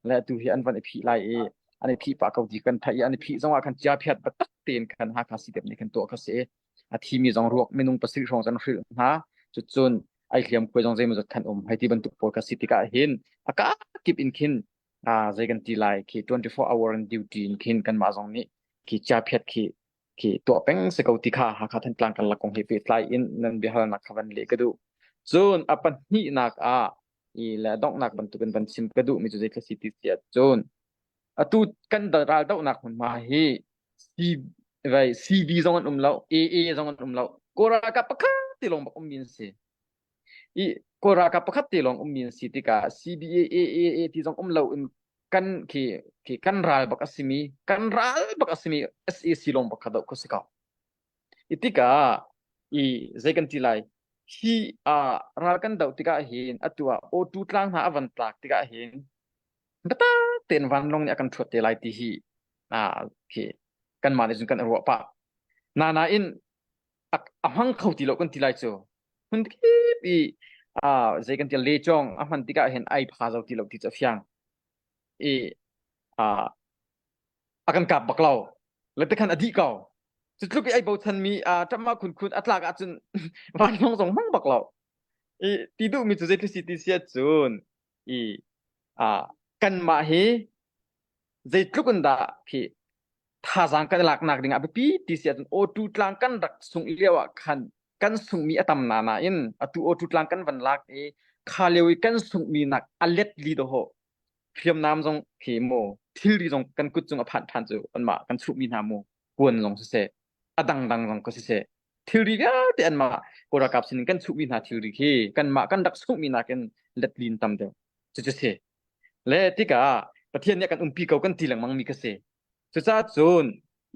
le atu hi an van i phih lai i an i phih pah ko ti kan theih i an i phih zong ah khan chia phiat biatak tein khan Hakha CDF nih khan tuah kha si a thi mi zong ruak minung pasarih hrawng zan hrilh hna cucun ai hliam khuai zong zeimawzat khan um hei ti bantuk pawl kha si tikah hin a ka kip in khin a zei kan ti lai khi 24 hour in duty in khin kanmah zong nih khi chia phiat khi khi tuah peng si ko ti kha Hakha Thantlang karlak kong he pehtlai in nan biahalnak kha van leh ka duh. Cun a pahnihnak ah i le donghnak bantukin van chim ka duhmi cu zeitluk si ti si ahcun atu kan ral dohnak hmunhma hi C vai CB zong an um lo AA zong an um lo Kawl ralkap pakhat te lawng bak ummi an si. I Kawl ralkap pakhat te lawng ummi an si tikah CBA AAA ti zong um lo in. kan khi khi kan ral bak a simi kan ral bak a simi SAC lawng bak kha doh kho si ko. I tikah i zei kan ti lai hi uh, ral kan doh tikah hin atu ah O2 tlang hna a van tlak tikah hin biatak tein vanlawng nih a kan ṭhuat te lai ti hi ah khi kanmah nih cun kan i ruah pah. Na nain a, a hmang kho ti lo kan ti lai cu. Hmun kip i ah zei kan ti lechong a hman tikah hin ai pha zo ti lo ti cu a fiang. I ah a kan kap bak lo. Le tikhan a dih ko. Cu tluk i ai bochan mi ah ṭamah khun khun a tlak ahcun vanlawng zong hmang bak lo. I ti duhmi cu zeitluk si ti si ahcun i ah kanmah hi zeitluk in dah khi thazaang kan i laknak ding ah biapi ti si ahcun awtu tlang kan rak sungh lio ah khan kan sunghmi a tam na nain atu awtu tlang kan van lak i kha lio i kan sunghmi nak a let li dawh hriamnam zong khi mu thilri zong kan kut cung a phanh ṭhan cu anmah kan chuhmi hna mu kuan zong siseh a dangdang zong ka siseh thilri vialte anmah Kawl ralkap sinin kan chuhmi hna thilri khi kanmah kan rak sunghmi nakin letlin tam deuh cucu si le tikah Pathian nih a kan umpi ko kan ti lengmang mi ka si cucaah cun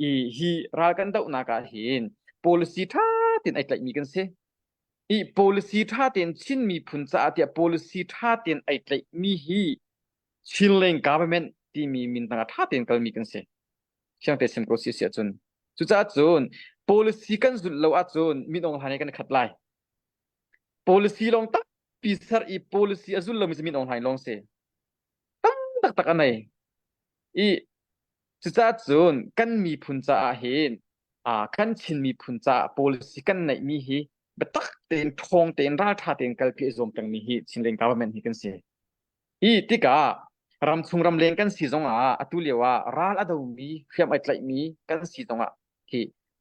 i hi ral kan dohnak ah hin policy ṭha tein ai tlaihmi kan si i policy ṭha tein Chin miphun caah tiah policy ṭha tein ai tlaihmi hi Chinland government timi min tangah ṭha tein kalmi kan si Siangte sim ko si si ahcun. Cucaah cun policy kan zulh lo ahcun min Aung Hlaing he kan i khat lai. Policy lawng tampi ser i policy a zul lomi cu min Aung Hlaing lawng si. Tam taktak a nei. I cucaah cun kan miphun caah hin ah kan Chin miphun caah policy kan neihmi hi biatak tein ṭhawng tein ralṭha tein kalpi a zuam pengmi hi Chinland government hi kan si. Hi tikah ramchung ramleng kan si zongah atu lio ah ral a domi hriam ai tlaihmi kan si zongah hi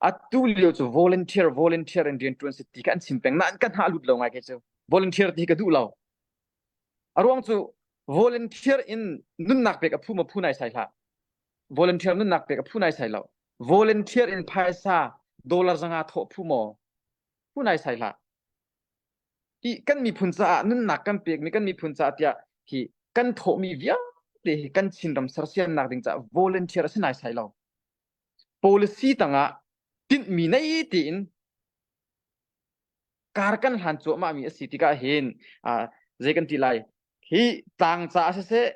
atu lio cu volunteer volunteer in rian ṭuan si ti kha an chim peng nain kan hah lut lo ngai kei cu volunteer ti ka duh lo a ruang cu volunteer in nunnak pek a phu ma phu nai sai hlah volunteer nunnak pek a phu nai sai lo volunteer in phaisa dollar zanga thawh phu maw phu nai sai hlah i kan miphun caah nunnak kan pekmi kan miphun caah tiah hi kan thawhmi vialte hi kan Chinram sersiamnak ding caah volunteer a si naisai lo. Policy tangah tinhmi nei tein kar kan hlan cuahmahmi a si tikah hin zei kan ti lai hi tlang caah siseh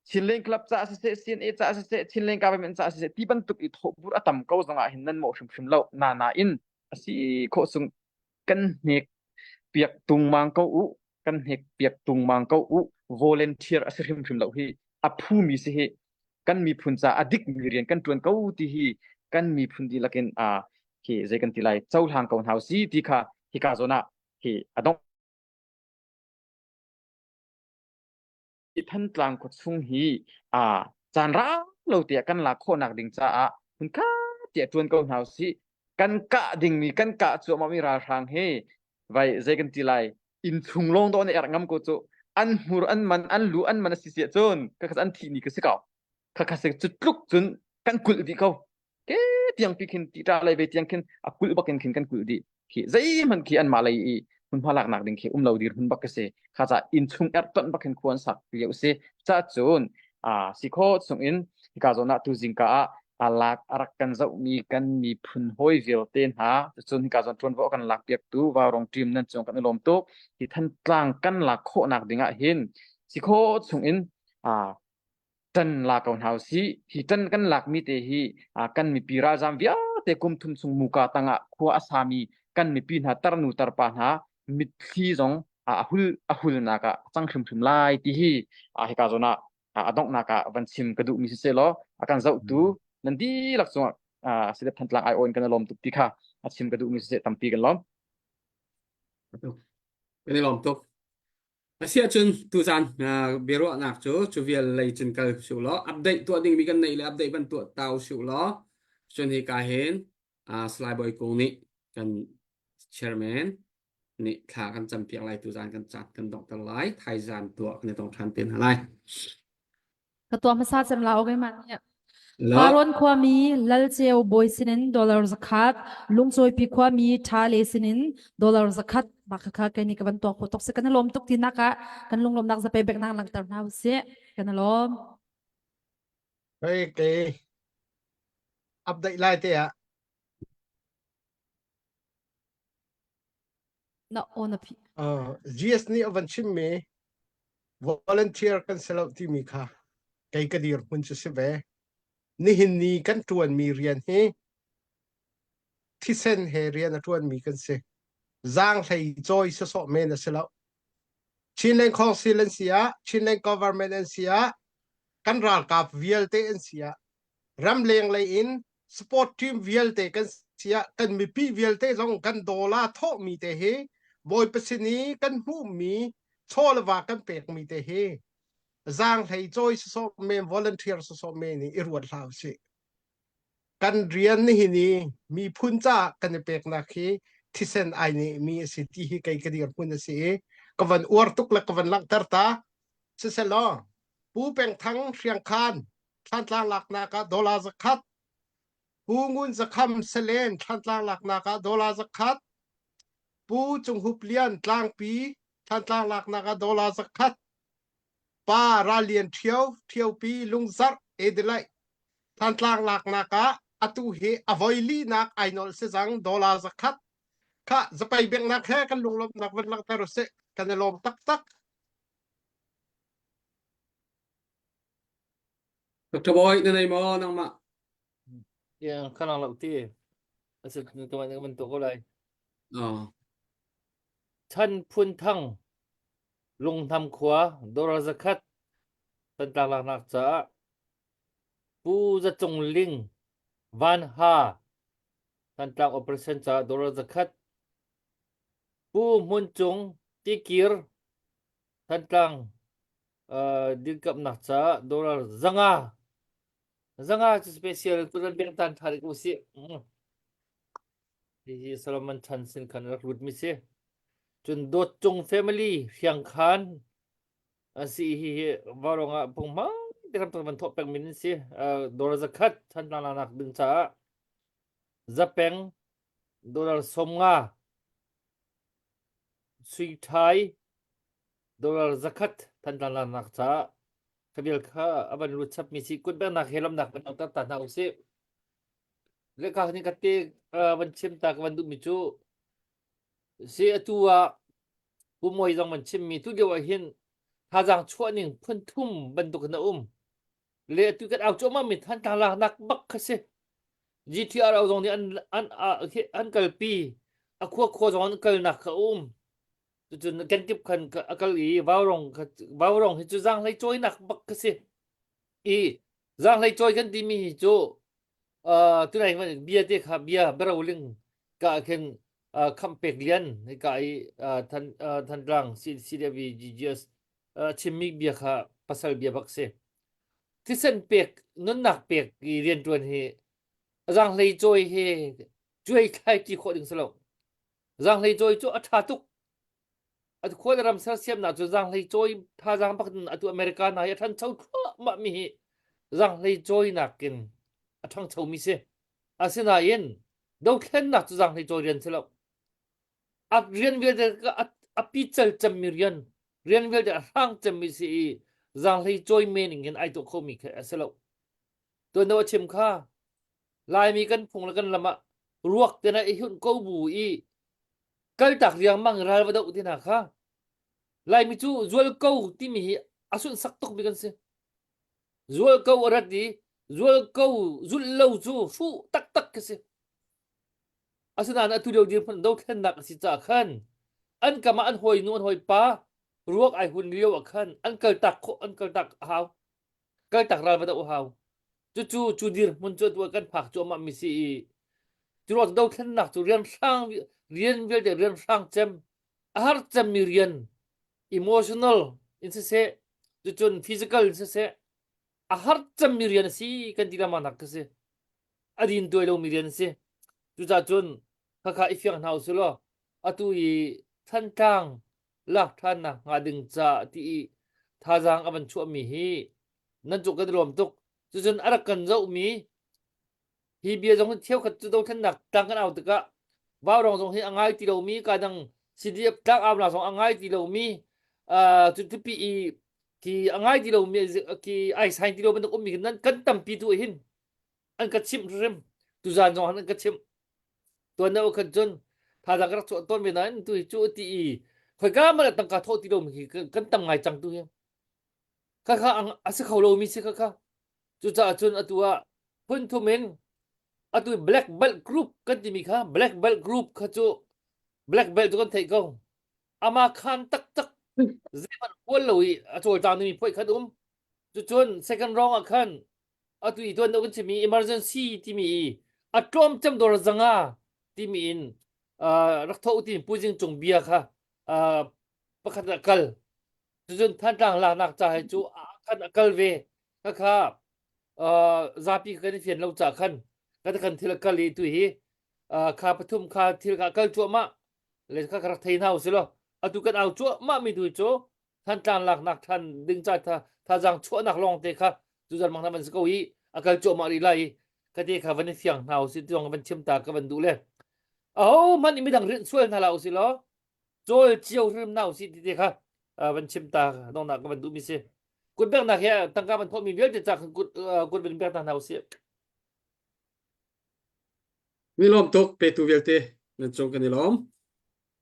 Chinland Club caah siseh CNA caah siseh Chinland government caah siseh ti bantuk i thawhbur a tam ko zongah hin nan mawh hrimhrim lo na nain a si khawh sung kan hnek piak tungmang ko u kan hnek piak tungmang ko u volunteer a si hrimhrim lo hi a phumi si hi kan miphun ca a dik mi rian kan tuan ko ti hi kan miphun dihlak in a hi zei kan ti lai cohlang ko hna si ti kha hika zawn ah hi a dong Thantlang khuachung hi a caan rau lo tiah kan lak khawhnak ding caah hmunkhat tiah ṭuan ko hna usih. Kan kah dingmi kan kah cuahmahmi ralhrang hi vai zei kan ti lai inn chung lawng dawh na erh ngam ko cu an hmur an man an lu an man a si si ahcun khakha an thih ni ka si ko khakha se cu tluk cun kan kulh dih ko ke tiang pi khin ti ṭa lei ve tiang khin a kulh bak in khin kan kulh dih khi zeihmanh khi anmah lei i hmunhma laknak ding khi um lo dir hun bak ka si kha ca inn chung er ton bak hin khua an sak lio si ca cun a si kho chung in hika zawn ah tu zingka ah a lak a rak kan zohmi kan miphun hawi vialte hna cun hika zawn ṭuanvo kan lak piaktu Vaurong team nan cung kan i lawm tuk hi Thantlang kan lak khawhnak ding ah hin si kho chung in a ṭan la ko hna usih. Hi ṭan kan lakmi te hi kan mipi ralzaam vialte kum thum chung muka tangah khua a sami kan mipi hna tarnu tarpa hna mitthli zong a hul a hulnak ah a cang hrimhrim lai ti hi hika zawn ah a donghnak ah van chim ka duhmi siseh law a kan zohtu nan dihlak cungah Silep Thantlang aiawh in kan i lawm tuk ti kha a chim ka duhmi siseh tampi kan lawm. Kan i lawm tuk. Asiahcun tuzaan biaruahnak cu cu vial lei cun kal usih law update tuah dingmi kan neih le update van tuah ta usih law cun hika hin Salai Bawi Kung nih kan chairman nih thla kan campiak lai tuzaan kan caan kan donghter lai thaizaan tuah kan i tong ṭhan te hna lai. Ka tuah hmasa cem la okay ma nih. Paron khuami Lalceu bawi sinin dollar zakhat, Lungcawipi khuami Tha Le sinin dollar zakhat mah khakha kai ni ka van tuak tok si kan lawm tuk ti nak ah kan lunglawmnak zape bek nak langhter hna usih kan lawm. Hei ke update lai te ah. Na aw na phi. Uh, GS nih a van chimmi volunteer kan si lo timi kha kei ka dir hmun cu si ve. Nihin ni kan ṭuanmi rian hi thisen he rian a ṭuanmi kan si. Zaanghlei cawi sawsawh men a si lo. Chinland Council an si ah, Chinland Government an si ah, kan ralkap vialte an si ah, ramleng lei in sport team vialte kan si ah, kan mipi vialte zong kan dollar thawhmi te hi Bawipa sin i kan hmuhmi chaw le va kan pekmi te hi zaanghlei cawi sawsawh men volunteer sawsawh men i ruat hlah usih. Kan rian nihin i miphun caah kan i peknak hi thisen ai nehmi a si ti hi kei ka dirhmun a si i ka van uar tuk le ka van langhter ta. Siselaw, Pu Peng Thang Hriangkhan Thlantlang laknak ah dollar zakhat, Pu Ngun Zakham Salen Thlantlang laknak ah dollar zakhat, Pu Cung Hup Lian Tlangpi Thlantlang laknak ah dollar zakhat, Pa Ral Lian Ṭhio, Ṭhiopi Lungzarh Adelaide Thantlang laknak ah atu hi a voi linak ai nolh si cang dollar zakhat kha zapei benghnak he kan lunglawmhnak van langhter usih kan i lawm taktak. Dr. Boy na nei maw nangmah? Yeah, ka lang lo ti. Asil tu kan ban to ko lai. Oh. Chan Phun Thang Lunghnam khua dollar zakhat Thantlang laknak caah Pu Za Cung Ling Van Ha Thantlang operation caah dollar zakhat Pu Hmun Cung Tikir Thantlang uh, dirkamnak caah dollar zanga zanga cu special tutan bengtan tha rik usih. Mm. Hihi Solomon chan sin khan rak lut mi si. Cun Dawt Cung family Hriangkhan an si hi hi Vaurawng ah phunghmang te ram van thawh peng min si. Dollar zakhat Thantlang nak ding caah Zapeng dollar 50 Sui Thai dollar zakhat Thantlang nak caah khabil kha avan lut chap mi si kutbengnak he lamnak van autar ta hna usih. Lehkha nih ka te van chim ta ka van duhmi cu si atu ah Pu Mawi zong van chimmi tu lio ah hin thazaang chuah ning phun thum bantuk in a um. Le atu kan au cuahmah mi Thantlang laknak bak kha si. GTRO zong nih an an an kalpi a khua khua zong an kalnak kha a um. Cucun kenkip khan a kal i vaurong vaurong hi cu zaanghlei cawinak bak kha si. I zaanghlei cawi kan timi hi cu uh, tunai bia te kha bia beroling ka khin uh, khampek lian ka i uh, than uh, thantlang CDV GGS uh, chimmi bia kha pasal bia bak si thisen pek nunnak pek i riantuan hi zaanghlei cawi hi cuai thlai ti khawh ding si lo zaanghlei cawi cu a tha tuk A khual ram sersiamnak cu zaanghlei cawi thazaang bak in atu America hna hi a ṭhancho thluahmah mi hi zaanghlei cawinak in a ṭhangcho mi si. Asinain dothlennak cu zaanghlei cawi rian si lo. A rian vialte a pical cemmi rian, rian vialte a hrang cemmi si i zaanghlei cawi men in ai tuah khomi khi a si lo. Tuan deuh a chim kha Laimi kan phung le kan lam ah ruak te na i hunh ko bu i kaltak riangmang ral va doh ti hna kha Laimi cu zualko timi hi a sunhsak tukmi kan si. Zualko a rat i zualko zulh lo cu hruh taktak khi si. Asinain atu lio dirhmun dothlennak a si caah khan an kam ah an hawinu an hawipa ruak ai hun lio ah khan an kaltak khawh an kaltak a hau. Kaltak ral va doh a hau. Cucu cu dirhmun cu atu ah kan phak cuahmah mi si i curuang dothlennak cu rian hrang rian vialte rian hrang cem a har cemmi rian emotional in siseh cucun physical in siseh a har cemmi rian a si kan ti lengmang nak khi si a din tuai lomi rian a si cucaah cun khakha i fiang hna usih law atu i Thantlang lak ṭhannak hnga ding ca ti i thazaang a van chuahmi hi nan cung kan i lawm tuk cucun a rak kan zohmi Hi bia zong hi cheukhat cu dothlennak tlang kan au tikah Vaurawng zong hi a ngai ti lomi ka dang CDF tlang aunak zong a ngai ti lomi uh, cu tipi i. Ki a ngai ti lomi ki ai sain ti lo bantuk ummi nan kan tampi tu hin an ka chimh hrim tuzan zong han an ka chimh tuan deuh khan cun thazaang ka rak chuah tawn ve nain tu hi cu ti i khoika mah tangka thawh ti lomi hi kan tam ngai cang tu hi kha kha a si kho lomi si kha kha cucaah cun atu ah phun thum in atu black belt group kan timi kha black belt group kha cu black belt cu kan theih ko ama khan taktak zeihmanh hual lo i a cawlcang dingmi phoih khan um cucun second round ah khan atu i tuan deuh kan chimmi emergency timi i a tlawm cem dawr zanga timi in rak tho timi puzing cung bia kha pakhat ah kal cucun Thantlang laknak ca he cu khan a kal ve khakha zapi kan i fian lo ca khan kan kan thil a kal i tu hi kha pathum kha thil kha kal cuahmah le kha ka rak thei hna usih law atu kan au cuahmah mi tu cu Thantlang laknak than ding ca tha thazaang chuahnak lawng te kha tuzan mang na van si ko i a kal cuahmah rih lai i ka te kha van i fiang hna usih ti zong van chim ta ka van duh le aho hmanh midang rinh sual hna la usih law cawl cio hrim hna usih ti te kha van chim ta dongnak ka van duh mi si kut beknak he tangka van thawh mi vialte ca khan kut kut van bek ta hna usih Mi lawm tuk petu vialte nan cung kan i lawm.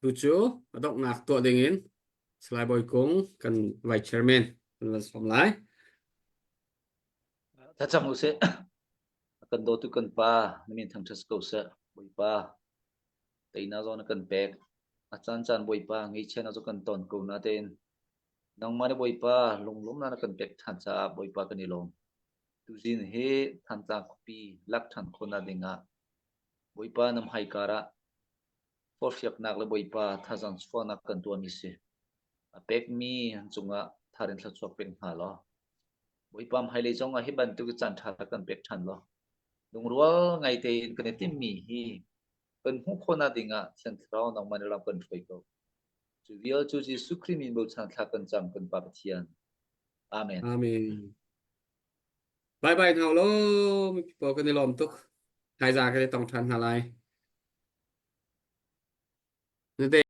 Tu cu a donghnak tuah ding in Salai Bawi Kung kan Vice Chairman kan van sawm lai. Thlacam usih. Kan dawtu kan pa na min thangṭhat ko seh. Bawipa teinak zong na kan pek. A caan caan Bawipa ngeichia cu kan ton ko natein nangmah nih Bawipa lunglawmnak na kan pek ṭhan caah Bawipa kan i lawm. Tuzing hi Thantlang khuapi lak ṭhan khawhnak dingah Bawipa na hmaikar ah forhfiaknak le Bawipa thazaang chuahnak kan tuahmi si. A pekmi an cungah thar in thluachuak pek hna law Bawipa hmailei zongah hi bantuk caan ṭha kan pek ṭhan law lungrual ngai tein kan i timmi hi kan hmuh khawhnak dingah Thiang Thlarau nangmah nih ram kan hruai ko. Cu vial cu Jesuh Khrih min bochan thla kan cam kan Pa Pathian. Amen. Amen. Bye bye hna law mipi pawl kan i lawm tuk. Thaizang kan i tong ṭhan hna lai. Na te.